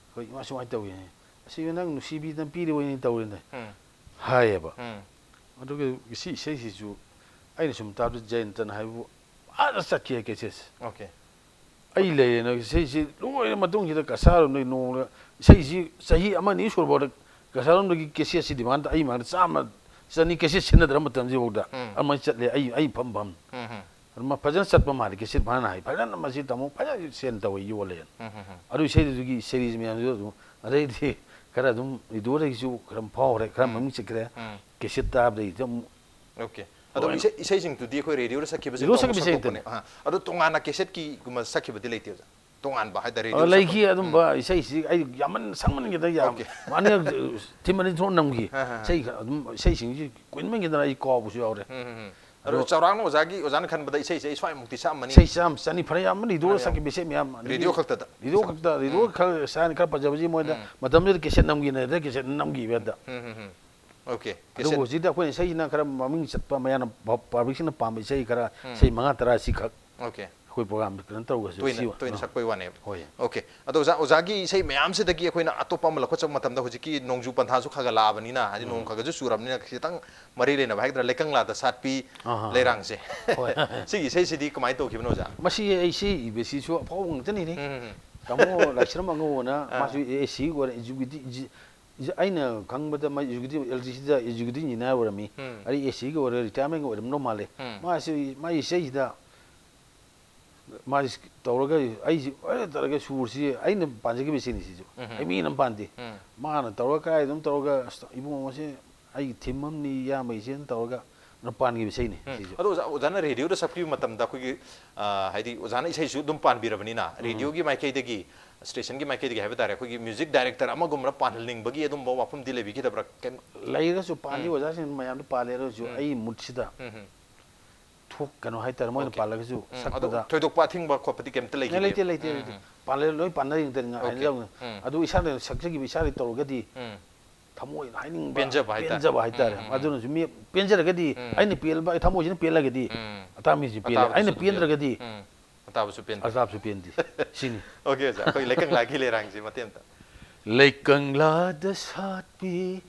"ꯑꯩꯈꯣꯏ ꯏꯃꯥ ꯁꯨꯃꯥꯏꯅ ꯇꯧꯋꯤꯅꯦ꯫ ꯑꯁꯤ ꯅꯪ ꯅꯨꯡꯁꯤꯕꯤꯗꯅ ꯄꯤꯔꯤꯕꯅꯤ ꯇꯧꯔꯤꯅꯦ" ꯎꯝ꯫ ꯍꯥꯏꯌꯦꯕ꯫ ꯎꯝ꯫ ꯑꯗꯨꯒ ꯁꯤ ꯏꯁꯩꯁꯤꯁꯨ ꯑꯩꯅ ꯁꯨꯝ ꯇꯥꯕꯗ ꯖꯌꯟꯇꯅ ꯍꯥꯏꯕꯕꯨ ꯑꯥꯗ ꯆꯠꯈꯤ ꯍꯥꯏ cassette꯫ Okay꯫ ꯑꯩ ꯂꯩꯔꯦꯅ ꯏꯁꯩꯁꯤ ꯂꯣꯏꯔ ꯃꯇꯨꯡꯁꯤꯗ ꯀꯁꯥꯔꯣꯝꯗꯒꯤ ꯅꯣꯡꯃꯗ ꯏꯁꯩꯁꯤ ꯆꯍꯤ ꯑꯃ ꯑꯅꯤ ꯁꯨꯔꯐꯥꯎꯗ ꯀꯁꯥꯔꯣꯝꯗꯒꯤ cassetteꯁꯤ demand ꯑꯩ ꯃꯥꯡꯗ ꯆꯥꯝꯃ, ꯆꯅꯤ cassette ꯁꯤꯟꯅꯗ꯭ꯔ ꯃꯇꯝꯁꯤꯐꯥꯎꯗ ꯎꯝ꯫ ꯑꯗꯨꯃꯥꯏꯅ ꯆꯠꯂꯦ꯫ ꯑꯩ, ꯑꯩ ꯐꯝ ꯐꯝ꯫ ꯎꯝ ꯍꯝ꯫ ꯑꯗꯨ ꯃꯥ ꯐꯖꯅ ꯆꯠꯄ ꯃꯥꯜꯂꯦ cassette ꯃꯥꯅ ꯍꯥꯏ꯫ "ꯐꯖꯅ ꯃꯁꯤ ꯇꯥꯃꯣ ꯐꯖꯅ sell ꯇꯧꯋꯦ, ꯌꯣꯜꯂꯦꯅ"꯫ ꯎꯝ ꯍꯝ ꯍꯝ꯫ ꯑꯗꯨ ꯏꯁꯩꯗꯨꯒꯤ series ꯃꯌꯥꯝꯗꯨ ꯑꯗꯨꯝ, ꯑꯗꯩꯗꯤ ꯈꯔ ꯑꯗꯨꯝ radioꯗꯒꯤꯁꯨ ꯈꯔ ꯐꯥꯎꯈ꯭ꯔꯦ, ꯈꯔ ꯎꯝ꯫ ꯃꯃꯤꯡ ꯆꯠꯈ꯭ꯔꯦ꯫ ꯎꯝ꯫ Cassette ꯇꯥꯕꯗꯒꯤꯗꯤ ꯑꯃꯨꯛ Okay꯫ ꯑꯗꯣ ꯂꯣꯏꯅ꯫ ꯏꯁꯩ, ꯏꯁꯩꯁꯤꯡꯗꯨꯗꯤ ꯑꯩꯈꯣꯏ radioꯗ ꯁꯛꯈꯤꯕꯁꯤꯡ Radio ꯑꯃꯨꯛ ꯁꯛꯈꯤꯕꯁꯤꯡ ꯁꯛꯇꯣꯛꯄꯅꯦ꯫ ꯑꯥ꯫ ꯑꯗꯣ ꯇꯣꯉꯥꯟꯅ cassetteꯀꯤꯒꯨꯝꯕ ꯁꯛꯈꯤꯕꯗꯤ ꯂꯩꯇꯦ ꯑꯣꯖꯥ? ꯇꯣꯉꯥꯟꯕ ꯍꯥꯏꯇꯥꯔꯦ, ꯑ, radio ꯂꯩꯈꯤ꯫ ꯁꯛꯄ꯫ ꯑꯗꯨꯝꯕ ꯏꯁꯩꯁꯤ ꯑꯩ ꯌꯥꯝꯃꯟ ꯁꯛꯃꯟꯈꯤꯗꯅ ꯌꯥꯝ Okay. ꯃꯥꯅꯤ, ꯊꯤꯝ ꯑꯅꯤ ꯊꯣꯛꯅ ꯅꯝꯈꯤ꯫ ꯍꯥ, ꯍꯥ, ꯍꯥ꯫ ꯏꯁꯩ ꯈꯔ ꯑꯗꯨꯝ, ꯏꯁꯩꯁꯤꯡꯁꯤ ꯀꯨꯏꯃꯟꯈꯤꯗꯅ ꯑꯩ ꯀꯥꯎꯕꯁꯨ ꯌꯥꯎꯔꯦ꯫ ꯎꯝ, ꯎꯝ, ꯎꯝ꯫ ꯑꯗꯣ ꯑꯗꯨ ꯆꯥꯎꯔꯥꯛꯅ ꯑꯣꯖꯥꯒꯤ, ꯑꯣꯖꯥꯅ ꯈꯟꯕꯗ ꯏꯁꯩꯁꯦ ꯑꯩ ꯁ꯭ꯋꯥꯏꯃꯨꯛꯇꯤ ꯁꯛꯑꯝꯃꯅꯤ꯫ ꯏꯁꯩ ꯆꯥꯝ ꯆꯅꯤ ꯐꯅ ꯌꯥꯝ ꯔꯦꯗꯤꯑꯣ ꯐꯅ ꯌꯥꯝ꯫ ꯁꯛꯈꯤꯕ ꯏꯁꯩ ꯃꯌꯥꯝ, ꯑꯗꯒꯤ ꯔꯦꯗꯤꯑꯣ ꯈꯛꯇꯗ꯫ ꯔꯦꯗꯤꯑꯣ ꯈꯛꯇ, ꯔꯦꯗꯤꯑꯣ ꯈꯔ ꯁꯛꯑꯅꯤ, ꯈꯔ ꯐꯖꯕꯁꯤ ꯃꯣꯏꯗ꯫ ꯎꯝ꯫ ꯃꯇꯝꯗꯨꯗ ꯀꯦꯁꯦꯠ ꯅꯝꯈꯤꯅꯦ, ꯑꯗ ꯀꯦꯁꯦꯠ ꯅꯝꯈꯤꯕ ꯑꯗ꯫ ꯎꯝ, ꯎꯝ, ꯎꯝ꯫ Okay. ꯑꯗꯨꯕꯨ ꯀꯦꯁꯦꯠ꯫ ꯍꯧꯖꯤꯛꯇꯤ ꯑꯩꯈꯣꯏꯅ ꯏꯁꯩꯁꯤꯅ ꯈꯔ ꯃꯃꯤꯡ ꯆꯠꯄ, ꯃꯌꯥꯝꯅ ꯄꯕ꯭ꯂꯤꯛꯁꯤꯡꯅ ꯄꯥꯝꯕ ꯏꯁꯩ ꯈꯔ, ꯎꯝ꯫ ꯏꯁꯩ ꯃꯉꯥ ꯇꯔꯥ ꯑꯁꯤꯈꯛ Okay. ꯑꯩꯈꯣꯏ ꯄ꯭ꯔꯣꯒ꯭ꯔꯥꯝ ꯀꯩꯅꯣ ꯇꯧꯔꯒꯁꯨ ꯇꯣꯏꯅ, ꯁꯤ-, ꯇꯣꯏꯅ ꯑ, ꯁꯛꯄꯩ ꯋꯥꯅꯦꯕ꯫ ꯍꯣꯏ꯫ Okay. ꯑꯗꯣ ꯑꯣꯖꯥ, ꯑꯣꯖꯥꯒꯤ ꯏꯁꯩ ꯃꯌꯥꯝꯁꯤꯗꯒꯤ ꯑꯩꯈꯣꯏꯅ ꯑꯇꯣꯞꯄ ꯑꯃ ꯂꯧꯈꯠꯆꯕ ꯃꯇꯝꯗ ꯍꯧꯖꯤꯛꯀꯤ ꯅꯣꯡꯖꯨ ꯄꯟꯊꯥꯁꯨ ꯈꯔ ꯈꯔ ꯂꯥꯛꯑꯕꯅꯤꯅ, ꯍꯥꯏꯗꯤ ꯅꯣꯡ ꯈꯔ ꯈꯔꯁꯨ ꯆꯨꯔꯕꯅꯤꯅ ꯈꯤꯇꯪ ꯃꯔꯤ ꯂꯩꯅꯕ ꯍꯥꯏꯒꯗ꯭ꯔꯥ, ꯂꯩꯀꯪꯂꯥꯗ ꯁꯥꯠꯄꯤ ꯑꯍꯥ꯫ ꯂꯩꯔꯥꯡꯁꯦ꯫ ꯍꯣꯏ꯫ ꯁꯤꯒꯤ ꯏꯁꯩꯁꯤꯗꯤ ꯀꯃꯥꯏꯅ ꯇꯧꯈꯤꯕꯅꯣ ꯑꯣꯖꯥ? ꯃꯁꯤ ꯑꯩ ꯁꯤ ꯏꯕꯁꯤꯁꯨ ꯑꯐꯥꯎꯕ ꯉꯥꯛꯇꯅꯤꯅꯦ꯫ ꯎꯝ, ꯎꯝ, ꯎꯝ꯫ ꯇꯥꯃꯣ ꯂꯥꯏꯁ꯭ꯔꯝ ꯑꯉꯧꯕꯅ ꯑꯥ꯫ ꯃꯥꯁꯨ ꯑꯦ ꯁꯤ ꯑꯣꯏꯔꯦ, executive, executive, ꯑꯩꯅ ꯈꯪꯕꯗ ꯃꯥ executive, LTCꯗ executive engineer ꯑꯣꯏꯔꯝꯃꯤ꯫ ꯎꯝ꯫ ꯑꯗꯩ ꯑꯦ ꯁꯤꯒ ꯑꯣꯏꯔꯦ, retirementꯒ ꯑꯣꯏꯔꯝꯗꯧ ꯃꯥꯜꯂꯦ꯫ ꯎꯝ꯫ ꯃꯥꯁꯤ, ꯃꯥꯒꯤ ꯏꯁꯩꯁꯤꯗ ꯃꯥꯁꯤ ꯇꯧꯔꯒ ꯑꯩꯁꯤ ꯂꯣꯏꯅ ꯇꯧꯔꯒ ꯁꯨꯔꯁꯤ ꯑꯩꯅ ꯄꯥꯟꯖꯈꯤꯕ ꯏꯁꯩꯅꯤ ꯁꯤꯁꯨ꯫ ꯎꯝ꯫ ꯑꯩ ꯃꯤꯅ ꯑꯃ ꯄꯥꯟꯗꯦ꯫ ꯎꯝ꯫ ꯃꯥꯅ ꯇꯧꯔꯒ ꯀꯥꯏ ꯑꯗꯨꯝ ꯇꯧꯔꯒ, "ꯑꯁ, ꯏꯕꯨꯡꯉꯣ, ꯃꯁꯤ ꯑꯩꯒꯤ ꯊꯤꯝ ꯑꯃꯅꯤ, ꯏꯌꯥꯝꯕ ꯏꯆꯦꯅ ꯇꯧꯔꯒ ꯑꯗꯨꯝ ꯄꯥꯟꯈꯤꯕ ꯏꯁꯩꯅꯤ ꯎꯝ꯫ ꯁꯤꯁꯨ"꯫ ꯑꯗꯣ ꯑꯣꯖꯥ, ꯑꯣꯖꯥꯅ ꯔꯦꯗꯤꯑꯣꯗ ꯁꯛꯄꯤꯕ ꯃꯇꯝꯗ ꯑꯩꯈꯣꯏꯒꯤ, ꯑ, ꯍꯥꯏꯗꯤ ꯑꯣꯖꯥꯅ ꯏꯁꯩꯁꯨ ꯑꯗꯨꯝ ꯄꯥꯟꯕꯤꯔꯕꯅꯤꯅ, ꯔꯦꯗꯤꯑꯣꯒꯤ ꯃꯥꯏꯀꯩꯗꯒꯤ, ꯁ꯭ꯇꯦꯁꯟꯒꯤ ꯃꯥꯏꯀꯩꯗꯒꯤ ꯍꯥꯏꯕ ꯇꯥꯔꯦ, ꯑꯩꯈꯣꯏꯒꯤ ꯃ꯭ꯌꯨꯖꯤꯛ ꯗꯥꯏꯔꯦꯛꯇꯔ ꯑꯃꯒꯨꯝꯕꯅ ꯄꯥꯟꯍꯟꯅꯤꯡꯕꯒꯤ ꯑꯗꯨꯝꯕ ꯋꯥꯐꯝꯗꯤ ꯂꯩꯕꯤꯈꯤꯗꯕ꯭ꯔꯥ? ꯀꯩꯝ-, ꯂꯩꯔꯒꯁꯨ ꯄꯥꯜꯂꯤ, ꯎꯝ꯫ ꯑꯣꯖꯥꯁꯤꯡ ꯃꯌꯥꯝꯗꯣ ꯄꯥꯜꯂꯦ꯫ ꯑꯗꯨ ꯑꯣꯏꯔꯁꯨ ꯎꯝ꯫ ꯑꯩ ꯃꯨꯠꯁꯤꯗ ꯎꯝ, ꯎꯝ꯫ ꯊꯣꯛ-, ꯀꯩꯅꯣ ꯍꯥꯏꯇꯥꯔꯦ, ꯃꯣꯏꯅ Okay. ꯄꯥꯜꯂꯒꯁꯨ ꯎꯝ, ꯑꯗꯣ ꯁꯛꯄꯗ ꯊꯣꯏꯗꯣꯛꯄ ꯑꯊꯤꯡꯕ ꯈꯣꯠꯄꯗꯤ ꯀꯩꯝꯇ ꯑꯦ, ꯂꯩꯈꯤꯗꯦ? ꯂꯩꯇꯦ, ꯂꯩꯇꯦ, ꯎꯝ, ꯂꯩꯇꯦ꯫ ꯎꯝ꯫ ꯄꯥꯜꯂꯦ, ꯂꯣꯏ ꯄꯥꯟꯅꯔꯤ ꯉꯥꯛꯇꯅꯤ, ꯉꯥꯏ-, Okay. ꯍꯥꯏꯅꯗꯧꯅꯤ꯫ ꯎꯝ꯫ ꯑꯗꯨ ꯏꯁꯥꯅ ꯁꯛꯆꯈꯤꯕ ꯏꯁꯥꯗꯒꯤ ꯇꯧꯔꯒꯗꯤ ꯎꯝ꯫ ꯊꯃꯣꯏ ꯍꯥꯏꯅꯤꯡꯕ, ꯄꯦꯟꯖꯕ ꯍꯥꯏꯇꯥꯔꯦ꯫ ꯄꯦꯟꯖꯕ ꯍꯥꯏꯇꯥꯔꯦ꯫ ꯎꯝ, ꯎꯝ, ꯎꯝ꯫ ꯑꯗꯨꯅꯁꯨ ꯃꯤ ꯄꯦꯟꯖꯔꯒꯗꯤ, ꯎꯝ꯫ ꯑꯩꯅ ꯄꯦꯟꯕ, ꯑꯩ ꯊꯃꯣꯏꯁꯤꯅ ꯄꯦꯜꯂꯒꯗꯤ ꯎꯝ꯫ ꯑꯇꯥꯡꯕꯁꯤꯁꯨ ꯄꯦꯜꯂꯦ, ꯑꯇꯥꯕꯗꯨꯁꯨ ꯑꯩꯅ ꯑꯗꯨꯝ ꯄꯦꯟꯗ꯭ꯔꯒꯗꯤ ꯎꯝ꯫ ꯑꯇꯥꯕꯁꯨ ꯄꯦꯟꯗꯦ꯫ ꯑꯇꯥꯕꯁꯨ ꯄꯦꯟꯗꯦ꯫ ꯁꯤꯅꯤ꯫ Okay, ꯑꯣꯖꯥ, ꯑꯩꯈꯣꯏ ꯂꯩꯀꯪꯂꯥꯒꯤ ꯂꯩꯔꯥꯡꯁꯦ ꯃꯇꯦꯛ ꯑꯝꯇ꯫ ꯂꯩꯀꯪꯂꯥꯗ ꯁꯥꯠꯄꯤ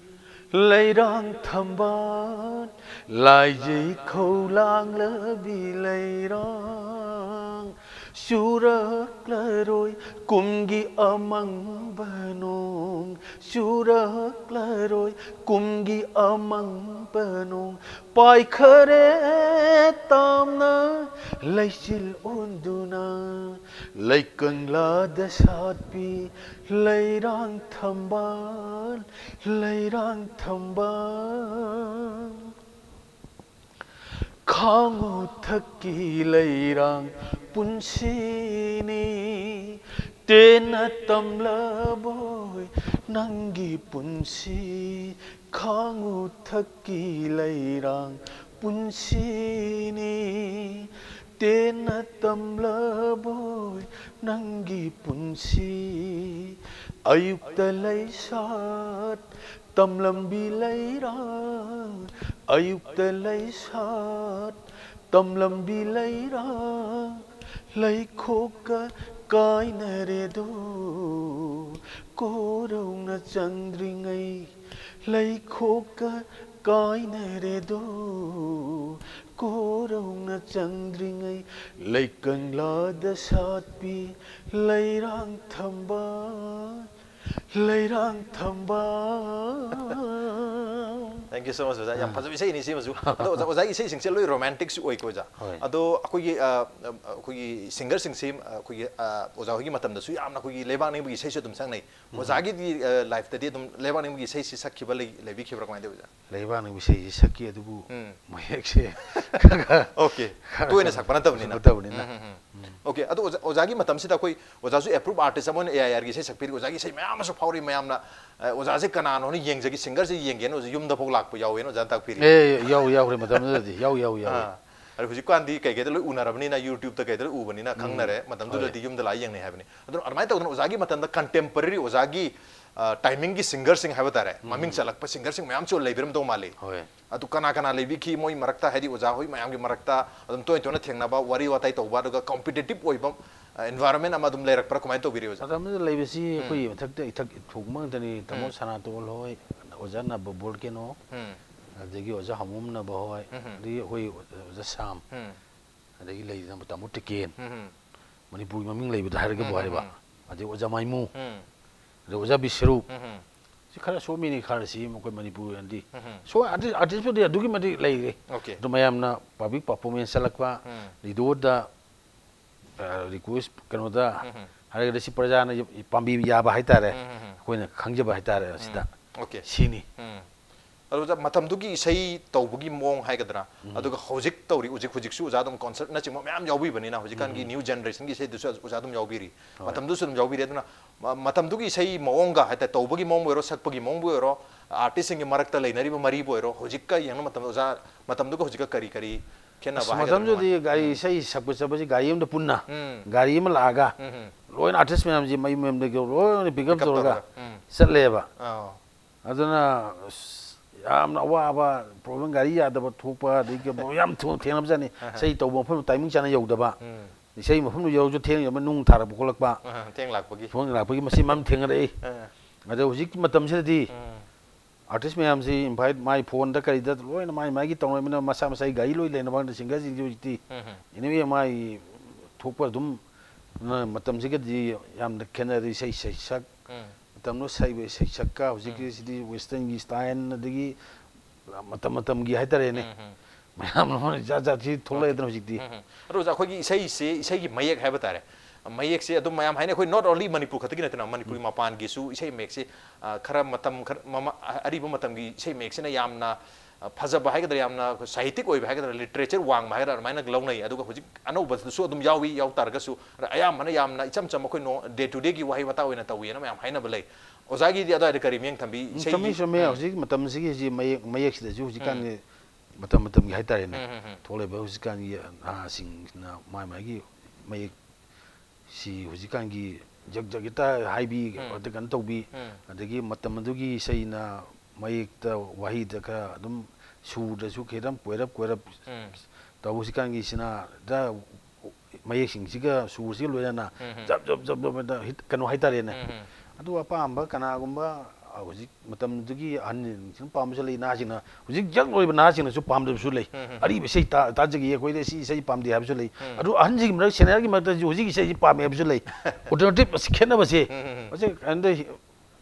ꯂꯩꯔꯥꯡ ꯊꯝꯕꯥꯜ, ꯂꯥꯏꯖꯩ ꯈꯧꯂꯥꯡꯂꯕꯤ ꯂꯩꯔꯥꯡ, ꯆꯨꯔꯛꯂꯔꯣꯏ ꯀꯨꯝꯒꯤ ꯑꯃꯪꯕ ꯅꯣꯡ, ꯆꯨꯔꯛꯂꯔꯣꯏ ꯀꯨꯝꯒꯤ ꯑꯃꯪꯕ ꯅꯣꯡ, ꯄꯥꯏꯈꯔꯦ ꯇꯥꯝꯅ ꯂꯩꯆꯤꯜ ꯑꯣꯟꯗꯨꯅ꯫ ꯂꯩꯀꯪꯂꯥꯗ ꯁꯥꯠꯄꯤ ꯂꯩꯔꯥꯡ ꯊꯝꯕꯥꯜ, ꯂꯩꯔꯥꯡ ꯊꯝꯕꯥꯜ꯫ ꯈꯥꯉꯨ ꯊꯛꯀꯤ ꯂꯩꯔꯥꯡ ꯄꯨꯟꯁꯤꯅꯤ꯫ ꯇꯦꯟꯅ ꯇꯝꯂꯕꯣꯏ ꯅꯪꯒꯤ ꯄꯨꯟꯁꯤ, ꯈꯥꯡꯉꯨ ꯊꯛꯀꯤ ꯂꯩꯔꯥꯡ ꯄꯨꯟꯁꯤꯅꯤ꯫ ꯇꯦꯟꯅ ꯇꯝꯂꯕꯣꯏ ꯅꯪꯒꯤ ꯄꯨꯟꯁꯤ, ꯑꯌꯨꯛꯇ ꯂꯩꯁꯥꯠ ꯇꯝꯂꯝꯕꯤ ꯂꯩꯔꯥꯡ, ꯑꯌꯨꯛꯇ ꯂꯩꯁꯥꯠ ꯇꯝꯂꯝꯕꯤ ꯂꯩꯔꯥꯡ, ꯂꯩꯈꯣꯛꯀ ꯀꯥꯏꯅꯔꯦꯗꯣ, ꯀꯣꯔꯧꯅ ꯆꯪꯗ꯭ꯔꯤꯉꯩ꯫ ꯂꯩꯈꯣꯛꯀ ꯀꯥꯏꯅꯔꯦꯗꯣ, ꯀꯣꯔꯧꯅ ꯆꯪꯗ꯭ꯔꯤꯉꯩ꯫ ꯂꯩꯀꯪꯂꯥꯗ ꯁꯥꯠꯄꯤ ꯂꯩꯔꯥꯡ ꯊꯝꯕꯥꯜ, ꯂꯩꯔꯥꯡ ꯊꯝꯕꯥꯜ꯫ Thank you so much, ꯑꯣꯖꯥ꯫ ꯌꯥꯝ ꯐꯖꯕ ꯏꯁꯩꯅꯤ ꯁꯤꯃꯁꯨ꯫ ꯑꯗꯣ ꯑꯣꯖꯥ, ꯑꯣꯖꯥꯒꯤ ꯏꯁꯩꯁꯤꯡꯁꯦ ꯂꯣꯏ romanticꯁꯨ ꯑꯣꯏꯀꯣ, ꯑꯣꯖꯥ꯫ ꯍꯣꯏ꯫ ꯑꯗꯣ ꯑꯩꯈꯣꯏꯒꯤ, ꯑ, ꯑꯩꯈꯣꯏꯒꯤ singerꯁꯤꯡꯁꯤ, ꯑ, ꯑꯩꯈꯣꯏꯒꯤ, ꯑ, ꯑꯣꯖꯥ ꯍꯣꯏꯒꯤ ꯃꯇꯝꯗꯁꯨ ꯌꯥꯝꯅ ꯑꯩꯈꯣꯏꯒꯤ ꯂꯩꯕꯥꯛ ꯅꯤꯡꯕꯒꯤ ꯏꯁꯩꯁꯨ ꯑꯗꯨꯝ ꯁꯛꯅꯩ꯫ ꯑꯣꯖꯥꯒꯤꯗꯤ, ꯑ, lifeꯇꯗꯤ ꯑꯗꯨꯝ ꯂꯩꯕꯥꯛ ꯅꯤꯡꯕꯒꯤ ꯏꯁꯩꯁꯤ ꯁꯛꯈꯤꯕ ꯂꯩ-, ꯂꯩꯕꯤꯈꯤꯕ꯭ꯔꯥ, ꯀꯃꯥꯏꯅ ꯇꯧꯏ, ꯑꯣꯖꯥ? ꯂꯩꯕꯥꯛ ꯅꯤꯡꯕ ꯏꯁꯩꯁꯤ ꯁꯛꯈꯤ, ꯑꯗꯨꯕꯨ ꯎꯝ꯫ ꯃꯌꯦꯛꯁꯦ ꯈꯔ, ꯈꯔ, OK꯫ ꯈꯔ, ꯇꯣꯏꯅ ꯈꯔ ꯁꯛꯄ ꯅꯠꯇꯕꯅꯤꯅ꯫ ꯁꯛꯄ ꯅꯠꯇꯕꯅꯤꯅ꯫ ꯎꯝ, ꯎꯝ, ꯎꯝ꯫ ꯎꯝ꯫ OK꯫ ꯑꯗꯣ ꯑꯣꯖꯥ, ꯑꯣꯖꯥꯒꯤ ꯃꯇꯝꯁꯤꯗ ꯑꯩꯈꯣꯏ ꯑꯣꯖꯥꯁꯨ approved artist ꯑꯃ ꯑꯣꯏꯅ AIRꯒꯤ ꯏꯁꯩ ꯁꯛꯄꯤꯔꯤ, ꯑꯣꯖꯥꯒꯤ ꯏꯁꯩ ꯃꯌꯥꯝ ꯑꯃꯁꯨ ꯐꯥꯎꯔꯤ ꯃꯌꯥꯝꯅ꯫ ꯑ, ꯑꯣꯖꯥꯁꯦ ꯀꯅꯥꯅꯣꯅ ꯌꯦꯡꯖꯒꯦ, singerꯁꯦ ꯌꯦꯡꯒꯦꯅ ꯑꯣꯖꯥ ꯌꯨꯝꯗ ꯐꯥꯎ ꯂꯥꯛꯄ ꯌꯥꯎꯋꯦꯅ ꯑꯣꯖꯥꯅ ꯇꯥꯛꯄꯤꯔꯤ꯫ ꯑꯦ, ꯌꯥꯎ-, ꯌꯥꯎꯈ꯭ꯔꯦ, ꯃꯇꯝꯗꯨꯗꯗꯤ ꯌꯥꯎ-, ꯌꯥꯎ-, ꯌꯥꯎꯋꯦ꯫ ꯑꯥ꯫ ꯑꯗꯣ ꯍꯧꯖꯤꯛꯀꯥꯟꯗꯤ ꯀꯩꯀꯩꯗ ꯂꯣꯏ ꯎꯅꯔꯕꯅꯤꯅ, YouTubeꯇ ꯀꯩꯗ ꯂꯣꯏ ꯎꯕꯅꯤꯅ ꯎꯝ꯫ ꯈꯪꯅꯔꯦ꯫ ꯃꯇꯝꯗꯨꯗꯗꯤ ꯍꯣꯏ꯫ ꯌꯨꯝꯗ ꯂꯥꯛꯑ ꯌꯦꯡꯅꯩ ꯍꯥꯏꯕꯅꯤ꯫ ꯑꯗꯨꯅ ꯑꯗꯨꯃꯥꯏꯅ ꯇꯧꯗꯅ ꯑꯣꯖꯥꯒꯤ ꯃꯇꯝꯗ contemporary ꯑꯣꯖꯥꯒꯤ, ꯑ, timingꯒꯤ singerꯁꯤꯡ ꯍꯥꯏꯕ ꯇꯥꯔꯦ, ꯎꯝ꯫ ꯃꯃꯤꯡ ꯆꯠꯂꯛꯄ singerꯁꯤꯡ ꯃꯌꯥꯝꯁꯨ ꯂꯩꯕꯤꯔꯝꯗꯧ ꯃꯥꯜꯂꯤ꯫ ꯍꯣꯏ꯫ ꯑꯗꯨ ꯀꯅꯥ ꯀꯅꯥ ꯂꯩꯕꯤꯈꯤ? ꯃꯣꯏ ꯃꯔꯛꯇ, ꯍꯥꯏꯗꯤ ꯑꯣꯖꯥ ꯍꯣꯏ ꯃꯌꯥꯝꯒꯤ ꯃꯔꯛꯇ ꯑꯗꯨꯝ ꯇꯣꯏ ꯇꯣꯏꯅ ꯊꯦꯡꯅꯕ, ꯋꯥꯔꯤ ꯋꯥꯇꯥꯏ ꯇꯧꯕ, ꯑꯗꯨꯒ competitive ꯑꯣꯏꯕ, ꯑ, environment ꯑꯃ ꯑꯗꯨꯝ ꯂꯩꯔꯛꯄ꯭ꯔꯥ? ꯀꯃꯥꯏꯅ ꯇꯧꯕꯤꯔꯤ, ꯑꯣꯖꯥ? ꯃꯇꯝꯗꯨꯗ ꯂꯩꯕꯁꯤ ꯎꯝ꯫ ꯑꯩꯈꯣꯏꯒꯤ ꯃꯊꯛꯇ ꯏꯊꯛ ꯊꯣꯡꯕ ꯉꯥꯛꯇꯅꯤ꯫ ꯇꯥꯃꯣ ꯎꯝ꯫ ꯁꯅꯥꯇꯣꯜ ꯍꯣꯏ, ꯑꯣꯖꯥ ꯅꯕ ꯕꯣꯜꯀꯦꯅꯣ, ꯎꯝ꯫ ꯑꯗꯒꯤ ꯑꯣꯖꯥ ꯍꯥꯃꯨꯝ ꯅꯕ ꯍꯣꯏ, ꯎꯝ꯫ ꯑꯗꯒꯤ ꯑꯩꯈꯣꯏ ꯑꯣꯖꯥ ꯁꯥꯝ, ꯎꯝ꯫ ꯑꯗꯒꯤ ꯂꯩꯗꯅ ꯇꯥꯃꯣ ꯇꯤꯀꯦꯟ, ꯎꯝ꯫ ꯃꯅꯤꯄꯨꯔꯒꯤ ꯃꯃꯤꯡ ꯂꯩꯕꯗ ꯍꯥꯏꯔꯒꯕꯨ ꯎꯝ, ꯎꯝ, ꯍꯥꯏꯔꯤꯕ, ꯎꯝ꯫ ꯑꯗꯩ ꯑꯣꯖꯥ ꯃꯥꯏꯃꯨ, ꯎꯝ꯫ ꯑꯗꯩ ꯑꯣꯖꯥ ꯕꯤꯁꯔꯨ, ꯎꯝ, ꯎꯝ꯫ ꯁꯤ ꯈꯔ ꯁꯣꯝꯃꯤꯅꯤ ꯈꯔ ꯁꯤ ꯑꯩꯈꯣꯏ ꯃꯅꯤꯄꯨꯔꯒꯤ ꯑꯣꯏꯅꯗꯤ꯫ ꯎꯝ, ꯎꯝ꯫ ꯁꯣ ꯑꯥꯔꯇꯤꯁ, ꯑꯥꯔꯇꯤꯁꯄꯨꯗꯤ ꯑꯗꯨꯛꯀꯤ ꯃꯇꯤꯛ ꯂꯩꯔꯦ꯫ OK꯫ ꯑꯗꯨ ꯃꯌꯥꯝꯅ public performance ꯆꯠꯂꯛꯄ, ꯎꯝ꯫ ꯔꯦꯗꯤꯑꯣꯗ, ꯑ, request ꯀꯩꯅꯣꯗ ꯎꯝ, ꯎꯝ꯫ ꯍꯥꯏꯔꯒꯗꯤ ꯁꯤ ꯄ꯭ꯔꯖꯥꯅ ꯄꯥꯝꯕꯤ ꯌꯥꯕ ꯍꯥꯏꯇꯥꯔꯦ꯫ ꯎꯝ, ꯎꯝ, ꯎꯝ꯫ ꯑꯩꯈꯣꯏꯅ ꯈꯪꯖꯕ ꯍꯥꯏꯇꯥꯔꯦ ꯎꯝ꯫ ꯑꯁꯤꯗ꯫ OK꯫ ꯁꯤꯅꯤ꯫ ꯎꯝ꯫ ꯑꯗꯨꯗ ꯃꯇꯝꯗꯨꯒꯤ ꯏꯁꯩ ꯇꯧꯕꯒꯤ ꯃꯑꯣꯡ ꯍꯥꯏꯒꯗ꯭ꯔꯥ, ꯑꯗꯨꯒ ꯍꯧꯖꯤꯛ ꯇꯧꯔꯤ, ꯍꯧꯖꯤꯛ, ꯍꯧꯖꯤꯛꯁꯨ ꯑꯣꯖꯥ ꯑꯗꯨꯝ concertꯅꯆꯤꯡꯕ ꯃꯌꯥꯝ ꯌꯥꯎꯕꯤꯕꯅꯤꯅ, ꯍꯧꯖꯤꯛꯀꯥꯟꯒꯤ new generationꯒꯤ ꯏꯁꯩꯗꯨꯁꯨ ꯑꯣꯖꯥ ꯑꯗꯨꯝ ꯌꯥꯎꯕꯤꯔꯤ, ꯃꯇꯝꯗꯨꯁꯨ ꯑꯗꯨꯝ ꯌꯥꯎꯕꯤꯔꯤ꯫ ꯑꯗꯨꯅ ꯃ-, ꯃꯇꯝꯗꯨꯒꯤ ꯏꯁꯩ ꯃꯑꯣꯡꯒ ꯍꯥꯏꯇꯥꯔꯦ, ꯇꯧꯕꯒꯤ ꯃꯑꯣꯡꯕꯨ ꯑꯣꯏꯔꯣ, ꯁꯛꯄꯒꯤ ꯃꯑꯣꯡꯕꯨ ꯑꯣꯏꯔꯣ, artistꯁꯤꯡꯒꯤ ꯃꯔꯛꯇ ꯂꯩꯅꯔꯤꯕ ꯃꯔꯤꯕꯨ ꯑꯣꯏꯔꯣ, ꯍꯧꯖꯤꯛꯀ ꯌꯦꯡꯅ ꯃꯇꯝꯗ ꯑꯣꯖꯥ, ꯃꯇꯝꯗꯨꯒ ꯍꯧꯖꯤꯛꯀ ꯀꯔꯤ ꯀꯔꯤ ꯈꯦꯠꯅꯕ ꯑꯁ, ꯍꯥꯏꯒꯗ꯭ꯔꯥ? ꯃꯇꯝꯗꯨꯗꯤ ꯒꯥꯔꯤ, ꯎꯝ꯫ ꯏꯁꯩ ꯁꯛꯄ ꯆꯠꯄꯁꯤ ꯒꯥꯔꯤ ꯑꯃꯗ ꯄꯨꯟꯅ, ꯎꯝ꯫ ꯒꯥꯔꯤ ꯑꯃ ꯂꯥꯛꯑꯒ, ꯎꯝ, ꯎꯝ꯫ ꯂꯣꯏꯅ artist ꯃꯌꯥꯝꯁꯤ ꯃꯌꯨꯝ ꯃꯌꯨꯝꯗꯒꯤ ꯂꯣꯏꯅ pick up pick up ꯇꯧꯔꯒ ꯇꯧꯔꯒ, ꯎꯝ꯫ ꯆꯠꯂꯦꯕ꯫ ꯑꯥ꯫ ꯑꯗꯨꯅ ꯑꯁ, ꯌꯥꯝꯅ ꯑꯋꯥꯕ, problem, ꯒꯥꯔꯤ ꯌꯥꯗꯕ ꯊꯣꯛꯄ, ꯑꯗꯒꯤ ꯀꯩꯅꯣ ꯌꯥꯝ ꯊꯣꯛ-, ꯊꯦꯡꯅꯕꯖꯥꯠꯅꯤ꯫ ꯑꯍ꯫ ꯏꯁꯩ ꯇꯧꯕ ꯃꯐꯝ timing ꯆꯥꯅ ꯌꯧꯗꯕ, ꯎꯝ꯫ ꯏꯁꯩ ꯃꯐꯝꯗꯨ ꯌꯧꯔꯁꯨ ꯊꯦꯡꯅ ꯌꯧꯔꯝꯃꯦ, ꯅꯨꯡ ꯊꯥꯔꯛꯄ ꯈꯣꯠꯂꯛꯄ, ꯑꯍ, ꯊꯦꯡ ꯂꯥꯛꯄꯒꯤ꯫ ꯊꯦꯡ ꯂꯥꯛꯄꯒꯤ ꯃꯁꯤ ꯃꯌꯥꯝ ꯊꯦꯡꯅꯔꯛꯏ꯫ ꯑ꯫ ꯑꯗꯣ ꯍꯧꯖꯤꯛꯀꯤ ꯃꯇꯝꯁꯤꯗꯗꯤ ꯑ꯫ Artist ꯃꯌꯥꯝꯁꯤ invite, ꯃꯥꯏ phoneꯗ ꯀꯔꯤꯗ ꯂꯣꯏꯅ ꯃꯥꯏ ꯃꯥꯏꯒꯤ ꯇꯧꯅꯔꯕꯅꯤꯅ ꯃꯁꯥ ꯃꯁꯥꯒꯤ ꯒꯥꯔꯤ ꯂꯣꯏ ꯂꯩꯅꯕ ꯉꯥꯛꯇ singerꯁꯤꯡꯁꯤ ꯍꯧꯖꯤꯛꯇꯤ꯫ ꯎꯝ꯫ Anyway, ꯃꯥꯏ ꯊꯣꯛꯄ ꯑꯗꯨꯝ, ꯑ, ꯃꯇꯝꯁꯤꯒꯗꯤ ꯌꯥꯝꯅ ꯈꯦꯠꯅꯔꯦ꯫ ꯏꯁꯩ ꯁꯩꯁꯛ, ꯎꯝ꯫ ꯃꯇꯝꯗꯣ ꯁꯩꯕ ꯁꯩꯁꯛꯀ ꯍꯧꯖꯤꯛꯀꯤ ꯎꯝ꯫ ꯁꯤꯗꯤ westernꯒꯤ style, ꯑꯗꯒꯤ ꯃꯇꯝ ꯃꯇꯝꯒꯤ ꯍꯥꯏꯇꯥꯔꯦꯅꯦ꯫ ꯎꯝ, ꯎꯝ꯫ ꯃꯌꯥꯝ ꯑꯃ ꯖꯥꯠ ꯖꯥꯠꯁꯤ ꯊꯣꯛꯂꯛꯑꯦꯗꯅ ꯍꯧꯖꯤꯛꯇꯤ꯫ ꯎꯝ, ꯎꯝ꯫ ꯑꯗꯣ ꯑꯣꯖꯥ, ꯑꯩꯈꯣꯏꯒꯤ ꯏꯁꯩꯁꯦ, ꯏꯁꯩꯒꯤ ꯃꯌꯦꯛ ꯍꯥꯏꯕ ꯇꯥꯔꯦ, ꯃꯌꯦꯛꯁꯦ ꯑꯗꯨꯝ ꯃꯌꯥꯝ ꯍꯥꯏꯅꯩ, ꯑꯩꯈꯣꯏ not only ꯃꯅꯤꯄꯨꯔ ꯈꯛꯇꯒꯤ ꯅꯠꯇꯅ, ꯃꯅꯤꯄꯨꯔꯒꯤ ꯎꯝ꯫ ꯃꯄꯥꯟꯒꯤꯁꯨ ꯏꯁꯩ ꯃꯌꯦꯛꯁꯦ, ꯑ, ꯈꯔ ꯃꯇꯝ ꯈꯔ ꯃꯃꯥ-, ꯑ-, ꯑꯔꯤꯕ ꯃꯇꯝꯒꯤ ꯏꯁꯩ ꯃꯌꯦꯛꯁꯤꯅ ꯌꯥꯝꯅ, ꯑ, ꯐꯖꯕ ꯍꯥꯏꯒꯗ꯭ꯔꯥ, ꯌꯥꯝꯅ ꯑꯩꯈꯣꯏ ꯁꯥꯍꯤꯇꯤꯛ ꯑꯣꯏꯕ ꯍꯥꯏꯒꯗ꯭ꯔꯥ, literature ꯋꯥꯡꯕ ꯍꯥꯏꯒꯗ꯭ꯔꯥ, ꯑꯗꯨꯃꯥꯏꯅ ꯂꯧꯅꯩ꯫ ꯑꯗꯨꯒ ꯍꯧꯖꯤꯛ ꯑꯅꯧꯕꯗꯁꯨ ꯑꯗꯨꯝ ꯌꯥꯎꯏ, ꯌꯥꯎ ꯇꯥꯔꯒꯁꯨ, ꯑꯗ ꯑꯌꯥꯝꯕꯅ ꯌꯥꯝꯅ ꯏꯆꯝ ꯆꯝꯕ ꯑꯩꯈꯣꯏ ꯅꯣ-, day to dayꯒꯤ ꯋꯥꯍꯩ ꯋꯥꯇꯥ ꯑꯣꯏꯅ ꯇꯧꯏꯅ ꯃꯌꯥꯝ ꯍꯥꯏꯅꯕ ꯂꯩ꯫ ꯑꯣꯖꯥꯒꯤꯗꯤ ꯑꯗꯨꯋꯥꯏꯗ ꯀꯔꯤ ꯃꯤꯠꯌꯦꯡ ꯊꯝꯕꯤ? ꯎꯝ, ꯏꯁꯩꯒꯤ ꯆꯨꯝꯃꯤ, ꯆꯨꯝꯃꯤ꯫ ꯎꯝ꯫ ꯍꯧꯖꯤꯛ ꯃꯇꯝꯁꯤꯒꯤ ꯍꯧꯖꯤꯛ ꯃꯌꯦꯛ, ꯃꯌꯦꯛꯁꯤꯗꯁꯨ ꯍꯧꯖꯤꯛꯀꯥꯟꯒꯤ ꯎꯝ꯫ ꯃꯇꯝ ꯃꯇꯝꯒꯤ ꯍꯥꯏꯇꯥꯔꯦꯅꯦ, ꯎꯝ, ꯎꯝ, ꯎꯝ꯫ ꯊꯣꯛꯂꯛꯏꯕ ꯍꯧꯖꯤꯛꯀꯥꯟꯒꯤ ꯅꯍꯥꯁꯤꯡꯁꯤꯅ ꯃꯥꯏ ꯃꯥꯏꯒꯤ ꯃꯌꯦꯛ ꯁꯤ ꯍꯧꯖꯤꯛꯀꯥꯟꯒꯤ ꯖꯛ ꯖꯛ ꯍꯦꯛꯇ ꯍꯥꯏꯕꯤ, ꯎꯝ꯫ ꯍꯦꯛꯇ ꯀꯩꯅꯣ ꯇꯧꯕꯤ, ꯎꯝ꯫ ꯑꯗꯒꯤ ꯃꯇꯝ ꯑꯗꯨꯒꯤ ꯏꯁꯩꯅ ꯃꯌꯦꯛꯇ, ꯋꯥꯍꯩꯗ ꯈꯔ ꯑꯗꯨꯝ ꯁꯨꯔꯗꯁꯨ ꯈꯤꯇꯪ ꯀꯣꯏꯔꯞ ꯀꯣꯏꯔꯞ ꯎꯝ꯫ ꯇꯧꯕ꯫ ꯍꯧꯖꯤꯛꯀꯥꯟꯒꯤꯁꯤꯅ ꯗ ꯃꯌꯦꯛꯁꯤꯡꯁꯤꯒ ꯁꯨꯔꯁꯤꯒ ꯂꯣꯏꯅꯅ ꯎꯝ, ꯎꯝ꯫ ꯖꯞ ꯖꯞ ꯖꯞ ꯖꯞ ꯍꯦꯛꯇ ꯍꯤꯠ ꯀꯩꯅꯣ ꯍꯥꯏꯇꯥꯔꯦꯅꯦ꯫ ꯎꯝ, ꯎꯝ꯫ ꯑꯗꯨ ꯑꯄꯥꯝꯕ ꯀꯅꯥꯒꯨꯝꯕ, ꯑ, ꯍꯧꯖꯤꯛ ꯃꯇꯝꯗꯨꯒꯤ ꯑꯍꯟꯁꯤꯡꯁꯤꯅ ꯄꯥꯝꯕꯁꯨ ꯂꯩ, ꯅꯍꯥꯁꯤꯡꯅ, ꯍꯧꯖꯤꯛ young ꯑꯣꯏꯕ ꯅꯍꯥꯁꯤꯡꯅꯁꯨ ꯄꯥꯝꯗꯕꯁꯨ ꯂꯩ꯫ ꯎꯝ, ꯎꯝ꯫ ꯑꯔꯤꯕ ꯏꯁꯩ ꯇꯥ-, ꯇꯥꯖꯒꯦ, ꯑꯩꯈꯣꯏꯗꯤ ꯁꯤ ꯏꯁꯩ ꯄꯥꯝꯗꯦ ꯍꯥꯏꯕꯁꯨ ꯂꯩ꯫ ꯎꯝ꯫ ꯑꯗꯨ ꯑꯍꯟꯁꯤꯡꯒꯤ ꯃꯔꯛ, seniorꯒꯤ ꯃꯔꯛꯇꯁꯨ ꯍꯧꯖꯤꯛ ꯏꯁꯩꯁꯤ ꯄꯥꯝꯃꯦ ꯍꯥꯏꯕꯁꯨ ꯂꯩ꯫ Alternative ꯑꯁꯤ ꯈꯦꯠꯅꯕꯁꯦ ꯎꯝ, ꯎꯝ, ꯎꯝ꯫ ꯍꯧꯖꯤꯛ ꯑꯍꯟꯗ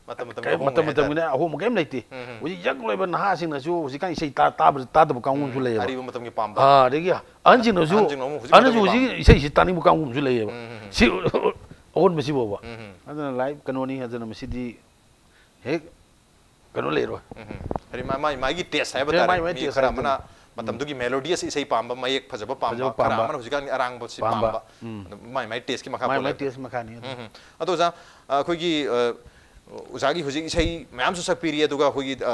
ꯃꯇꯝ ꯃꯇꯝꯒꯤ ꯀꯩ-, ꯑꯍꯣꯡꯕ ꯃꯇꯝ ꯍꯥꯏꯇꯥꯔꯦ꯫ ꯃꯇꯝꯒꯤꯅ ꯑꯍꯣꯡꯕ ꯀꯩꯝ ꯂꯩꯇꯦ꯫ ꯎꯝ, ꯎꯝ꯫ ꯍꯧꯖꯤꯛ young ꯑꯣꯏꯕ ꯅꯍꯥꯁꯤꯡꯅꯁꯨ ꯍꯧꯖꯤꯛꯀꯥꯟ ꯏꯁꯩ ꯇꯥ-, ꯇꯥꯕ-, ꯇꯥꯗꯕ ꯀꯥꯡꯕꯨ ꯑꯃꯁꯨ ꯎꯝ, ꯂꯩꯌꯦꯕ꯫ ꯑꯔꯤꯕ ꯃꯇꯝꯒꯤ ꯄꯥꯝꯕ꯫ ꯑꯥ, ꯑꯗꯒꯤ ꯑꯍꯟꯁꯤꯡꯅꯁꯨ, ꯑꯍꯟꯁꯤꯡꯅ ꯑꯃꯨꯛ ꯍꯧꯖꯤꯛ ꯑꯍꯟꯅꯁꯨ ꯃꯇꯝꯒꯤ ꯍꯧꯖꯤꯛ ꯄꯥꯝꯕ꯫ ꯏꯁꯩꯁꯤ ꯇꯥꯅꯤꯡꯕ ꯀꯥꯡꯕꯨ ꯑꯃꯁꯨ ꯂꯩꯌꯦꯕ꯫ ꯎꯝ, ꯎꯝ, ꯎꯝ꯫ ꯁꯤ ꯑꯑꯣꯟꯕꯁꯤꯐꯥꯎꯕ꯫ ꯎꯝ, ꯎꯝ꯫ ꯑꯗꯨꯅ live ꯀꯩꯅꯣꯅꯤ, ꯑꯗꯨꯅ ꯃꯁꯤꯗꯤ ꯍꯦꯛ ꯀꯩꯅꯣ ꯂꯩꯔꯣꯏ꯫ ꯎꯝ꯫ ꯍꯥꯏꯗꯤ ꯃꯥ- ꯃꯥꯏ ꯃꯥꯒꯤ ꯇꯦꯁ ꯍꯥꯏꯕ ꯃꯥꯏ- ꯇꯥꯔꯦ꯫ ꯃꯥꯏ- ꯃꯥꯏ ꯃꯤ ꯇꯦꯁ ꯈꯔ ꯍꯥꯏꯕ ꯑꯃꯅ ꯃꯇꯝꯗꯨꯒꯤ ꯃꯦꯂꯣꯗꯤꯌꯁ ꯏꯁꯩ ꯄꯥꯝꯕ, ꯃꯌꯦꯛ ꯐꯖꯕ ꯄꯥꯝꯕ, ꯐꯖꯕ ꯈꯔ ꯄꯥꯝꯕ꯫ ꯑꯃꯅ ꯍꯧꯖꯤꯛꯀꯥꯟꯒꯤ ꯑꯔꯥꯡꯕꯁꯤ ꯄꯥꯝꯕ꯫ ꯄꯥꯝꯕ꯫ ꯎꯝ꯫ ꯑꯗꯨ ꯃꯥꯏ ꯃꯥꯏ ꯇꯦꯁꯀꯤ ꯃꯈꯥ ꯃꯥꯏ ꯄꯣꯜꯂꯦ꯫ ꯃꯥꯏ ꯇꯦꯁ ꯃꯈꯥꯅꯤ꯫ ꯎꯝ, ꯎꯝ꯫ ꯑꯗꯣ ꯑꯣꯖꯥ, ꯑ, ꯑꯩꯈꯣꯏꯒꯤ, ꯑ, ꯑꯣꯖꯥꯒꯤ ꯍꯧꯖꯤꯛ ꯏꯁꯩ ꯃꯌꯥꯝꯁꯨ ꯁꯛꯄꯤꯔꯤ, ꯑꯗꯨꯒ ꯑꯩꯈꯣꯏꯒꯤ, ꯑ,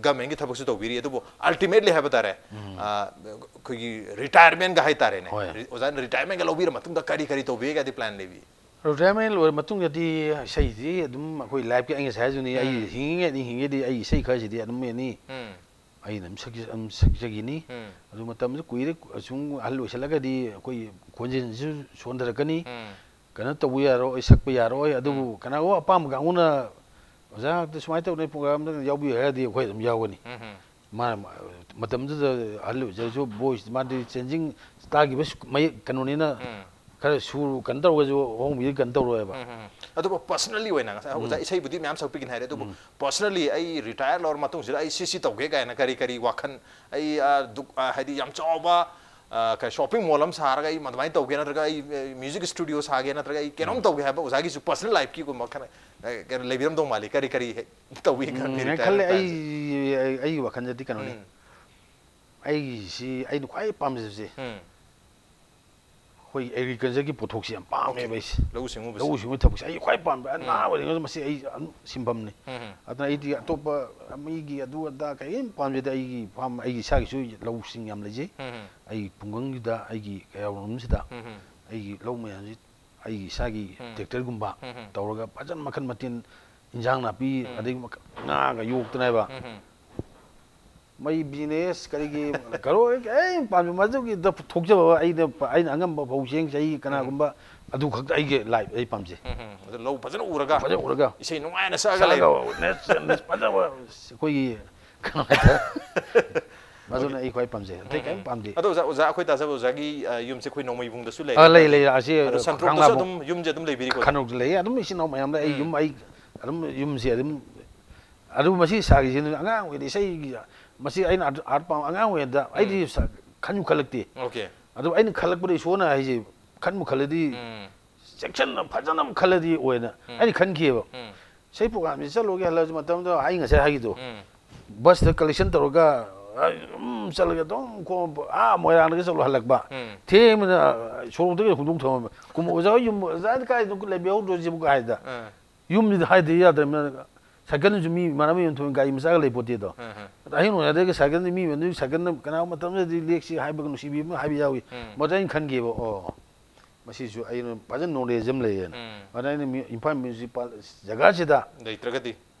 ꯒꯃꯦꯟꯒꯤ ꯊꯕꯛꯁꯨ ꯇꯧꯕꯤꯔꯤ, ꯑꯗꯨꯕꯨ ꯑꯜꯇꯤꯃꯦꯠꯂꯤ ꯍꯥꯏꯕ ꯇꯥꯔꯦ, ꯑ, ꯑꯩꯈꯣꯏꯒꯤ ꯔꯤꯇꯥꯌꯔꯃꯦꯟꯒ ꯍꯥꯏꯇꯥꯔꯦꯅꯦ꯫ ꯍꯣꯏ꯫ ꯔꯤ- ꯑꯣꯖꯥꯅ ꯔꯤꯇꯥꯌꯔꯃꯦꯟꯒ ꯂꯧꯕꯤꯔ ꯃꯇꯨꯡꯗ ꯀꯔꯤ ꯀꯔꯤ ꯇꯧꯕꯤꯒꯦ ꯀꯥꯏꯗꯤ ꯄ꯭ꯂꯥꯟ ꯂꯩꯕꯤ? ꯔꯤꯇꯥꯌꯔꯃꯦꯟ ꯂꯣꯏꯔ ꯃꯇꯨꯡꯗꯗꯤ ꯏꯁꯩꯁꯤ ꯑꯗꯨꯝ ꯑꯩꯈꯣꯏ ꯂꯥꯏꯐꯀꯤ ꯑꯩ ꯉꯁꯥꯏ ꯍꯥꯏꯗꯨꯅꯤ, ꯑꯩ ꯎꯝ꯫ ꯍꯤꯡꯉꯤꯉꯩ ꯍꯤꯡꯉꯤꯉꯩꯗꯤ ꯑꯩ ꯏꯁꯩ ꯈꯔꯁꯤꯗꯤ ꯑꯗꯨꯝ ꯑꯦꯅꯤ ꯎꯝ, ꯑꯩꯅ ꯑꯗꯨꯝ ꯁꯛꯆ- ꯑꯗꯨꯝ ꯁꯛꯆꯈꯤꯅꯤ꯫ ꯎꯝ, ꯑꯗꯨ ꯃꯇꯝꯁꯨ ꯀꯨꯏꯔꯦ, ꯑꯁꯨꯝ ꯑꯍꯜ ꯑꯣꯏꯁꯜꯂꯒꯗꯤ ꯑꯩꯈꯣꯏ ꯈꯣꯟꯖꯦꯜꯁꯤꯁꯨ ꯁꯣꯟꯊꯔꯛꯀꯅꯤ꯫ ꯎꯝ, ꯀꯩꯅꯣ ꯇꯧꯕ ꯌꯥꯔꯣꯏ, ꯁꯛꯄ ꯌꯥꯔꯣꯏ꯫ ꯑꯗꯨꯕꯨ ꯀꯅꯥꯒꯨꯝꯕ ꯑꯄꯥꯝꯕ ꯀꯥꯡꯕꯨꯅ ꯑꯣꯖꯥ ꯉꯥꯛꯇ ꯁꯨꯃꯥꯏꯅ ꯇꯧꯗꯅ ꯄ꯭ꯔꯣꯒ꯭ꯔꯥꯝꯗ ꯌꯥꯎꯕꯤꯌꯨ ꯍꯥꯏꯔꯗꯤ ꯑꯩꯈꯣꯏ ꯑꯗꯨꯝ ꯌꯥꯎꯒꯅꯤ꯫ ꯎꯝ, ꯎꯝ꯫ ꯃꯥꯅ ꯃꯇꯝꯗꯨꯗ ꯑꯍꯜ ꯑꯣꯏꯖꯔꯁꯨ ꯚꯣꯏꯁ ꯃꯥꯗꯤ ꯆꯦꯟꯖꯤꯡ ꯇꯥꯈꯤꯕ ꯁꯨ- ꯃꯌꯦꯛ ꯀꯩꯅꯣꯅꯤꯅ ꯎꯝ꯫ ꯈꯔ ꯁꯨꯔ ꯀꯩꯅꯣ ꯇꯧꯔꯒꯁꯨ ꯑꯍꯣꯡꯕꯗꯤ ꯀꯩꯅꯣ ꯇꯧꯔꯣꯏꯕ꯫ ꯎꯝ, ꯎꯝ, ꯎꯝ꯫ ꯑꯗꯨꯕꯨ ꯄꯔꯁꯅꯦꯜꯂꯤ ꯑꯣꯏꯅ ꯉꯁꯥꯏ ꯑꯣꯖꯥ ꯏꯁꯩꯕꯨꯗꯤ ꯃꯌꯥꯝ ꯁꯛꯄꯤꯒꯅꯤ ꯍꯥꯏꯔꯦ, ꯑꯗꯨꯕꯨ ꯄꯔꯁꯅꯦꯜꯂꯤ ꯑꯩ ꯔꯤꯇꯥꯌꯔ ꯂꯧꯔ ꯃꯇꯨꯡꯁꯤꯗ ꯑꯩ ꯁꯤ ꯁꯤ ꯇꯧꯒꯦ ꯀꯥꯏꯅ ꯀꯔꯤ ꯀꯔꯤ ꯋꯥꯈꯜ, ꯑꯩ, ꯑ, ꯗꯨꯛ-, ꯑ, ꯍꯥꯏꯗꯤ ꯌꯥꯝ ꯆꯥꯎꯕ, ꯑ, ꯀꯩ ꯁꯣꯞꯄꯤꯡ ꯃꯣꯜ ꯑꯃ ꯁꯥꯔꯒ ꯑꯩ ꯑꯗꯨꯃꯥꯏꯅ ꯇꯧꯒꯦ, ꯅꯠꯇ꯭ꯔꯒ ꯑꯩ, ꯑ, ꯃ꯭ꯌꯨꯖꯤꯛ ꯁ꯭ꯇꯨꯗꯤꯑꯣ ꯁꯥꯒꯦ, ꯅꯠꯇ꯭ꯔꯒ ꯑꯩ ꯀꯩꯅꯣꯝ ꯇꯧꯒꯦ ꯍꯥꯏꯕ ꯑꯣꯖꯥꯒꯤꯁꯨ ꯄꯔꯁꯅꯦꯜ ꯂꯥꯏꯐꯀꯤꯒꯨꯝꯕ ꯈꯔ, ꯑ, ꯀꯩꯅꯣ ꯂꯩꯕꯤꯔꯝꯗꯧ ꯃꯥꯜꯂꯤ꯫ ꯀꯔꯤ ꯀꯔꯤ ꯍꯦꯛ ꯇꯧꯏ ꯈꯪꯗꯦ ꯎꯝ, ꯔꯤꯇꯥꯌꯔ ꯈꯜꯂꯦ꯫ ꯃꯇꯥꯡꯁꯦ꯫ ꯑꯩ ꯑꯩ- ꯑꯩꯒꯤ ꯋꯥꯈꯜꯗꯗꯤ ꯀꯩꯅꯣꯅꯤ꯫ ꯎꯝ꯫ ꯑꯩꯒꯤꯁꯤ ꯑꯩꯅ ꯈ꯭ꯋꯥꯏ ꯄꯥꯝꯖꯕꯁꯦ ꯎꯝ꯫ ꯑꯩꯈꯣꯏ ꯑꯦꯒ꯭ꯔꯤꯀꯜꯆꯔꯒꯤ ꯄꯣꯠꯊꯣꯛꯁꯦ ꯌꯥꯝ ꯄꯥꯝꯃꯦꯕ ꯑꯩꯁꯦ꯫ ꯂꯧꯎ ꯁꯤꯡꯎꯕꯁꯦ꯫ ꯂꯧꯎ ꯁꯤꯡꯎꯕꯒꯤ ꯊꯕꯛꯁꯦ ꯑꯩ ꯈ꯭ꯋꯥꯏ ꯄꯥꯝꯕ꯫ ꯑꯉꯥꯡ ꯑꯣꯏꯔꯤꯉꯩꯗ ꯃꯁꯤ ꯑꯩ ꯑꯗꯨꯝ ꯁꯤꯟꯐꯝꯅꯤ꯫ ꯎꯝ꯫ ꯑꯗꯨꯅ ꯑꯩꯗꯤ ꯑꯇꯣꯞꯄ ꯃꯤꯒꯤ ꯑꯗꯨ ꯑꯗꯥ ꯀꯔꯤꯝ ꯄꯥꯝꯖꯗꯦ꯫ ꯑꯩꯒꯤ ꯐꯥꯝ, ꯑꯩꯒꯤ ꯏꯁꯥꯒꯤꯁꯨ ꯂꯧꯁꯤꯡ ꯌꯥꯝ ꯂꯩꯖꯩ꯫ ꯎꯝ꯫ ꯑꯩꯒꯤ ꯈꯨꯡꯒꯪꯁꯤꯗ, ꯑꯩꯒꯤ ꯀꯩꯔꯥꯎꯔꯣꯝꯁꯤꯗ ꯎꯝ꯫ ꯑꯩꯒꯤ ꯂꯧ ꯃꯌꯥꯝꯁꯤ ꯑꯩꯒꯤ ꯏꯁꯥꯒꯤ ꯎꯝ꯫ ꯇ꯭ꯔꯦꯛꯇꯔꯒꯨꯝꯕ ꯎꯝ꯫ ꯇꯧꯔꯒ ꯐꯖꯅ ꯃꯈꯟ ꯃꯊꯦꯜ, ꯏꯟꯖꯥꯡ ꯅꯥꯄꯤ, ꯎꯝ꯫ ꯑꯗꯒꯤ ꯃꯈ-, ꯉꯥꯒ ꯌꯣꯛꯇꯅ ꯍꯥꯏꯕ꯫ ꯎꯝ꯫ ꯃꯩ ꯕꯤꯖꯤꯅꯦꯁ ꯀꯔꯤꯒꯤ ꯀꯔꯣꯏ ꯀꯔꯤꯝ ꯄꯥꯝꯖ-, ꯃꯗꯨꯒꯤꯗ ꯊꯣꯛꯆꯕ ꯑꯩꯅ, ꯑꯩꯅ ꯑꯉꯝꯕ ꯐꯧ ꯆꯦꯡ ꯆꯍꯤ ꯀꯅꯥꯒꯨꯝꯕ ꯑꯗꯨ ꯈꯛꯇ ꯑꯩꯒꯤ ꯂꯥꯏꯐ ꯑꯩ ꯄꯥꯝꯖꯩ꯫ ꯎꯝ꯫ ꯑꯗꯨ ꯂꯧ ꯐꯖꯅ ꯎꯔꯒ ꯐꯖꯅ ꯎꯔꯒ ꯏꯁꯩ ꯅꯨꯡꯉꯥꯏꯅ ꯁꯛꯑꯒ ꯂꯩꯕ꯫ ꯁꯛꯑꯒ ꯅꯦꯆꯔ ꯐꯖꯕ ꯑꯩꯈꯣꯏꯒꯤ ꯀꯩꯅꯣ ꯍꯥꯏꯇꯥꯔꯦ꯫ ꯃꯗꯨꯅ ꯑꯩ ꯈ꯭ꯋꯥꯏ ꯄꯥꯝꯖꯩ꯫ ꯑꯇꯩ ꯀꯔꯤꯝ ꯄꯥꯝꯗꯦ꯫ ꯑꯗꯣ ꯑꯣꯖꯥ, ꯑꯣꯖꯥ, ꯑꯩꯈꯣꯏ ꯇꯥꯖꯕ ꯑꯣꯖꯥꯒꯤ, ꯑ, ꯌꯨꯝꯁꯦ ꯑꯩꯈꯣꯏ ꯅꯣꯡꯃꯩꯕꯨꯡꯗꯁꯨ ꯂꯩꯔꯦ꯫ ꯑ, ꯂꯩ, ꯂꯩ, ꯑꯁꯤ ꯑꯗꯣ ꯁꯟꯇ꯭ꯔꯣꯛꯇꯁꯨ ꯈꯥꯡꯉꯕꯣꯛ꯫ ꯑꯗꯨꯝ ꯌꯨꯝꯁꯦ ꯑꯗꯨꯝ ꯂꯩꯕꯤꯔꯤꯀꯣ? ꯈꯥꯡꯉꯕꯣꯛꯇ ꯂꯩ꯫ ꯑꯗꯨꯝ ꯏꯆꯤꯟ ꯏꯅꯥꯎ ꯃꯌꯥꯝ ꯂꯩ꯫ ꯑꯩ ꯌꯨꯝ, ꯑꯩ ꯑꯗꯨꯝ ꯌꯨꯝꯁꯦ ꯑꯗꯨꯝ, ꯑꯗꯨ ꯃꯁꯤ ꯁꯥꯒꯤꯁꯤ ꯑꯉꯥꯡ ꯑꯣꯏꯔꯤꯉꯩꯗ ꯏꯁꯩꯒꯤ, ꯃꯁꯤ ꯑꯩꯅ ꯑꯥꯔꯠ, ꯑꯥꯔꯠ ꯄꯥꯝ-, ꯑꯉꯥꯡ ꯑꯣꯏꯔꯤꯉꯩꯗ ꯑꯩꯗꯤ ꯁꯥ-, ꯈꯟꯁꯨ ꯈꯜꯂꯛꯇꯦ꯫ ꯑꯣꯀꯦ꯫ ꯑꯗꯨ ꯑꯩꯅ ꯈꯜꯂꯛꯄꯗ ꯏꯁꯣꯔꯅ ꯍꯥꯏꯁꯦ ꯈꯟꯕꯨ ꯈꯜꯂꯗꯤ ꯎꯝ꯫ ꯆꯦꯛꯁꯤꯟꯅ ꯐꯖꯅ ꯈꯜꯂꯗꯤ ꯑꯣꯏꯅ ꯎꯝ꯫ ꯑꯩꯅ ꯈꯟꯈꯤꯑꯕ꯫ ꯎꯝ꯫ ꯏꯁꯩ ꯄ꯭ꯔꯣꯒ꯭ꯔꯥꯝꯁꯤ ꯆꯠꯂꯨꯒꯦ ꯍꯜꯂꯁꯨ ꯃꯇꯝꯗꯨꯗ ꯑꯩ ꯉꯁꯥꯏ ꯍꯥꯏꯈꯤꯗꯣ, ꯎꯝ. ꯕꯁꯇ ꯀꯂꯦꯛꯁꯟ ꯇꯧꯔꯒ ꯑꯗꯨꯝ ꯆꯠꯂꯒ ꯑꯗꯨꯝ ꯈꯣꯡ ꯑꯥ ꯃꯣꯏꯔꯥꯡꯗꯒ ꯆꯠꯂꯨ ꯍꯜꯂꯛꯄ꯫ ꯎꯝ. ꯊꯦꯡꯕꯅ ꯁꯣꯔꯣꯛꯇꯒꯤ ꯍꯨꯟꯗꯣꯛ ꯊꯝꯃꯝꯕ꯫ ꯀꯨꯝꯕ ꯑꯣꯖꯥ ꯍꯣꯏ ꯌꯨꯝ, "ꯑꯣꯖꯥꯗꯤ ꯀꯥꯏꯗꯅꯣ ꯂꯩꯕꯤꯍꯧꯗ꯭ꯔꯣ ꯁꯤꯕꯨ?" ꯀꯥꯏꯗ꯫ ꯑꯥ. ꯌꯨꯝꯁꯤꯗ ꯍꯥꯏꯗ ꯌꯥꯗ꯭ꯔꯕꯅꯤꯅ ꯁꯥꯏꯀꯜꯁꯨ ꯃꯤ ꯏꯃꯥꯟꯅꯕ ꯌꯨꯝ ꯊꯣꯛꯑꯦ, ꯒꯥꯔꯤ ꯃꯆꯥꯒ ꯂꯩ ꯄꯣꯠꯇꯦꯗꯣ꯫ ꯑꯥ. ꯑꯗ ꯑꯍꯤꯡ ꯅꯣꯡꯌꯥꯏꯗꯒ ꯁꯥꯏꯀꯜꯗ ꯃꯤ ꯃꯌꯨꯝꯗ ꯁꯥꯏꯀꯜꯅ ꯀꯅꯥꯒꯨꯝꯕ ꯃꯇꯝꯗꯗꯤ ꯂꯦꯛꯁꯤ ꯍꯥꯏꯕꯒ ꯅꯨꯡꯁꯤꯕꯤ ꯑꯃ ꯍꯥꯏꯕ ꯌꯥꯎꯏ꯫ ꯎꯝ. ꯃꯗꯨ ꯑꯩꯅ ꯈꯟꯈꯤꯕ, ꯑꯣ, ꯃꯁꯤꯁꯨ ꯑꯩꯅ ꯐꯖꯅ ꯅꯣꯂꯦꯖ ꯑꯃ ꯂꯩꯌꯦꯅ꯫ ꯎꯝ. ꯑꯗ ꯑꯩꯅ ꯃꯤ-, ꯏꯝꯐꯥꯜ ꯃ꯭ꯌꯨꯅꯤꯁꯤꯄꯥꯜ ꯖꯒꯥꯁꯤꯗ ꯂꯩꯇ꯭ꯔꯒꯗꯤ.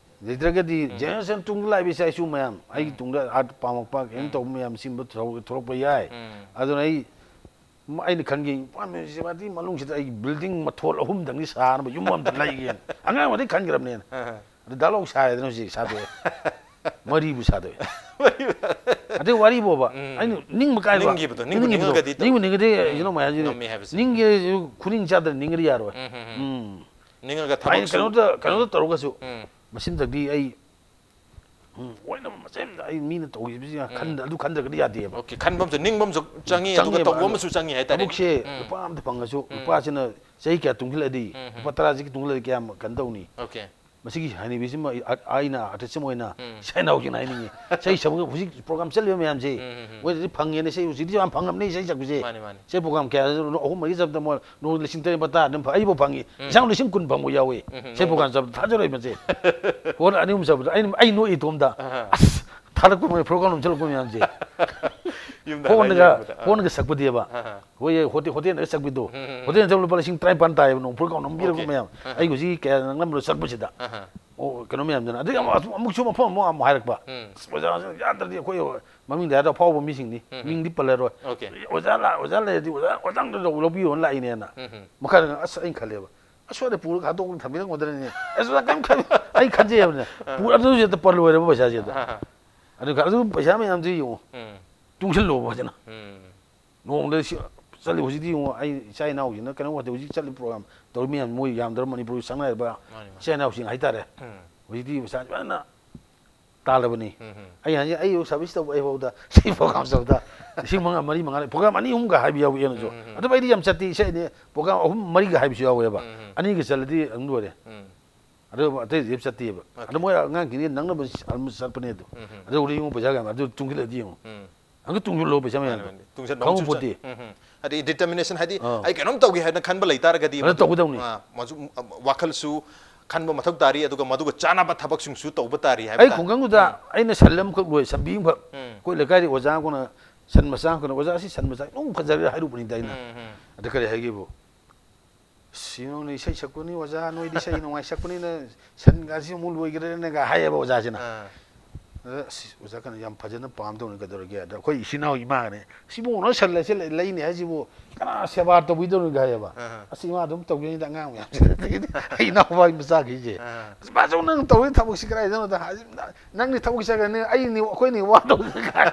ꯂꯩꯇ꯭ꯔꯒꯗꯤ ꯎꯝ. ꯖꯦꯅꯦꯔꯦꯁꯟ ꯇꯨꯡꯗ ꯂꯥꯛꯏꯕ ꯏꯆꯥ ꯏꯁꯨ ꯃꯌꯥꯝ, ꯑꯩꯒꯤ ꯎꯝ. ꯇꯨꯡꯗ ꯑꯥꯔꯠ ꯄꯥꯝꯃꯛꯄ, ꯀꯩꯅꯣ ꯎꯝ. ꯇꯧꯕ ꯃꯌꯥꯝ ꯁꯤꯒꯨꯝꯕ ꯊꯣꯛꯂꯛ-, ꯊꯣꯛꯂꯛꯄ ꯌꯥꯏ꯫ ꯎꯝ. ꯑꯗꯨꯅ ꯑꯩ, ꯃ-, ꯑꯩꯅ ꯈꯟꯈꯤ, ꯏꯝꯐꯥꯜ ꯃ꯭ꯌꯨꯅꯤꯁꯤꯄꯥꯂꯤꯇꯤ ꯃꯅꯨꯡꯁꯤꯗ ꯑꯩ ꯕꯤꯜꯗꯤꯡ ꯃꯊꯣꯜ ꯑꯍꯨꯝꯗꯪꯗꯤ ꯁꯥꯅꯕ ꯌꯨꯝ ꯑꯝꯇ ꯂꯩꯒꯦꯅ꯫ ꯑꯉꯥꯡ ꯑꯣꯏꯔꯤꯉꯩꯗꯒꯤ ꯈꯟꯈ꯭ꯔꯕꯅꯦꯅ꯫ ꯑꯥ. ꯑꯗꯨ ꯗꯥꯏꯂꯣꯛ ꯁꯥꯔꯦꯗꯅ ꯍꯧꯖꯤꯛ ꯁꯥꯗꯣꯛꯑꯦ꯫ ꯃꯔꯤꯕꯨ ꯁꯥꯗꯣꯛꯑꯦ꯫ ꯑꯗꯩ ꯋꯥꯔꯤꯕꯣꯕ, ꯎꯝ. ꯑꯩꯅ ꯅꯤꯡꯕ ꯀꯥꯏꯕ꯫ ꯅꯤꯡꯈꯤꯕꯗꯣ, ꯅꯤꯡꯕ ꯅꯤꯡꯈꯤꯕꯗꯣ꯫ ꯅꯤꯡꯉꯒꯗꯤ ꯇꯧ-, ꯅꯤꯡꯕ ꯅꯤꯡꯉꯗꯤ, you know, ꯃꯌꯥꯝꯁꯤꯗꯤ ꯉꯝꯃꯤ ꯍꯥꯏꯕꯁꯦ꯫ ꯅꯤꯡꯒꯦ ꯈꯨꯅꯤꯡ ꯆꯥꯗꯅ ꯅꯤꯡꯉꯗꯤ ꯌꯥꯔꯣꯏ꯫ ꯎꯝ, ꯎꯝ, ꯎꯝ. ꯎꯝ꯫ ꯅꯤꯡꯉꯒ ꯍꯥꯏꯗꯤ ꯊꯕꯛꯁꯨ-, ꯀꯩꯅꯣꯗ, ꯀꯩꯅꯣꯗ ꯎꯝ. ꯇꯧꯔꯒꯁꯨ ꯎꯝ. ꯃꯁꯤꯃꯗꯤ ꯑꯩ, ꯎꯝ, ꯑꯣꯏꯅꯕ ꯃꯁꯤꯃꯗ ꯑꯩ ꯃꯤꯅ ꯇꯧꯈꯤꯕꯁꯤꯅ ꯎꯝ. ꯈꯟꯗ-, ꯑꯗꯨ ꯈꯟꯗ꯭ꯔꯒꯗꯤ ꯌꯥꯗꯦꯕ꯫ ꯑꯣꯀꯦ, ꯈꯟꯕ ꯑꯃꯁꯨ, ꯅꯤꯡꯕ ꯑꯃꯁꯨ ꯆꯪꯉꯤ, ꯑꯗꯨꯒ ꯆꯪꯉꯦꯕ, ꯇꯧꯕ ꯑꯗꯨ ꯑꯃꯁꯨ ꯆꯪꯉꯤ ꯍꯥꯏꯇꯥꯔꯦ꯫ ꯊꯕꯛꯁꯦ ꯎꯝ. ꯂꯨꯄꯥ ꯑꯝꯇ ꯐꯪꯉꯁꯨ, ꯎꯝ. ꯂꯨꯄꯥꯁꯤꯅ ꯆꯍꯤ ꯀꯌꯥ ꯇꯨꯡꯁꯤꯜꯂꯗꯤ, ꯎꯝ, ꯎꯝ. ꯂꯨꯄꯥ ꯇꯔꯥꯁꯤꯒꯤ ꯇꯨꯡꯁꯤꯜꯂꯗꯤ ꯀꯌꯥꯝ ꯀꯩꯅꯣ ꯇꯧꯅꯤ? ꯑꯣꯀꯦ. ꯃꯁꯤꯒꯤ ꯍꯩꯅꯕꯤꯁꯤꯃ ꯑꯩ, ꯑ-, ꯑꯩꯅ ꯑꯥꯔꯇꯤꯁ ꯑꯃ ꯑꯣꯏꯅ ꯎꯝ. ꯏꯆꯥ ꯏꯅꯥꯎꯁꯤꯡꯅ ꯍꯥꯏꯅꯤꯡꯉꯤ꯫ ꯏꯁꯩ ꯁꯛꯄ ꯍꯧꯖꯤꯛ ꯄ꯭ꯔꯣꯒ꯭ꯔꯥꯝ ꯆꯠꯂꯤꯕ ꯃꯌꯥꯝꯁꯦ, ꯎꯝ, ꯎꯝ, ꯎꯝ. ꯃꯣꯏꯗꯗꯤ ꯐꯪꯉꯦꯅꯦ, ꯏꯁꯩ ꯍꯧꯖꯤꯛꯇꯤ ꯌꯥꯝ ꯐꯪꯉꯕꯅꯦ ꯏꯁꯩ ꯁꯛꯄꯁꯦ꯫ ꯃꯥꯅꯤ, ꯃꯥꯅꯤ. ꯏꯁꯩ ꯄ꯭ꯔꯣꯒ꯭ꯔꯥꯝ ꯀꯌꯥ ꯑꯍꯨꯝ ꯃꯔꯤ ꯆꯠꯄꯗ ꯃꯣꯏ ꯅꯣꯡꯃꯗ ꯂꯤꯁꯤꯡ ꯇꯔꯦꯠ ꯅꯤꯄꯥꯜ ꯑꯗꯨꯝ ꯐꯪ-, ꯑꯩꯕꯨ ꯐꯪꯉꯤ꯫ ꯎꯝ. ꯏꯁꯥ ꯂꯤꯁꯤꯡ ꯀꯨꯟ ꯐꯪꯕ ꯌꯥꯎꯏ꯫ ꯎꯝ, ꯎꯝ. ꯏꯁꯩ ꯄ꯭ꯔꯣꯒ꯭ꯔꯥꯝ ꯆꯠꯄꯗ ꯊꯥꯖꯔꯣꯏ ꯃꯁꯦ꯫ ꯍꯣꯔ ꯑꯅꯤ ꯑꯍꯨꯝ ꯆꯠꯄꯗ ꯑꯩꯅ, ꯑꯩ ꯅꯣꯛꯏ ꯏꯇꯣꯝꯗ꯫ ꯑꯍꯥ. ꯑꯁ, ꯊꯥꯔꯛꯄ ꯃꯣꯏ ꯄ꯭ꯔꯣꯒ꯭ꯔꯥꯝ ꯑꯃ ꯆꯠꯂꯛꯄ ꯃꯌꯥꯝꯁꯦ꯫ ꯌꯨꯝꯗ ꯐꯣꯟꯗꯒ, ꯍꯜꯂꯛꯑ ꯌꯦꯡꯕꯗ꯫ ꯑꯥ. ꯐꯣꯟꯗꯒ ꯁꯛꯄꯗꯤꯕ꯫ ꯑꯍꯥ. ꯍꯣꯏ, ꯍꯣꯇꯦꯜ, ꯍꯣꯇꯦꯜꯗꯒ ꯁꯛꯄꯤꯗꯣ꯫ ꯎꯝ, ꯎꯝ, ꯎꯝ. ꯍꯣꯇꯦꯜ ꯆꯠꯄꯗ ꯂꯨꯄꯥ ꯂꯤꯁꯤꯡ ꯇꯔꯥꯅꯤꯄꯥꯟ ꯇꯥꯏꯌꯦꯕ ꯅꯣꯡ ꯄ꯭ꯔꯣꯒ꯭ꯔꯥꯝ ꯅꯝꯕꯤꯔꯛꯄ ꯑꯣꯀꯦ. ꯃꯌꯥꯝ꯫ ꯑꯍꯥ. ꯑꯩ ꯍꯧꯖꯤꯛ ꯀꯌꯥ ꯅꯪꯂꯝꯕꯗꯣ ꯆꯠꯄꯁꯤꯗ꯫ ꯑꯍꯥ. ꯑꯣ, ꯀꯩꯅꯣ ꯃꯌꯥꯝꯗꯨꯅ꯫ ꯑꯗꯒꯤ ꯑꯃꯨꯛ, ꯑꯃꯨꯛꯁꯨ ꯃꯐꯝ ꯑꯃꯨꯛ ꯑꯃꯨꯛ ꯍꯥꯏꯔꯛꯄ꯫ ꯎꯝ. ꯑꯁ, ꯑꯣꯖꯥꯁꯤꯅ ꯌꯥꯗ꯭ꯔꯗꯤ ꯑꯩꯈꯣꯏ ꯃꯃꯤꯡꯗ ꯍꯥꯏꯔꯗꯤ ꯑꯐꯥꯎꯕ ꯃꯤꯁꯤꯡꯅꯤ꯫ ꯎꯝ. ꯃꯤꯡꯗꯤ ꯄꯜꯂꯔꯣꯏ꯫ ꯑꯣꯀꯦ. ꯑꯣꯖꯥ ꯂꯥ-, ꯑꯣꯖꯥ ꯂꯩꯔꯗꯤ ꯑꯣꯖꯥ, ꯑꯣꯖꯥ ꯑꯝꯇ ꯂꯧ-, ꯂꯧꯕꯤꯌꯣꯅ ꯂꯥꯛꯏꯅꯦꯅ꯫ ꯎꯝ, ꯎꯝ. ꯃꯈꯥꯗ ꯑꯁ ꯑꯩꯅ ꯈꯜꯂꯦꯕ꯫ ꯑꯁ, ꯁ꯭ꯋꯥꯏꯗ ꯄꯨꯔꯒ ꯍꯥꯠꯇꯣꯛꯑꯒ ꯊꯝꯕꯤꯔꯝꯒꯗ꯭ꯔꯅꯦ꯫ ꯑꯁ, ꯑꯣꯖꯥ ꯀꯩꯝ ꯈꯟ-, ꯑꯩ ꯈꯟꯖꯩ ꯍꯥꯏꯕꯅꯦ꯫ ꯑꯥ. ꯄꯨ-, ꯑꯗꯨꯁꯨ ꯍꯦꯛꯇ ꯄꯜꯂꯣꯏꯔꯦꯕ ꯄꯩꯁꯥꯁꯦ ꯍꯦꯛꯇ꯫ ꯑꯍꯥ. ꯑꯗꯨꯒ ꯑꯗꯨ ꯄꯩꯁꯥ ꯃꯌꯥꯝꯗꯨ ꯌꯦꯡꯉꯣ꯫ ꯎꯝ. ꯇꯨꯡꯁꯤꯜꯂꯣꯕ ꯐꯖꯅ꯫ ꯎꯝ. ꯅꯣꯡꯃꯗ ꯁꯤ ꯆꯠꯂꯤ ꯍꯧꯖꯤꯛꯇꯤ ꯌꯦꯡꯉꯣ, ꯑꯩ ꯏꯆꯥ ꯏꯅꯥꯎꯁꯤꯡꯅ ꯀꯩꯅꯣ ꯍꯧꯖꯤꯛ ꯆꯠꯂꯤ ꯄ꯭ꯔꯣꯒ꯭ꯔꯥꯝ ꯇꯧꯔꯤ ꯃꯌꯥꯝ, ꯃꯣꯏ ꯌꯥꯝꯗ꯭ꯔꯕ ꯃꯅꯤꯄꯨꯔꯒꯤ ꯁꯛꯅꯥꯏꯔꯕ ꯃꯥꯅꯤ, ꯃꯥꯅꯤ. ꯏꯆꯥ ꯏꯅꯥꯎꯁꯤꯡ ꯍꯥꯏꯇꯥꯔꯦ꯫ ꯎꯝ. ꯍꯧꯖꯤꯛꯇꯤ ꯄꯩꯁꯥ ꯐꯖꯅ ꯇꯥꯜꯂꯕꯅꯤ꯫ ꯎꯝ, ꯎꯝ. ꯑꯩ ꯍꯥꯏꯁꯦ, ꯑꯩ ꯁꯥꯔꯚꯤꯁ ꯇꯧꯕ ꯑꯩ ꯐꯥꯎꯗ ꯁꯤ ꯄ꯭ꯔꯣꯒ꯭ꯔꯥꯝ ꯇꯧꯕꯗ ꯂꯤꯁꯤꯡ ꯃꯉꯥ, ꯃꯔꯤ, ꯃꯉꯥ, ꯄ꯭ꯔꯣꯒ꯭ꯔꯥꯝ ꯑꯅꯤ ꯑꯍꯨꯝꯒ ꯍꯥꯏꯕ ꯌꯥꯎꯏ ꯑꯩꯅꯁꯨ꯫ ꯎꯝ, ꯎꯝ, ꯎꯝ. ꯑꯗꯨꯕꯨ ꯑꯩꯗꯤ ꯌꯥꯝ ꯆꯠꯇꯦ, ꯏꯁꯩ ꯑꯅꯤ ꯄ꯭ꯔꯣꯒ꯭ꯔꯥꯝ ꯑꯍꯨꯝ ꯃꯔꯤꯒ ꯍꯥꯏꯕꯁꯨ ꯌꯥꯎꯋꯦꯕ꯫ ꯎꯝ, ꯎꯝ. ꯑꯅꯤꯒ ꯆꯠꯂꯗꯤ ꯑꯗꯨꯝ ꯂꯣꯏꯔꯦ꯫ ꯎꯝ. ꯑꯗꯨ ꯑꯇꯩꯗꯤ ꯆꯠꯇꯦꯕ꯫ ꯑꯗꯣ ꯃꯣꯏ ꯑꯉꯥꯡꯁꯤꯡꯗꯤ ꯅꯪꯅꯕ ꯑꯃꯨꯛ ꯆꯠꯄꯅꯦ ꯑꯗꯣ꯫ ꯑꯗꯨ ꯍꯧꯖꯤꯛ ꯌꯦꯡꯉꯨ ꯄꯩꯁꯥ ꯀꯌꯥꯝ ꯑꯗꯨ ꯇꯨꯡꯁꯤꯜꯂꯗꯤ ꯌꯦꯡꯉꯨ꯫ ꯑꯗꯨ ꯇꯨꯡꯁꯤꯜꯂꯣ ꯄꯩꯁꯥ ꯃꯌꯥꯝꯗꯣ꯫ ꯃꯥꯅꯦ, ꯃꯥꯅꯦ꯫ ꯇꯨꯡꯁꯤꯟꯕ ꯑꯃꯁꯨ ꯈꯪꯍꯧꯄꯣꯠꯇꯦ꯫ ꯆꯪ-, ꯎꯝ, ꯎꯝ꯫ ꯍꯥꯏꯗꯤ determination ꯍꯥꯏꯗꯤ ꯑꯥ꯫ ꯑꯩ ꯀꯩꯅꯣꯝ ꯇꯧꯒꯦ ꯍꯥꯏꯅ ꯈꯟꯕ ꯂꯩꯇꯥꯔꯒꯗꯤ ꯑꯗꯨ ꯃꯗꯨ-, ꯇꯧꯒꯗꯧꯅꯤ꯫ ꯑꯥ, ꯃꯗꯨ, ꯋꯥꯈꯜꯁꯨ ꯈꯟꯕ ꯃꯊꯧ ꯇꯥꯔꯤ, ꯑꯗꯨꯒ ꯃꯗꯨꯒ ꯆꯥꯅꯕ ꯊꯕꯛꯁꯤꯡꯁꯨ ꯇꯧꯕ ꯇꯥꯔꯤ ꯍꯥꯏꯕ ꯑꯩ ꯇꯥꯔꯦ꯫ ꯈꯨꯡꯒꯪꯗꯨꯗ ꯎꯝ꯫ ꯑꯩꯅ ꯁꯟ ꯑꯃꯈꯛ ꯂꯣꯏ, ꯁꯟꯕꯤ ꯑꯃꯈꯛ꯫ ꯎꯝ꯫ ꯑꯩꯈꯣꯏ ꯂꯩꯀꯥꯏꯗꯤ ꯑꯣꯖꯥ ꯑꯃꯈꯛꯅ ꯁꯟ ꯃꯆꯥ ꯑꯃꯈꯛꯅ, "ꯑꯣꯖꯥ, ꯑꯁꯤ ꯁꯟ ꯃꯆꯥ ꯅꯨꯡ ꯐꯖꯔꯦ" ꯍꯥꯏꯔꯨꯕꯅꯤꯗ ꯑꯩꯅ꯫ ꯎꯝ, ꯎꯝ꯫ ꯑꯗ ꯀꯔꯤ ꯍꯥꯏꯒꯦꯕꯨ? "ꯑꯁ, ꯏꯅꯧꯅ ꯏꯁꯩ ꯁꯛꯄꯅꯤ ꯑꯣꯖꯥ, ꯅꯣꯏꯗꯤ ꯏꯁꯩ ꯅꯨꯡꯉꯥꯏ ꯁꯛꯄꯅꯤꯅ ꯁꯟꯒꯥꯁꯤ ꯑꯃꯨꯛ ꯂꯣꯏꯈ꯭ꯔꯦꯅꯦꯒ" ꯍꯥꯏꯌꯦꯕ ꯑꯣꯖꯥꯁꯤꯅ꯫ ꯑꯥ꯫ ꯑꯗ, "ꯑꯁ, ꯑꯣꯖꯥ ꯀꯩꯅꯣ ꯌꯥꯝ ꯐꯖꯅ ꯄꯥꯝꯗꯧꯅ ꯀꯩꯗꯧꯔꯒꯦ?" ꯑꯗ ꯑꯩꯈꯣꯏ ꯏꯆꯤꯟ ꯏꯅꯥꯎ ꯏꯃꯥꯒꯅꯦ, "ꯁꯤꯕꯨ ꯅꯣꯏ ꯁꯟ ꯂꯩꯁꯦ ꯂꯩ-, ꯂꯩꯅꯤ ꯍꯥꯏꯁꯤꯕꯨ ꯀꯅꯥ ꯁꯦꯕꯥ ꯇꯧꯕꯤꯗꯧꯅꯣꯒ" ꯍꯥꯏꯌꯦꯕ꯫ ꯑꯥ꯫ "ꯑꯁ, ꯏꯃꯥ ꯑꯗꯨꯝ ꯇꯧꯖꯩꯅꯤꯗ ꯑꯉꯥꯡ ꯃꯌꯥꯝꯁꯤꯅ", ꯑꯗꯒꯤꯗꯤ ꯑꯩ ꯏꯅꯥꯎꯄꯥꯒꯤ ꯃꯆꯥꯈꯩꯁꯦ꯫ ꯑꯥ꯫ "ꯑꯁ, ꯃꯥꯁꯨ ꯅꯪ ꯇꯧꯔꯤ ꯊꯕꯛꯁꯤ ꯀꯗꯥꯏꯗꯅꯣꯗ ꯍꯥꯏ-, ꯅꯪꯗꯤ ꯊꯕꯛ ꯆꯠꯈ꯭ꯔꯅꯤ, ꯑꯩꯅꯤ, ꯑꯩꯈꯣꯏꯅꯤ ꯋꯥꯗꯧꯁꯦ" ꯀꯥꯏ꯫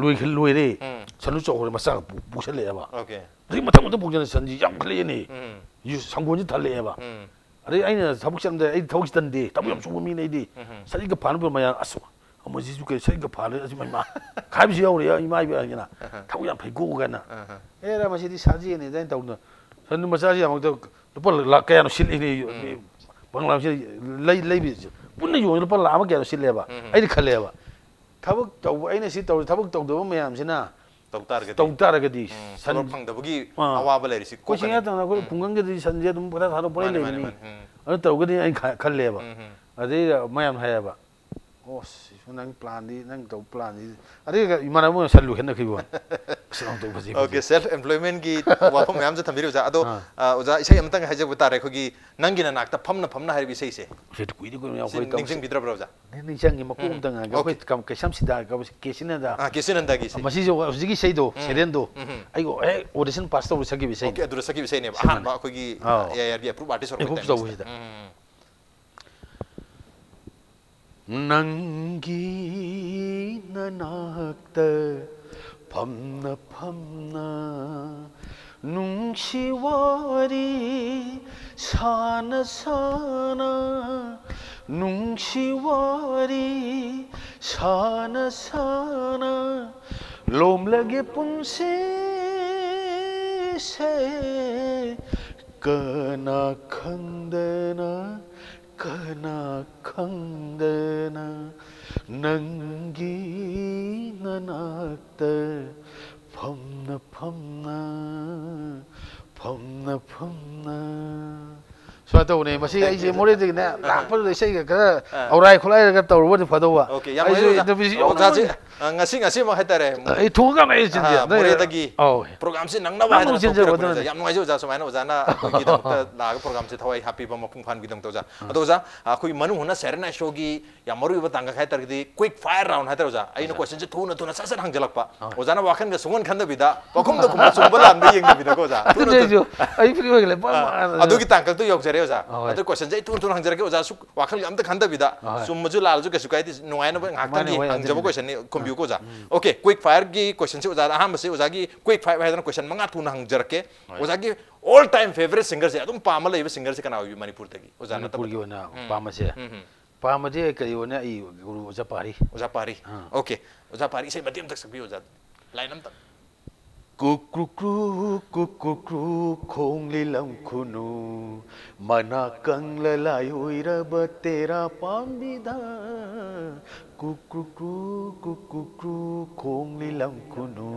ꯂꯣꯏꯈ-, ꯂꯣꯏꯔꯦ꯫ ꯎꯝ꯫ ꯁꯟꯗꯨ ꯆꯥꯎꯈ꯭ꯔꯦ, ꯃꯆꯥ ꯄꯨ-, ꯄꯨꯁꯜꯂꯛꯑꯦꯕ꯫ ꯑꯣꯀꯦ꯫ ꯑꯗꯩ ꯃꯊꯪ ꯃꯊꯪ ꯄꯨꯁꯜꯂꯛꯑꯦ, ꯁꯟꯁꯤ ꯌꯥꯝꯈꯠꯂꯛꯑꯦꯅꯦ꯫ ꯎꯝ꯫ ꯌꯨ-, ꯁꯪꯒꯣꯜꯁꯤ ꯊꯜꯂꯛꯑꯦꯕ꯫ ꯎꯝ꯫ ꯑꯗꯩ ꯑꯩꯅ ꯊꯕꯛ ꯆꯠꯂꯝꯗꯥꯏ, ꯑꯩ ꯊꯕꯛꯁꯤ ꯇꯟꯗꯦ, ꯊꯕꯛ ꯌꯥꯝ ꯎꯝ꯫ ꯁꯨꯕ ꯃꯤꯅꯦ ꯑꯩꯗꯤ꯫ ꯎꯝ꯫ ꯁꯖꯤꯛꯀ ꯐꯥꯅꯕ ꯃꯌꯥꯝ, "ꯑꯁ, ꯑꯃꯁꯤꯁꯨ ꯀꯩ ꯁꯖꯤꯛꯀ ꯐꯥꯅ, ꯑꯁ, ꯃꯩꯃꯥ" ꯍꯥꯏꯕꯁꯨ ꯌꯥꯎꯔꯤ, ꯏꯃꯥ ꯏꯕꯦꯟꯁꯤꯅ꯫ ꯑꯍ꯫ "ꯊꯕꯛ ꯌꯥꯝ ꯐꯩꯀꯣ" ꯀꯥꯏꯅ꯫ ꯑꯍ꯫ "ꯑꯦꯔꯥ, ꯃꯁꯤꯗꯤ ꯁꯥꯖꯦꯅꯦ" ꯑꯗꯨꯃꯥꯏꯅ ꯇꯧꯗꯅ꯫ ꯁꯟ ꯃꯆꯥꯁꯤ ꯌꯥꯝꯃꯛꯇ ꯂꯨꯄꯥ ꯂꯥꯛ ꯀꯌꯥꯅꯣ ꯁꯤꯠꯂꯤꯅꯦ, ꯎꯝ꯫ ꯕꯪꯒ꯭ꯂꯥꯁꯤ ꯂꯩ-, ꯂꯩꯕꯁꯦ ꯄꯨꯟꯅ ꯌꯣꯟ ꯂꯨꯄꯥ ꯂꯥꯛ ꯑꯃ ꯀꯌꯥꯅꯣ ꯁꯤꯠꯂꯦꯕ꯫ ꯎꯝ꯫ ꯑꯩꯅ ꯈꯜꯂꯦꯕ꯫ ꯊꯕꯛ ꯇꯧꯕ, ꯑꯩꯅ ꯁꯤ ꯇꯧꯔꯤ, ꯊꯕꯛ ꯇꯧꯗꯕ ꯃꯌꯥꯝꯁꯤꯅ ꯇꯧ ꯇꯥꯔꯒꯗꯤ꯫ ꯇꯧ ꯇꯥꯔꯒꯗꯤ ꯎꯝ, ꯁꯟ-, ꯇꯣꯂꯣꯞ ꯐꯪꯗꯕꯒꯤ ꯑꯥ꯫ ꯑꯋꯥꯕ ꯂꯩꯔꯤꯁꯤ ꯑꯩꯈꯣꯏ ꯀꯣꯛꯀꯅꯤ꯫ ꯁꯤꯡꯉꯥ ꯇꯧꯅ ꯑꯩꯈꯣꯏ ꯎꯝ꯫ ꯈꯨꯡꯒꯪꯒꯤꯗꯤ ꯁꯟꯁꯦ ꯑꯗꯨꯝ ꯄꯪꯊꯥ ꯊꯥꯗꯣꯛꯄ ꯃꯥꯅꯦ, ꯃꯥꯅꯦ, ꯂꯩꯕꯅꯤ꯫ ꯃꯥꯅꯦ꯫ ꯎꯝ꯫ ꯑꯗꯨ ꯇꯧꯔꯒꯗꯤ ꯑꯩꯅ ꯈ-, ꯈꯜꯂꯦꯕ꯫ ꯎꯝ, ꯎꯝ꯫ ꯑꯗꯩ ꯃꯌꯥꯝ ꯍꯥꯏꯌꯦꯕ, "ꯑꯣ, ꯁꯤꯁꯨ ꯅꯪ ꯄ꯭ꯂꯥꯟꯗꯤ, ꯅꯪ ꯇꯧ ꯄ꯭ꯂꯥꯟꯗꯤ"꯫ ꯑꯗꯩ ꯏꯃꯥꯟꯅꯕ ꯑꯃ ꯁꯟ ꯂꯣꯏꯈꯠꯅꯈꯤꯕ ꯋꯥꯅꯤ꯫ ꯑꯁ, ꯌꯥꯝ ꯇꯧ ꯐꯖꯩ, ꯑꯣꯀꯦ, ꯐꯖꯩ꯫ Self employment ꯒꯤ ꯋꯥꯐꯝ ꯃꯌꯥꯝꯁꯨ ꯊꯝꯕꯤꯔꯤ ꯑꯣꯖꯥ꯫ ꯑꯗꯣ, ꯑꯥ꯫ ꯑ, ꯑꯣꯖꯥ, ꯏꯁꯩ ꯑꯃꯇꯪ ꯍꯥꯏꯖꯕ ꯇꯥꯔꯦ, ꯑꯩꯈꯣꯏꯒꯤ "ꯅꯪꯒꯤ ꯅꯅꯥꯛꯇ ꯐꯝꯅ ꯐꯝꯅ" ꯍꯥꯏꯔꯤꯕ ꯏꯁꯩꯁꯦ꯫ ꯁꯤ ꯀꯨꯏꯗꯤ ꯀꯨꯏꯔꯦ ꯁꯤ ꯑꯩꯈꯣꯏ ꯇꯧ-, ꯅꯤꯡꯁꯤꯡꯕꯤꯗ꯭ꯔꯕ꯭ꯔꯥ ꯑꯣꯖꯥ? ꯅꯤꯡ-, ꯅꯤꯡꯁꯤꯡꯉꯤ, ꯃꯀꯣꯛ ꯎꯝ꯫ ꯑꯝꯇ ꯉꯥꯏꯒꯦ꯫ ꯑꯣꯀꯦ꯫ ꯑꯩꯈꯣꯏ ꯀꯝ-, ꯀꯩꯁꯥꯝ ꯁꯤꯗ ꯀꯧꯕ ꯀꯦ ꯁꯤꯅꯟꯗ꯫ ꯑꯥ, ꯀꯦ ꯁꯤꯅꯟꯗꯒꯤ ꯏꯁꯩ꯫ ꯃꯁꯤꯁꯨ ꯍꯧꯖꯤꯛꯀꯤ ꯏꯁꯩꯗꯣ, ꯎꯝ꯫ ꯁꯦꯔꯦꯟꯗꯣ, ꯎꯝ, ꯎꯝ꯫ ꯑꯩꯒ ꯍꯦꯛ audition pass ꯇꯧꯕ ꯁꯛꯈꯤꯕ ꯏꯁꯩꯅꯤ꯫ ꯑꯣꯀꯦ, ꯑꯗꯨꯗ ꯁꯛꯈꯤꯕ ꯏꯁꯩꯅꯦꯕ꯫ ꯁꯤꯃꯅꯦ꯫ ꯑꯍꯥꯟꯕ ꯑꯩꯈꯣꯏꯒꯤ ꯑꯥꯎ꯫ ꯑꯦ ꯑꯥꯏ ꯑꯥꯔꯒꯤ approved artist ꯑꯣꯏꯔꯛꯄ approve timing ꯁꯤꯗ꯫ ꯇꯧꯕꯁꯤꯗ꯫ ꯎꯝ, ꯎꯝ, ꯎꯝ꯫ ꯅꯪꯒꯤ ꯅꯅꯥꯛꯇ ꯐꯝꯅ ꯐꯝꯅ ꯅꯨꯡꯁꯤ ꯋꯥꯔꯤ ꯁꯥꯅ ꯁꯥꯅ, ꯅꯨꯡꯁꯤ ꯋꯥꯔꯤ ꯁꯥꯅ ꯁꯥꯅ, ꯂꯣꯝꯂꯒꯦ ꯄꯨꯟꯁꯤꯁꯦ ꯀꯅꯥ ꯈꯪꯗꯅ, ꯀꯅꯥ ꯈꯪꯗꯅ ꯅꯪꯒꯤ ꯅꯅꯥꯛꯇ ꯐꯝꯅ ꯐꯝꯅ, ꯐꯝꯅ ꯐꯝꯅ꯫ ꯁꯨꯃꯥꯏꯅ ꯇꯧꯕꯅꯦ꯫ ꯃꯁꯤ ꯑꯩꯁꯦ ꯃꯣꯔꯦꯗꯒꯤꯅꯦ ꯂꯥꯛꯄꯗꯨꯗ ꯏꯁꯩꯒ ꯈꯔ ꯑꯧꯔꯥꯏ ꯈꯨꯠꯂꯥꯏꯔꯒ ꯇꯧꯔꯨꯕꯗꯤ ꯐꯗꯧꯕ꯫ ꯑꯣꯀꯦ, ꯌꯥꯝ ꯑꯩꯁꯨ ꯅꯨꯡꯉꯥꯏꯖꯩ ꯑꯣꯖꯥ꯫ ꯏꯟꯇꯔꯚꯤꯌꯨꯁꯤ ꯌꯥꯎꯅꯤꯡꯕꯅꯤ꯫ ꯑꯣꯖꯥꯁꯦ, ꯑ, ꯉꯁꯤ, ꯉꯁꯤꯃꯛ ꯍꯥꯏꯇꯥꯔꯦ꯫ ꯑꯩ ꯊꯣꯡꯉꯀꯥꯟꯗ ꯑꯩ ꯆꯤꯟꯁꯦ-, ꯑ, ꯃꯣꯔꯦꯗꯒꯤ ꯑꯧ꯫ ꯄ꯭ꯔꯣꯒ꯭ꯔꯥꯝꯁꯤ ꯅꯪꯅꯕ ꯅꯪ ꯍꯥꯏꯗꯅ ꯅꯨꯡꯁꯤꯟꯖꯕ ꯄꯤꯊꯣꯔꯛꯄꯅꯤ, ꯑꯗꯨꯅꯅꯦ꯫ ꯑꯣꯖꯥ꯫ ꯌꯥꯝ ꯅꯨꯡꯉꯥꯏꯖꯩ ꯑꯣꯖꯥ, ꯁꯨꯃꯥꯏꯅ ꯑꯣꯖꯥꯅ ꯑꯩꯈꯣꯏꯒꯤꯗꯃꯛꯇ ꯂꯥꯛꯑꯒ ꯄ꯭ꯔꯣꯒ꯭ꯔꯥꯝꯁꯤ ꯊꯋꯥꯏ ꯍꯥꯞꯄꯤꯕ ꯃꯄꯨꯡ ꯐꯥꯍꯟꯕꯤꯗꯃꯛꯇ ꯑꯣꯖꯥ꯫ ꯑꯗꯣ ꯑꯣꯖꯥ, ꯑꯩꯈꯣꯏ ꯃꯅꯨꯡ ꯍꯨꯠꯅ ꯁꯦꯔꯦꯅꯥ ꯁꯣꯒꯤ ꯌꯥꯝ ꯃꯔꯨꯑꯣꯏꯕ ꯇꯥꯡꯀꯛ ꯍꯥꯏꯇꯥꯔꯒꯗꯤ quick fire round ꯍꯥꯏꯇꯥꯔꯦ ꯑꯣꯖꯥ꯫ ꯑꯩꯅ ꯑꯣꯖꯥ꯫ ꯀꯣꯏꯁꯟꯁꯦ ꯊꯨꯅ ꯊꯨꯅ ꯁꯠ ꯁꯠ ꯍꯪꯖꯜꯂꯛꯄ꯫ ꯍꯣꯏ꯫ ꯑꯣꯖꯥꯅ ꯋꯥꯈꯜꯒ ꯁꯨꯡꯈꯟ ꯈꯟꯗꯕꯤꯗ, ꯄꯥꯎꯈꯨꯝꯗ ꯈꯨꯝꯕ ꯆꯨꯝꯕ ꯂꯥꯟꯕ ꯌꯦꯡꯗꯕꯤꯗꯀꯣ ꯑꯣꯖꯥ꯫ ꯊꯨꯅ ꯑꯗꯨꯅꯦ ꯊꯨꯅ꯫ ꯑꯩꯁꯨ, ꯑꯩ free ꯑꯣꯏꯒ ꯂꯩ꯫ ꯄꯥꯝ-, ꯑꯥ, ꯑꯥ, ꯑꯗꯨꯒꯤ ꯇꯥꯡꯀꯛꯇꯣ ꯌꯧꯖꯔꯦ ꯑꯣꯖꯥ꯫ ꯍꯣꯏ꯫ ꯑꯗꯨ ꯀꯣꯏꯁꯟꯁꯦ ꯑꯩ ꯊꯨꯅ ꯊꯨꯅ ꯍꯪꯖꯔꯛꯀꯦ ꯑꯣꯖꯥ꯫ ꯁꯨꯛ-, ꯋꯥꯈꯜꯒ ꯑꯝꯇ ꯈꯟꯗꯕꯤꯗ꯫ ꯍꯣꯏ꯫ ꯆꯨꯝꯃꯁꯨ ꯂꯥꯜꯂꯁꯨ ꯀꯩꯁꯨ ꯀꯥꯏꯗꯦ꯫ ꯅꯨꯡꯉꯥꯏꯅꯕ ꯉꯥꯏꯍꯥꯛꯇꯪꯒꯤ ꯃꯥꯅꯦ, ꯍꯣꯏ, ꯍꯪꯖꯕ ꯑꯗꯨꯅꯦ꯫ ꯀꯣꯏꯁꯟꯅꯤ, ꯈꯨꯝꯕꯤꯌꯨꯀꯣ ꯑꯣꯖꯥ꯫ ꯎꯝ꯫ ꯑꯣꯀꯦ, quick fire ꯒꯤ ꯀꯣꯏꯁꯟꯁꯦ ꯑꯣꯖꯥꯗ ꯑꯍꯥꯟꯕꯁꯦ ꯑꯣꯖꯥꯒꯤ quick fire ꯍꯥꯏꯗꯅ ꯀꯣꯏꯁꯟ ꯃꯉꯥ ꯊꯨꯅ ꯍꯪꯖꯔꯛꯀꯦ꯫ ꯍꯣꯏ꯫ ꯑꯣꯖꯥꯒꯤ all time favourite singer ꯁꯦ, ꯑꯗꯨꯝ ꯄꯥꯝꯃ ꯂꯩꯕ singer ꯁꯦ ꯀꯅꯥ ꯑꯣꯏꯕꯤ ꯃꯅꯤꯄꯨꯔꯗꯒꯤ? ꯑꯣꯖꯥ ꯅꯠꯇꯕꯗ꯫ ꯃꯅꯤꯄꯨꯔꯒꯤ ꯑꯣꯏꯅ ꯎꯝ꯫ ꯄꯥꯝꯕꯁꯦ? ꯎꯝ, ꯎꯝ꯫ ꯄꯥꯝꯕꯁꯦ ꯀꯔꯤ ꯑꯣꯏꯅꯤ? ꯑꯩ ꯒꯨꯔꯨ ꯑꯣꯖꯥ ꯄꯥꯔꯤ꯫ ꯑꯣꯖꯥ ꯄꯥꯔꯤ꯫ ꯑꯥ꯫ ꯑꯣꯀꯦ꯫ ꯑꯣꯖꯥ ꯄꯥꯔꯤ ꯏꯁꯩ ꯃꯇꯦꯛ ꯑꯃꯇ ꯁꯛꯄꯤꯌꯨ ꯑꯣꯖꯥ꯫ ꯂꯥꯏꯟ ꯑꯝꯇꯪ꯫ ꯀꯨꯀ꯭ꯔꯨ ꯀ꯭ꯔꯨ, ꯀꯨꯀ꯭ꯔꯨ ꯀ꯭ꯔꯨ, ꯈꯣꯡꯂꯤ ꯂꯝꯈꯨꯅꯨ, ꯃꯅꯥ ꯀꯪꯂ ꯂꯥꯏ ꯑꯣꯏꯔꯕ ꯇꯦꯔꯥ ꯄꯥꯝꯕꯤꯗ꯫ ꯀꯨꯀ꯭ꯔꯨ ꯀ꯭ꯔꯨ, ꯀꯨꯀ꯭ꯔꯨ ꯀ꯭ꯔꯨ, ꯈꯣꯡꯂꯤ ꯂꯝꯈꯨꯅꯨ꯫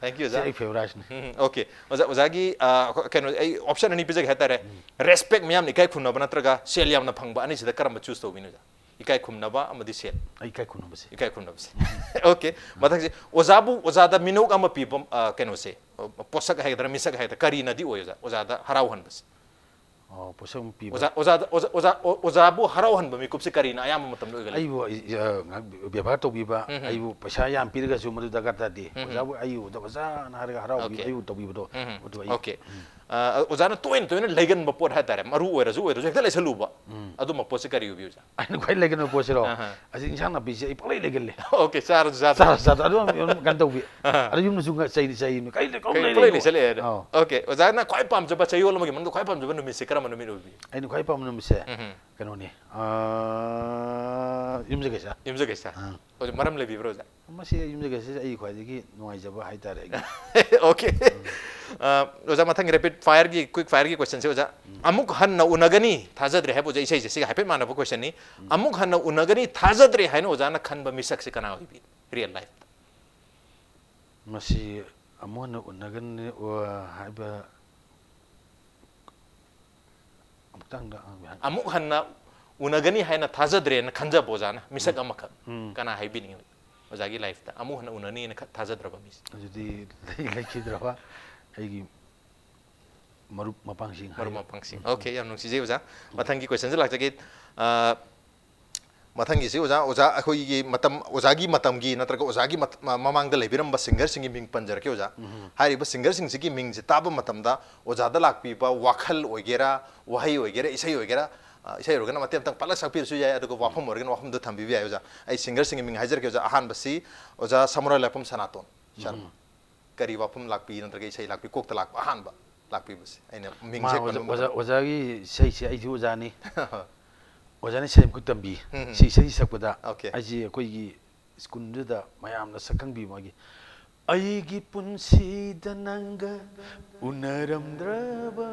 Thank you, ꯁꯤ ꯑꯣꯖꯥ꯫ ꯑꯩ favourite ꯅꯤ꯫ ꯎꯝ, ꯑꯣꯀꯦ꯫ ꯑꯣꯖꯥ, ꯑꯣꯖꯥꯒꯤ, ꯑ, ꯀꯩꯅꯣ, ꯑꯩ option ꯑꯅꯤ ꯄꯤꯖꯒꯦ ꯍꯥꯏꯇꯥꯔꯦ꯫ ꯎꯝ꯫ Respect ꯃꯤꯌꯥꯝꯅ ꯏꯀꯥꯏ ꯈꯨꯝꯅꯕ ꯅꯠꯇ꯭ꯔꯒ ꯁꯦꯜ ꯌꯥꯝꯅ ꯐꯪꯕ, ꯑꯅꯤꯁꯤꯗ ꯀꯔꯝꯕ choose ꯇꯧꯕꯤꯅꯣ ꯑꯣꯖꯥ? ꯏꯀꯥꯏ ꯈꯨꯝꯅꯕ ꯑꯃꯗꯤ ꯁꯦꯜ꯫ ꯑꯩ ꯏꯀꯥꯏ ꯈꯨꯝꯅꯕꯁꯦ꯫ ꯏꯀꯥꯏ ꯈꯨꯝꯅꯕꯁꯦ꯫ ꯑꯣꯀꯦ꯫ ꯃꯊꯪꯁꯦ, ꯑꯣꯖꯥꯕꯨ, ꯑꯣꯖꯥꯗ ꯃꯤꯅꯣꯛ ꯑꯃ ꯄꯤꯕ, ꯑ, ꯀꯩꯅꯣꯁꯦ, ꯑ, ꯄꯣꯠꯁꯛ ꯍꯥꯏꯒꯗ꯭ꯔꯥ, ꯃꯤꯁꯛ ꯍꯥꯏꯒꯗ꯭ꯔꯥ, ꯀꯔꯤꯅꯗꯤ ꯑꯣꯏ ꯑꯣꯖꯥ? ꯑꯣꯖꯥꯗ ꯍꯔꯥꯎꯍꯟꯕꯁꯦ꯫ ꯑꯣ, ꯄꯣꯠꯁꯛ ꯑꯃ ꯄꯤꯕ꯫ ꯑꯣꯖꯥ, ꯑꯣꯖꯥꯗ, ꯑꯣꯖꯥ, ꯑꯣꯖꯥ, ꯑꯣ-, ꯑꯣꯖꯥꯕꯨ ꯍꯔꯥꯎꯍꯟꯕ ꯃꯤꯀꯨꯞꯁꯦ ꯀꯔꯤꯅ ꯑꯌꯥꯝꯕ ꯃꯇꯝꯗ ꯑꯣꯏꯒꯜꯂꯤ? ꯑꯩꯕꯨ, ꯑꯩ, ꯑ, ꯉꯥꯏꯍꯥꯛ ꯕꯦꯕꯥꯔ ꯇꯧꯕꯤꯕ, ꯎꯝ, ꯎꯝ꯫ ꯑꯩꯕꯨ ꯄꯩꯁꯥ ꯌꯥꯝ ꯄꯤꯔꯒꯁꯨ ꯃꯗꯨ ꯗꯔꯀꯥꯔ ꯇꯥꯗꯦ꯫ ꯎꯝ, ꯎꯝ꯫ ꯑꯣꯖꯥꯕꯨ ꯑꯩ ꯎꯕꯗ ꯑꯣꯖꯥꯅ ꯍꯥꯏꯔꯒ ꯍꯔꯥꯎꯕꯤꯕ, ꯑꯣꯀꯦ꯫ ꯑꯩꯕꯨ ꯇꯧꯕꯤꯕꯗꯣ, ꯎꯝ, ꯎꯝ꯫ ꯑꯗꯨ ꯑꯩ, ꯑꯣꯀꯦ꯫ ꯎꯝ꯫ ꯑ, ꯑꯣꯖꯥꯅ ꯇꯣꯏꯅ ꯇꯣꯏꯅ ꯂꯩꯒꯟꯕ ꯄꯣꯠ ꯍꯥꯏꯇꯥꯔꯦ, ꯃꯔꯨ ꯑꯣꯏꯔꯁꯨ ꯑꯣꯏꯔꯁꯨ ꯍꯦꯛꯇ ꯂꯩꯁꯜꯂꯨꯕ꯫ ꯎꯝ꯫ ꯑꯗꯨꯝꯕ ꯄꯣꯠꯁꯦ ꯀꯔꯤ ꯑꯣꯏꯕꯤ ꯑꯣꯖꯥ? ꯑꯩꯅ ꯈ꯭ꯋꯥꯏ ꯂꯩꯒꯟꯕ ꯄꯣꯠꯁꯤꯔꯣ? ꯑꯍꯥ꯫ ꯑꯁꯤ ꯏꯟꯁꯥꯡ ꯅꯥꯄꯤꯁꯦ ꯑꯩ ꯄꯪꯂꯩ ꯂꯩꯒꯜꯂꯦ꯫ ꯑꯣꯀꯦ, ꯆꯥꯔꯁꯨ ꯆꯥꯗ꯭ꯔꯁꯨ꯫ ꯆꯥꯔꯁꯨ ꯆꯥꯗ꯭ꯔꯁꯨ ꯑꯗꯨꯝ, ꯑꯗꯨꯝ ꯀꯩꯅꯣ ꯇꯧꯕꯤ꯫ ꯑꯍꯥ꯫ ꯑꯗꯨ ꯌꯨꯝꯗꯁꯨ ꯉ-, ꯆꯩꯗꯤ ꯆꯩ, ꯀꯩ ꯂꯩ-, ꯀꯩ ꯀꯩ ꯂꯩ ꯂꯩꯁꯜꯂꯛꯑꯦ꯫ ꯑꯧ꯫ ꯑꯣꯀꯦ, ꯑꯣꯖꯥꯅ ꯈ꯭ꯋꯥꯏ ꯄꯥꯝꯖꯕ ꯆꯌꯣꯜ ꯑꯃꯒꯤ ꯃꯅꯨꯡꯗ ꯈ꯭ꯋꯥꯏ ꯄꯥꯝꯖꯕ ꯅꯨꯃꯤꯠꯁꯦ ꯀꯔꯝꯕ ꯅꯨꯃꯤꯠ ꯑꯣꯏꯕꯤ? ꯑꯩꯅ ꯈ꯭ꯋꯥꯏ ꯄꯥꯝꯕ ꯅꯨꯃꯤꯠꯁꯦ ꯎꯝ꯫ ꯀꯩꯅꯣꯅꯤ꯫ ꯑꯥ, ꯌꯨꯝꯁꯀꯩꯁ꯫ ꯌꯨꯝꯁꯀꯩꯁ꯫ ꯑꯥ꯫ ꯑꯣꯖꯥ, ꯃꯔꯝ ꯂꯩꯕꯤꯕ꯭ꯔꯣ ꯑꯣꯖꯥ? ꯃꯁꯤ ꯌꯨꯝꯁꯀꯩꯁ ꯑꯩ ꯈ꯭ꯋꯥꯏꯗꯒꯤ ꯅꯨꯡꯉꯥꯏꯖꯕ ꯍꯥꯏꯇꯥꯔꯦ ꯑꯩꯒꯤ꯫ Okay꯫ ꯑ, ꯑꯣꯖꯥ, ꯃꯊꯪꯒꯤ rapid fireꯒꯤ, quick fireꯒꯤ questionꯁꯦ ꯑꯣꯖꯥ, ꯑꯃꯨꯛ ꯍꯟꯅ ꯎꯅꯒꯅꯤ ꯊꯥꯖꯗ꯭ꯔꯦ ꯍꯥꯏꯕ ꯑꯣꯖꯥ ꯏꯁꯩꯁꯦ, ꯁꯤꯒ ꯍꯥꯏꯐꯦꯠ ꯃꯥꯟꯅꯕ questionꯅꯤ꯫ ꯑꯃꯨꯛ ꯍꯟꯅ ꯎꯅꯒꯅꯤ ꯊꯥꯖꯗ꯭ꯔꯦ ꯍꯥꯏꯅ ꯑꯣꯖꯥꯅ ꯈꯟꯕ ꯃꯤꯁꯛꯁꯦ ꯀꯅꯥ ꯑꯣꯏꯕꯤ real lifeꯇ? ꯃꯁꯤ ꯑꯃꯨꯛ ꯍꯟꯅ ꯎꯅꯒꯅꯤ, ꯑꯣ, ꯍꯥꯏꯕ ꯑꯃꯨꯛꯇꯪꯗ ꯍꯪꯕ ꯌꯥꯅꯤ꯫ ꯑꯃꯨꯛ ꯍꯟꯅ ꯎꯅꯒꯅꯤ ꯍꯥꯏꯅ ꯊꯥꯖꯗ꯭ꯔꯦꯅ ꯈꯟꯖꯕ ꯑꯣꯖꯥꯅ ꯃꯤꯁꯛ ꯑꯃꯈꯛ ꯎꯝ꯫ ꯀꯅꯥ ꯍꯥꯏꯕꯤꯅꯤꯡꯉꯤ? ꯑꯣꯖꯥꯒꯤ lifeꯇ ꯑꯃꯨꯛ ꯍꯟꯅ ꯎꯅꯅꯤꯅ ꯈ-, ꯊꯥꯖꯗ꯭ꯔꯕ ꯃꯤꯁꯦ꯫ ꯑꯗꯨꯗꯤ ꯂꯩ-, ꯂꯩꯈꯤꯗ꯭ꯔꯕ ꯑꯩꯒꯤ ꯃꯔꯨꯞ ꯃꯄꯥꯡꯁꯤꯡ ꯃꯔꯨꯞ ꯍꯥꯏ-, ꯃꯄꯥꯡꯁꯤꯡ꯫ Okay, ꯌꯥꯝ ꯅꯨꯡꯁꯤꯖꯩ ꯑꯣꯖꯥ꯫ ꯃꯊꯪꯒꯤ questionꯁꯦ ꯂꯥꯛꯆꯒꯦ꯫ ꯑ, ꯃꯊꯪꯒꯤꯁꯤ ꯑꯣꯖꯥ, ꯑꯣꯖꯥ ꯑꯩꯈꯣꯏꯒꯤ ꯃꯇꯝ, ꯑꯣꯖꯥꯒꯤ ꯃꯇꯝꯒꯤ ꯅꯠꯇ꯭ꯔꯒ ꯑꯣꯖꯥꯒꯤ ꯃꯠ-, ꯃ-, ꯃꯃꯥꯡꯗ ꯂꯩꯕꯤꯔꯝꯕ singerꯁꯤꯡꯒꯤ ꯃꯤꯡ ꯄꯟꯖꯔꯛꯀꯦ ꯑꯣꯖꯥ꯫ ꯍꯥꯏꯔꯤꯕ singerꯁꯤꯡꯁꯤꯒꯤ ꯃꯤꯡꯁꯦ ꯇꯥꯕ ꯃꯇꯝꯗ ꯑꯣꯖꯥꯗ ꯂꯥꯛꯄꯤꯕ ꯋꯥꯈꯜ ꯑꯣꯏꯒꯦꯔꯥ, ꯋꯥꯍꯩ ꯑꯣꯏꯒꯦꯔꯥ, ꯏꯁꯩ ꯑꯣꯏꯒꯦꯔꯥ, ꯑ, ꯏꯁꯩ ꯑꯣꯏꯔꯒꯅ ꯃꯇꯦꯛ ꯑꯃꯇꯪ ꯄꯠꯂꯛ ꯁꯛꯄꯤꯔꯁꯨ ꯌꯥꯏ, ꯑꯗꯨꯒ ꯋꯥꯐꯝ ꯑꯣꯏꯔꯒꯅ ꯋꯥꯐꯝꯗꯣ ꯊꯝꯕꯤꯕ ꯌꯥꯏ ꯑꯣꯖꯥ꯫ ꯑꯩ singerꯁꯤꯡꯒꯤ ꯃꯤꯡ ꯍꯥꯏꯖꯔꯛꯀꯦ ꯑꯣꯖꯥ꯫ ꯑꯍꯥꯟꯕꯁꯤ ꯑꯣꯖꯥ ꯁꯃꯨꯔꯥꯏ ꯂꯥꯏꯐꯝ ꯁꯅꯥꯇꯣꯟ ꯁꯔꯃ꯫ ꯀꯔꯤ ꯋꯥꯐꯝ ꯂꯥꯛꯄꯤ ꯅꯠꯇ꯭ꯔꯒ ꯏꯁꯩ ꯂꯥꯛꯄꯤ, ꯀꯣꯛꯇ ꯂꯥꯛꯄ ꯑꯍꯥꯟꯕ ꯂꯥꯛꯄꯤꯕꯁꯦ? ꯑꯩꯅ ꯃꯤꯡꯁꯦ ꯃꯥ ꯑꯣꯖꯥ, ꯄꯟꯕ ꯑꯣꯖꯥ, ꯉꯝꯒꯗ꯭ꯔꯥ? ꯑꯣꯖꯥꯒꯤ ꯏꯁꯩꯁꯦ ꯑꯩꯁꯨ ꯑꯣꯖꯥꯅꯤ꯫ ꯑꯣꯖꯥꯅ ꯏꯁꯩ ꯑꯃꯈꯛ ꯇꯝꯕꯤ꯫ ꯎꯝ, ꯎꯝ꯫ ꯁꯤ ꯏꯁꯩ ꯁꯛꯄꯗ Okay꯫ ꯑꯩꯁꯦ ꯑꯩꯈꯣꯏꯒꯤ ꯁ꯭ꯀꯨꯜꯗꯨꯗ ꯃꯌꯥꯝꯅ ꯁꯛꯈꯪꯕꯤ ꯃꯥꯒꯤ "ꯑꯩꯒꯤ ꯄꯨꯟꯁꯤꯗ ꯅꯪꯒ ꯎꯅꯔꯝꯗ꯭ꯔꯕ,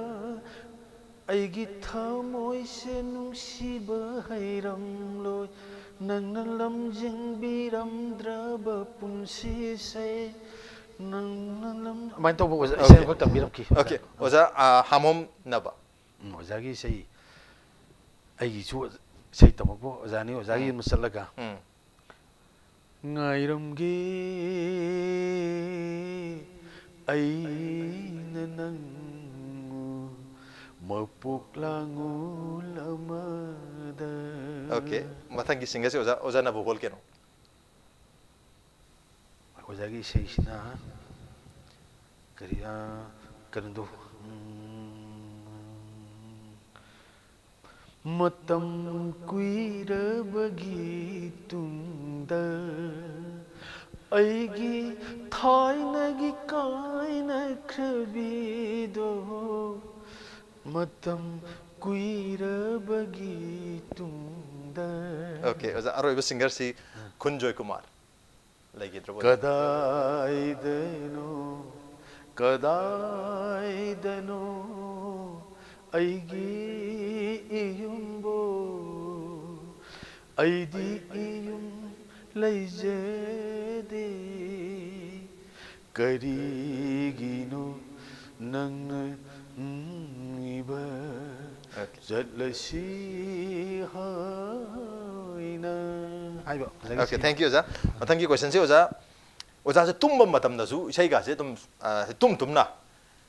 ꯑꯩꯒꯤ ꯊꯃꯣꯏꯁꯦ ꯅꯨꯡꯁꯤꯕ ꯍꯩꯔꯝꯂꯣꯏ, ꯅꯪꯅ ꯂꯝꯖꯤꯡꯕꯤꯔꯝꯗ꯭ꯔꯕ ꯄꯨꯟꯁꯤꯁꯦ, ꯅꯪꯅ ꯂꯝ-" ꯑꯗꯨꯃꯥꯏꯅ ꯇꯧꯕ ꯑꯣꯖꯥ ꯏꯁꯩ Okay꯫ ꯑꯃꯈꯛ ꯇꯝꯕꯤꯔꯝꯈꯤ꯫ Okay꯫ ꯑꯣꯖꯥ, ꯑ, ꯍꯥꯃꯣꯝ ꯅꯕ꯫ ꯎꯝ, ꯑꯣꯖꯥꯒꯤ ꯏꯁꯩ, ꯑꯩꯒꯤꯁꯨ ꯏꯁꯩ ꯇꯝꯃꯛꯄ ꯑꯣꯖꯥꯅꯤ, ꯑꯣꯖꯥꯒꯤ ꯎꯝ꯫ ꯌꯨꯝꯗ ꯆꯠꯂꯒ ꯎꯝ꯫ ꯉꯥꯏꯔꯝꯒꯦ ꯑꯩꯅ ꯅꯪꯕꯨ ꯃꯄꯣꯛ ꯂꯥꯡꯉꯣꯜ ꯑꯃꯗ꯫ Okay꯫ ꯃꯊꯪꯒꯤ singerꯁꯤ ꯑꯣꯖꯥ, ꯑꯣꯖꯥ ꯅꯕꯨꯍꯣꯜ ꯀꯩꯅꯣ? ꯑꯣꯖꯥꯒꯤ ꯏꯁꯩꯁꯤꯅ ꯀꯔꯤ, ꯑ, ꯀꯩꯅꯣꯗꯣ, ꯎꯝ, ꯃꯇꯝ ꯀꯨꯏꯔꯕꯒꯤ ꯇꯨꯡꯗ ꯑꯩꯒꯤ ꯊꯥꯏꯅꯒꯤ ꯀꯥꯏꯅꯈ꯭ꯔꯕꯤꯗꯣ, ꯃꯇꯝ ꯀꯨꯏꯔꯕꯒꯤ ꯇꯨꯡꯗ ꯑꯣꯀꯦ ꯑꯣꯖꯥ, ꯑꯔꯣꯏꯕ ꯁꯤꯡꯒꯔꯁꯤ ꯈꯨꯟꯖꯣꯏ ꯀꯨꯃꯥꯔ ꯂꯩꯈꯤꯗ꯭ꯔꯕꯣ? ꯀꯗꯥꯏꯗꯅꯣ, ꯀꯗꯥꯏꯗꯅꯣ ꯑꯩꯒꯤ ꯏꯌꯨꯝꯕꯨ? ꯑꯩꯗꯤ ꯏꯌꯨꯝ ꯂꯩꯖꯗꯦ, ꯀꯔꯤꯒꯤꯅꯣ ꯅꯪꯅ ꯎꯝ, ꯏꯕ? Okay. ꯆꯠꯂꯁꯤ ꯍꯥꯏꯅ ꯍꯥꯏꯕ꯫ Okay, thank you ꯑꯣꯖꯥ꯫ ꯃꯊꯪꯒꯤ question ꯁꯤ ꯑꯣꯖꯥ, ꯑꯣꯖꯥꯁꯦ ꯇꯨꯝꯕ ꯃꯇꯝꯗꯁꯨ ꯏꯁꯩꯒꯥꯁꯦ ꯑꯗꯨꯝ, ꯑ, ꯇꯨꯝ ꯇꯨꯝꯅ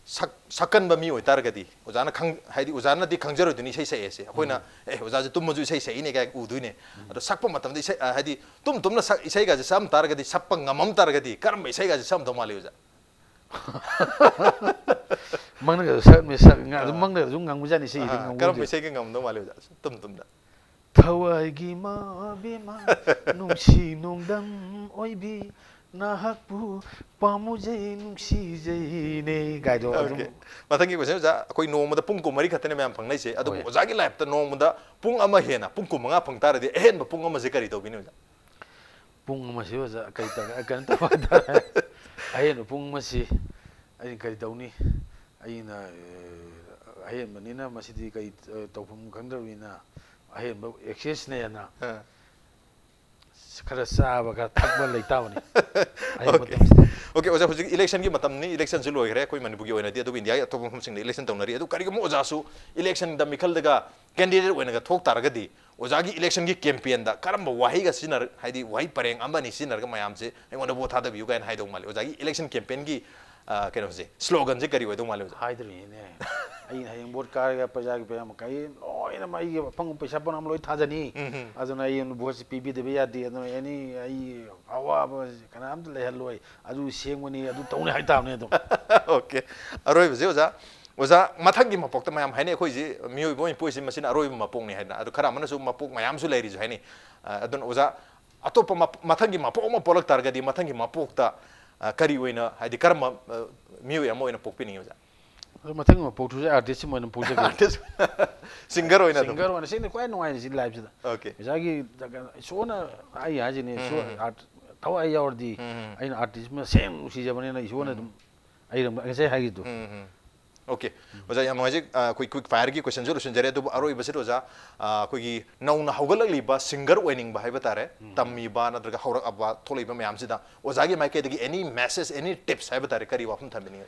ꯁꯛ-, ꯁꯛꯀꯟꯕ ꯃꯤ ꯑꯣꯏꯇꯥꯔꯒꯗꯤ ꯑꯣꯖꯥꯅ ꯈꯪ-, ꯍꯥꯏꯗꯤ ꯑꯣꯖꯥꯅꯗꯤ ꯈꯪꯖꯔꯣꯏꯗꯣꯏꯅꯤ ꯏꯁꯩ ꯁꯛꯑꯦꯁꯦ꯫ ꯑꯩꯈꯣꯏꯅ "ꯑꯦ, ꯑꯣꯖꯥꯁꯦ ꯇꯨꯝꯃꯁꯨ ꯏꯁꯩ ꯁꯛꯏꯅꯦ" ꯀꯥꯏ ꯎꯗꯣꯏꯅꯦ꯫ ꯑꯗꯣ ꯁꯛꯄ ꯃꯇꯝꯗ ꯏꯁꯩ, ꯑ, ꯍꯥꯏꯗꯤ ꯇꯨꯝ ꯇꯨꯝꯅ ꯁꯛ-, ꯏꯁꯩꯒꯥꯁꯦ ꯁꯛꯑꯝ ꯇꯥꯔꯒꯗꯤ, ꯁꯛꯄ ꯉꯝꯃꯝ ꯇꯥꯔꯒꯗꯤ ꯀꯔꯝꯕ ꯏꯁꯩꯒꯥꯁꯦ ꯁꯛꯑꯝꯗꯧ ꯃꯥꯜꯂꯤ ꯑꯣꯖꯥ? ꯃꯪꯗꯒꯁꯨ ꯁꯛꯑꯝꯃꯦ, ꯁꯛ-, ꯉ-, ꯑꯗꯨꯝ ꯑꯥ꯫ ꯃꯪꯗꯒꯁꯨ ꯉꯪꯕꯖꯥꯠꯅꯤ ꯁꯤꯒꯤꯗꯤ ꯑꯥ, ꯉꯪꯕꯕꯨꯗꯤ꯫ ꯀꯔꯝꯕ ꯏꯁꯩꯒ ꯉꯝꯗꯧ ꯃꯥꯜꯂꯤ ꯑꯣꯖꯥ? ꯇꯨꯝ ꯇꯨꯝꯅ꯫ ꯊꯋꯥꯏꯒꯤ ꯃꯥꯕꯦꯝꯃ, ꯅꯨꯡꯁꯤ ꯅꯣꯡꯗꯝ ꯑꯣꯏꯕꯤ, ꯅꯍꯥꯛꯄꯨ ꯄꯥꯝꯃꯨꯖꯩ ꯅꯨꯡꯁꯤꯖꯩꯅꯦ ꯒꯥꯏꯗꯣ ꯑꯗꯨꯝ꯫ Okay. ꯃꯊꯪꯒꯤ question ꯑꯣꯖꯥ, ꯑꯩꯈꯣꯏ ꯅꯣꯡꯃꯗ ꯄꯨꯡ ꯀꯨꯟꯃꯔꯤ ꯈꯛꯇꯅꯦ ꯃꯌꯥꯝ ꯐꯪꯅꯩꯁꯦ, ꯑꯗꯨꯕꯨ ꯍꯣꯏ꯫ ꯑꯣꯖꯥꯒꯤ life ꯇ ꯅꯣꯡꯃꯗ ꯄꯨꯡ ꯑꯃ ꯍꯦꯟꯅ, ꯄꯨꯡ ꯀꯨꯟꯃꯉꯥ ꯐꯪ ꯇꯥꯔꯗꯤ ꯑꯍꯦꯟꯕ ꯄꯨꯡ ꯑꯃꯁꯦ ꯀꯔꯤ ꯇꯧꯕꯤꯅꯤ ꯑꯣꯖꯥ? ꯄꯨꯡ ꯑꯃꯁꯤ ꯑꯣꯖꯥ ꯀꯔꯤ ꯇꯧ-, ꯀꯩꯅꯣ ꯇꯧꯕ ꯍꯥꯏꯇꯥꯔꯦ꯫ ꯑꯍꯦꯟꯕ ꯄꯨꯡ ꯑꯃꯁꯤ ꯑꯩꯅ ꯀꯔꯤ ꯇꯧꯅꯤ? ꯑꯩꯅ, ꯑꯦ, ꯑꯍꯦꯟꯕꯅꯤꯅ ꯃꯁꯤꯗꯤ ꯀꯔꯤ, ꯑꯦ, ꯇꯧꯐꯝ ꯈꯪꯗ꯭ꯔꯕꯅꯤꯅ ꯑꯍꯦꯟꯕ access ꯅꯦꯅ ꯑꯥ꯫ ꯈꯔ ꯆꯥꯕ, ꯈꯔ ꯊꯛꯄ ꯂꯩ ꯇꯥꯕꯅꯤ꯫ ꯑꯍꯦꯟꯕ Okay. ꯃꯇꯝꯁꯤꯗ꯫ Okay, ꯑꯣꯖꯥ, ꯍꯧꯖꯤꯛ election ꯒꯤ ꯃꯇꯝꯅꯤ, election ꯁꯨ ꯂꯣꯏꯈ꯭ꯔꯦ ꯑꯩꯈꯣꯏ ꯃꯅꯤꯄꯨꯔꯒꯤ ꯑꯣꯏꯅꯗꯤ, ꯑꯗꯨꯕꯨ ꯏꯟꯗꯤꯌꯥꯒꯤ ꯑꯇꯣꯞꯄ ꯃꯐꯝꯁꯤꯡꯗ election ꯇꯧꯅꯔꯤ꯫ ꯑꯗꯨ ꯀꯔꯤꯒꯨꯝꯕ ꯑꯣꯖꯥꯁꯨ election ꯗ ꯃꯤꯈꯜꯗꯒ candidate ꯑꯣꯏꯅꯒ ꯊꯣꯛ ꯇꯥꯔꯒꯗꯤ, ꯑꯣꯖꯥꯒꯤ election ꯒꯤ campaign ꯗ ꯀꯔꯝꯕ ꯋꯥꯍꯩꯒ ꯁꯤꯖꯤꯟꯅꯔ-, ꯍꯥꯏꯗꯤ ꯋꯥꯍꯩ ꯄꯔꯦꯡ ꯑꯃ ꯑꯅꯤ ꯁꯤꯖꯤꯟꯅꯔꯒ ꯃꯌꯥꯝꯁꯦ "ꯑꯩꯉꯣꯟꯗ vote ꯊꯥꯗꯕꯤꯌꯨ" ꯀꯥꯏꯅ ꯍꯥꯏꯗꯧ ꯃꯥꯜꯂꯤ? ꯑꯣꯖꯥꯒꯤ election campaign ꯒꯤ, ꯑ, ꯀꯩꯅꯣꯁꯦ, slogan ꯁꯦ ꯀꯔꯤ ꯑꯣꯏꯗꯧ ꯃꯥꯜꯂꯤ ꯑꯣꯖꯥ? ꯍꯥꯏꯗ꯭ꯔꯤꯅꯦ꯫ ꯑꯩꯅ ꯍꯌꯦꯡ vote ꯀꯥꯔꯒ ꯄ꯭ꯔꯖꯥꯒꯤ ꯄꯩꯁꯥ ꯃꯈꯩ ꯂꯣꯏꯅꯃꯛ ꯑꯩꯒꯤ ꯑꯐꯪꯕ ꯄꯩꯁꯥ ꯄꯨꯝꯅꯃꯛ ꯂꯣꯏ ꯊꯥꯖꯅꯤ꯫ ꯎꯝ, ꯎꯝ꯫ ꯑꯗꯨꯅ ꯑꯩ vote ꯁꯦ ꯄꯤꯕꯤꯗꯕ ꯌꯥꯗꯦ꯫ ꯑꯗꯨꯅ ꯑꯦꯅꯤ ꯑꯩ ꯑꯋꯥꯕ ꯀꯅꯥꯝꯇ ꯂꯩꯍꯜꯂꯣꯏ꯫ ꯑꯗꯨ ꯁꯦꯡꯕꯅꯤ, ꯑꯗꯨ ꯇꯧꯅꯤ ꯍꯥꯏ ꯇꯥꯕꯅꯤ ꯑꯗꯨꯝ꯫ Okay꯫ ꯑꯔꯣꯏꯕꯁꯦ ꯑꯣꯖꯥ, ꯑꯣꯖꯥ, ꯃꯊꯪꯒꯤ ꯃꯄꯣꯛꯇ ꯃꯌꯥꯝ ꯍꯥꯏꯅꯩ ꯑꯩꯈꯣꯏꯁꯤ ꯃꯤꯑꯣꯏꯕ ꯑꯣꯏꯅ ꯄꯣꯛꯏꯁꯤ ꯃꯁꯤꯅ ꯑꯔꯣꯏꯕ ꯃꯄꯣꯛꯅꯤ ꯍꯥꯏꯅ꯫ ꯑꯗꯨ ꯈꯔ ꯑꯃꯅꯁꯨ ꯃꯄꯣꯛ ꯃꯌꯥꯝꯁꯨ ꯂꯩꯔꯤꯁꯨ ꯍꯥꯏꯅꯩ꯫ ꯑ, ꯑꯗꯨꯅ ꯑꯣꯖꯥ, ꯑꯇꯣꯞꯄ ꯃꯞ-, ꯃꯊꯪꯒꯤ ꯃꯄꯣꯛ ꯑꯃ ꯄꯣꯛꯂꯛ ꯇꯥꯔꯒꯗꯤ ꯃꯊꯪꯒꯤ ꯃꯄꯣꯛꯇ, ꯑ, ꯀꯔꯤ ꯑꯣꯏꯅ, ꯍꯥꯏꯗꯤ ꯀꯔꯝꯕ, ꯑ, ꯃꯤꯑꯣꯏ ꯑꯃ ꯑꯣꯏꯅ ꯄꯣꯛꯄꯤꯅꯤꯡꯉꯤ ꯑꯣꯖꯥ? ꯑꯗꯣ ꯃꯊꯪ ꯑꯃ ꯄꯣꯛꯊꯣꯛꯁꯦ, ꯑꯥꯔꯇꯤꯁ ꯑꯣꯏꯅ ꯄꯣꯛꯆꯒꯦ꯫ ꯑꯥꯔꯇꯤꯁ ꯁꯤꯡꯒꯔ ꯑꯣꯏꯅ ꯑꯗꯨꯝ ꯁꯤꯡꯒꯔ ꯑꯣꯏꯅ ꯁꯤꯅ ꯈ꯭ꯋꯥꯏ ꯅꯨꯡꯉꯥꯏꯔꯤꯁꯤ ꯂꯥꯏꯐꯁꯤꯗ꯫ ꯑꯣꯀꯦ ꯏꯁꯥꯒꯤ ꯏꯁꯣꯔꯅ ꯑꯩ ꯍꯥꯏꯁꯤꯅꯦ, ꯎꯝ, ꯏꯁꯣꯔ ꯎꯝ. ꯑꯥꯔꯠ ꯊꯋꯥꯏ ꯌꯥꯎꯔꯗꯤ ꯎꯝ, ꯎꯝ. ꯑꯩꯅ ꯑꯥꯔꯇꯤꯁ ꯑꯃ ꯑꯁꯦꯡꯕ ꯅꯨꯡꯁꯤꯖꯕꯅꯤꯅ ꯏꯁꯣꯔꯅ ꯑꯗꯨꯝ ꯑꯩ ꯉꯁꯥꯏ ꯍꯥꯏꯈꯤꯗꯣ꯫ ꯎꯝ, ꯎꯝ. ꯑꯣꯀꯦ ꯑꯣꯖꯥ, ꯌꯥꯝ ꯅꯨꯡꯉꯥꯏꯖꯩ꯫ ꯑ, ꯑꯩꯈꯣꯏ ꯀ꯭ꯋꯤꯛ ꯐꯥꯌꯔꯒꯤ ꯀꯣꯏꯁꯟꯁꯨ ꯂꯣꯏꯁꯤꯟꯖꯔꯦ, ꯑꯗꯨꯕꯨ ꯑꯔꯣꯏꯕꯁꯤꯗ ꯑꯣꯖꯥ, ꯑ, ꯑꯩꯈꯣꯏꯒꯤ ꯅꯧꯅ ꯍꯧꯒꯠꯂꯛꯂꯤꯕ ꯁꯤꯡꯒꯔ ꯑꯣꯏꯅꯤꯡꯕ ꯍꯥꯏꯕ ꯇꯥꯔꯦ, ꯇꯝꯃꯤꯕ ꯅꯠꯇ꯭ꯔꯒ ꯍꯧꯔꯛꯑꯕ ꯊꯣꯛꯂꯛꯏꯕ ꯃꯌꯥꯝꯁꯤꯗ ꯑꯣꯖꯥꯒꯤ ꯃꯥꯏꯀꯩꯗꯒꯤ ꯑꯦꯅꯤ ꯃꯦꯁꯦꯖ, ꯑꯦꯅꯤ ꯇꯤꯞꯁ ꯍꯥꯏꯕ ꯇꯥꯔꯦ, ꯀꯔꯤ ꯋꯥꯐꯝ ꯊꯝꯕꯤꯅꯤꯡꯉꯤ?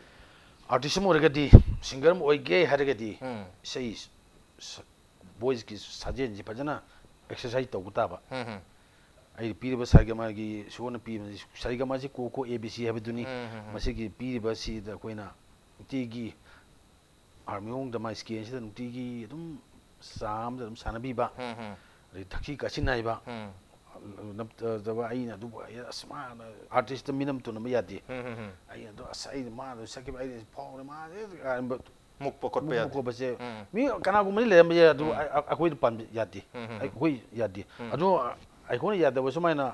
ꯑꯥꯔꯇꯤꯁ ꯑꯃ ꯑꯣꯏꯔꯒꯗꯤ, ꯁꯤꯡꯒꯔ ꯑꯃ ꯑꯣꯏꯒꯦ ꯍꯥꯏꯔꯒꯗꯤ ꯎꯝ. ꯏꯁꯩ ꯁ- ꯚꯣꯏꯁꯀꯤ ꯁꯥꯖꯦꯜꯁꯤ ꯐꯖꯅ ꯑꯦꯛꯁꯔꯁꯥꯏꯁ ꯇꯧꯕ ꯇꯥꯕ꯫ ꯎꯝ, ꯎꯝ. ꯑꯩ ꯄꯤꯔꯤꯕ ꯁꯥꯔꯒꯃꯥꯒꯤ ꯏꯁꯣꯔꯅ ꯄꯤꯕ ꯁꯥꯔꯒꯃꯥꯁꯤ ꯀꯣ ꯀꯣ ꯑꯦ ꯕꯤ ꯁꯤ ꯍꯥꯏꯕꯗꯨꯅꯤ꯫ ꯎꯝ, ꯎꯝ, ꯎꯝ. ꯃꯁꯤꯒꯤ ꯄꯤꯔꯤꯕ ꯁꯤꯗ ꯑꯩꯈꯣꯏꯅ ꯅꯨꯡꯇꯤꯒꯤ ꯍꯥꯔꯃꯣꯅꯤꯌꯝꯗ ꯃꯥꯏ ꯁ꯭ꯀꯦꯜꯁꯤꯗ ꯅꯨꯡꯇꯤꯒꯤ ꯑꯗꯨꯝ ꯆꯥ ꯑꯃꯗ ꯑꯗꯨꯝ ꯁꯥꯟꯅꯕꯤꯕ, ꯎꯝ, ꯎꯝ. ꯑꯗꯩ ꯊꯛꯁꯤ ꯈꯥꯁꯤ ꯅꯥꯏꯕ, ꯎꯝ. ꯅꯞꯇꯕ ꯑꯩꯅ ꯑꯗꯨꯕꯨ ꯑꯩ ꯑꯁ ꯃꯥꯅ ꯑꯥꯔꯇꯤꯁꯇ ꯃꯤꯅꯝ ꯇꯨꯅꯕ ꯌꯥꯗꯦ꯫ ꯎꯝ, ꯎꯝ, ꯎꯝ. ꯑꯩꯅ ꯑꯗꯨ ꯑꯁ ꯑꯩ ꯃꯥꯗꯣ ꯁꯛꯈꯤꯕ ꯑꯩ ꯐꯥꯎꯔꯦ ꯃꯥꯁꯦ ꯀꯥꯏꯅ ꯃꯨꯛꯄ ꯈꯣꯠꯄ ꯃꯨꯛꯄ ꯌꯥꯗꯦ. ꯈꯣꯠꯄꯁꯦ ꯎꯝ. ꯃꯤ ꯀꯅꯥꯒꯨꯝꯕꯗꯤ ꯂꯩꯔꯝꯕ ꯌꯥꯏ, ꯑꯗꯨ ꯎꯝ. ꯑꯩ- ꯑꯩꯈꯣꯏꯗ ꯄꯥꯝꯕ ꯌꯥꯗꯦ꯫ ꯎꯝ, ꯎꯝ. ꯑꯩꯈꯣꯏ ꯌꯥꯗꯦ꯫ ꯎꯝ. ꯑꯗꯨ ꯑꯩꯈꯣꯏꯅ ꯌꯥꯗꯕ ꯁꯨꯃꯥꯏꯅ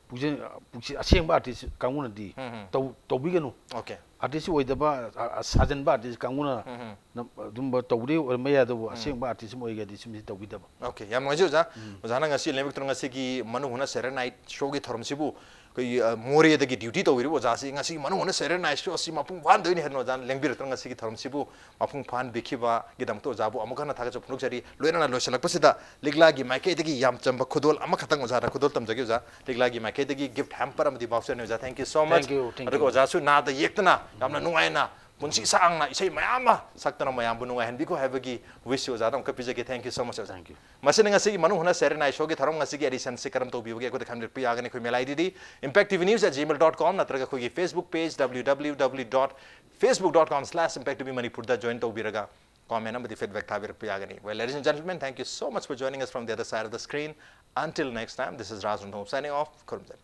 ꯄꯨꯛꯆꯦꯜ ꯄꯨꯛꯆꯦꯜ ꯑꯁꯦꯡꯕ ꯑꯥꯔꯇꯤꯁ ꯀꯥꯡꯕꯨꯅꯗꯤ ꯎꯝ, ꯎꯝ. ꯇꯧ- ꯇꯧꯕꯤꯒꯅꯨ꯫ ꯑꯣꯀꯦ. ꯑꯥꯔꯇꯤꯁ ꯑꯣꯏꯗꯕ ꯑ- ꯑ- ꯁꯥꯖꯟꯕ ꯑꯥꯔꯇꯤꯁ ꯀꯥꯡꯕꯨꯅ ꯎꯝ, ꯎꯝ. ꯅꯝ- ꯑꯗꯨꯝꯕ ꯇꯧꯕꯗꯤ ꯑꯣꯏꯔꯝꯕ ꯌꯥꯏ, ꯑꯗꯨꯕꯨ ꯑꯁꯦꯡꯕ ꯑꯥꯔꯇꯤꯁ ꯑꯃ ꯑꯣꯏꯔꯒꯗꯤ ꯁꯨꯝꯕꯁꯤ ꯇꯧꯕꯤꯗꯕ꯫ ꯑꯣꯀꯦ, ꯌꯥꯝ ꯅꯨꯡꯉꯥꯏꯖꯩ ꯑꯣꯖꯥ꯫ ꯑꯣꯖꯥꯅ ꯉꯁꯤ ꯂꯦꯡꯕꯤꯔꯛꯇꯨꯅ ꯉꯁꯤꯒꯤ ꯃꯅꯨꯡ ꯍꯨꯠꯅ ꯁꯦꯔꯦ ꯅꯥꯏꯠ ꯁꯣꯒꯤ ꯊꯧꯔꯝꯁꯤꯕꯨ ꯑꯩꯈꯣꯏꯒꯤ, ꯑ, ꯃꯣꯔꯦꯗꯒꯤ ꯗ꯭ꯌꯨꯇꯤ ꯇꯧꯕꯤꯔꯤꯕ ꯑꯣꯖꯥꯁꯤ ꯉꯁꯤꯒꯤ ꯃꯅꯨꯡ ꯍꯨꯠꯅ ꯁꯦꯔꯦ ꯅꯥꯏꯠ ꯁꯣ ꯑꯁꯤ ꯃꯄꯨꯡ ꯐꯥꯍꯟꯗꯣꯏꯅꯤ ꯍꯥꯏꯗꯅ ꯑꯣꯖꯥꯅ ꯂꯦꯡꯕꯤꯔꯛꯇꯨꯅ ꯉꯁꯤꯒꯤ ꯊꯧꯔꯝꯁꯤꯕꯨ ꯃꯄꯨꯡ ꯐꯥꯍꯟꯕꯤꯈꯤꯕꯒꯤꯗꯃꯛꯇ ꯑꯣꯖꯥꯕꯨ ꯑꯃꯨꯛ ꯍꯟꯅ ꯊꯥꯒꯠꯆꯕ ꯐꯣꯡꯗꯣꯛꯆꯔꯤ꯫ ꯂꯣꯏꯅꯅ ꯂꯣꯏꯁꯤꯜꯂꯛꯄꯁꯤꯗ ꯂꯤꯛꯂꯥꯒꯤ ꯃꯥꯏꯀꯩꯗꯒꯤ ꯌꯥꯝ ꯆꯝꯕ ꯈꯨꯗꯣꯜ ꯑꯃꯈꯛꯇꯪ ꯑꯣꯖꯥꯗ ꯈꯨꯗꯣꯜ ꯇꯝꯖꯒꯦ ꯑꯣꯖꯥ꯫ ꯂꯤꯛꯂꯥꯒꯤ ꯃꯥꯏꯀꯩꯗꯒꯤ ꯒꯤꯐ ꯍꯦꯝꯄꯔ ꯑꯃꯗꯤ ꯚꯥꯎꯆꯔꯅꯤ ꯑꯣꯖꯥ꯫ Thank you so much. Thank you, thank ꯑꯗꯨꯒ you. ꯑꯣꯖꯥꯁꯨ ꯅꯥꯗ ꯌꯦꯛꯇꯅ ꯌꯥꯝꯅ ꯅꯨꯡꯉꯥꯏꯅ ꯄꯨꯟꯁꯤ ꯁꯥꯡꯅ ꯏꯁꯩ ꯃꯌꯥꯝ ꯑꯃ ꯁꯛꯇꯅ ꯃꯌꯥꯝꯕꯨ ꯅꯨꯡꯉꯥꯏꯍꯟꯕꯤꯈꯣ ꯍꯥꯏꯕꯒꯤ ꯋꯤꯁꯁꯨ ꯑꯣꯖꯥꯗ ꯑꯃꯨꯛꯀ ꯄꯤꯖꯒꯦ꯫ Thank you so much ꯑꯣꯖꯥ꯫ Thank you. ꯃꯁꯤꯅ ꯉꯁꯤꯒꯤ ꯃꯅꯨꯡ ꯍꯨꯠꯅ ꯁꯦꯔꯦ ꯅꯥꯏꯠ ꯁꯣꯒꯤ ꯊꯧꯔꯝ ꯉꯁꯤꯒꯤ ꯑꯦꯗꯤꯁꯟꯁꯤ ꯀꯔꯝ ꯇꯧꯕꯤꯕꯒꯦ ꯑꯩꯈꯣꯏꯗ ꯈꯪꯕꯤꯔꯛꯄ ꯌꯥꯒꯅꯤ꯫ ꯑꯩꯈꯣꯏ ꯃꯦꯜ ꯑꯥꯏ ꯗꯤꯗꯤ impact T V news at gmail dot com ꯅꯠꯇ꯭ꯔꯒ ꯑꯩꯈꯣꯏꯒꯤ Facebook page W W W dot facebook dot com slash impact T V Manipur ꯗ join ꯇꯧꯕꯤꯔꯒ comment ꯑꯃꯗꯤ feedback ꯊꯥꯕꯤꯔꯛꯄ ꯌꯥꯒꯅꯤ꯫ Well, ladies and gentlemen, thank you so much for joining us from the other side of the screen. Until next time, this is Raj Rundhong signing off. ꯈꯨꯔꯨꯝꯖꯔꯤ꯫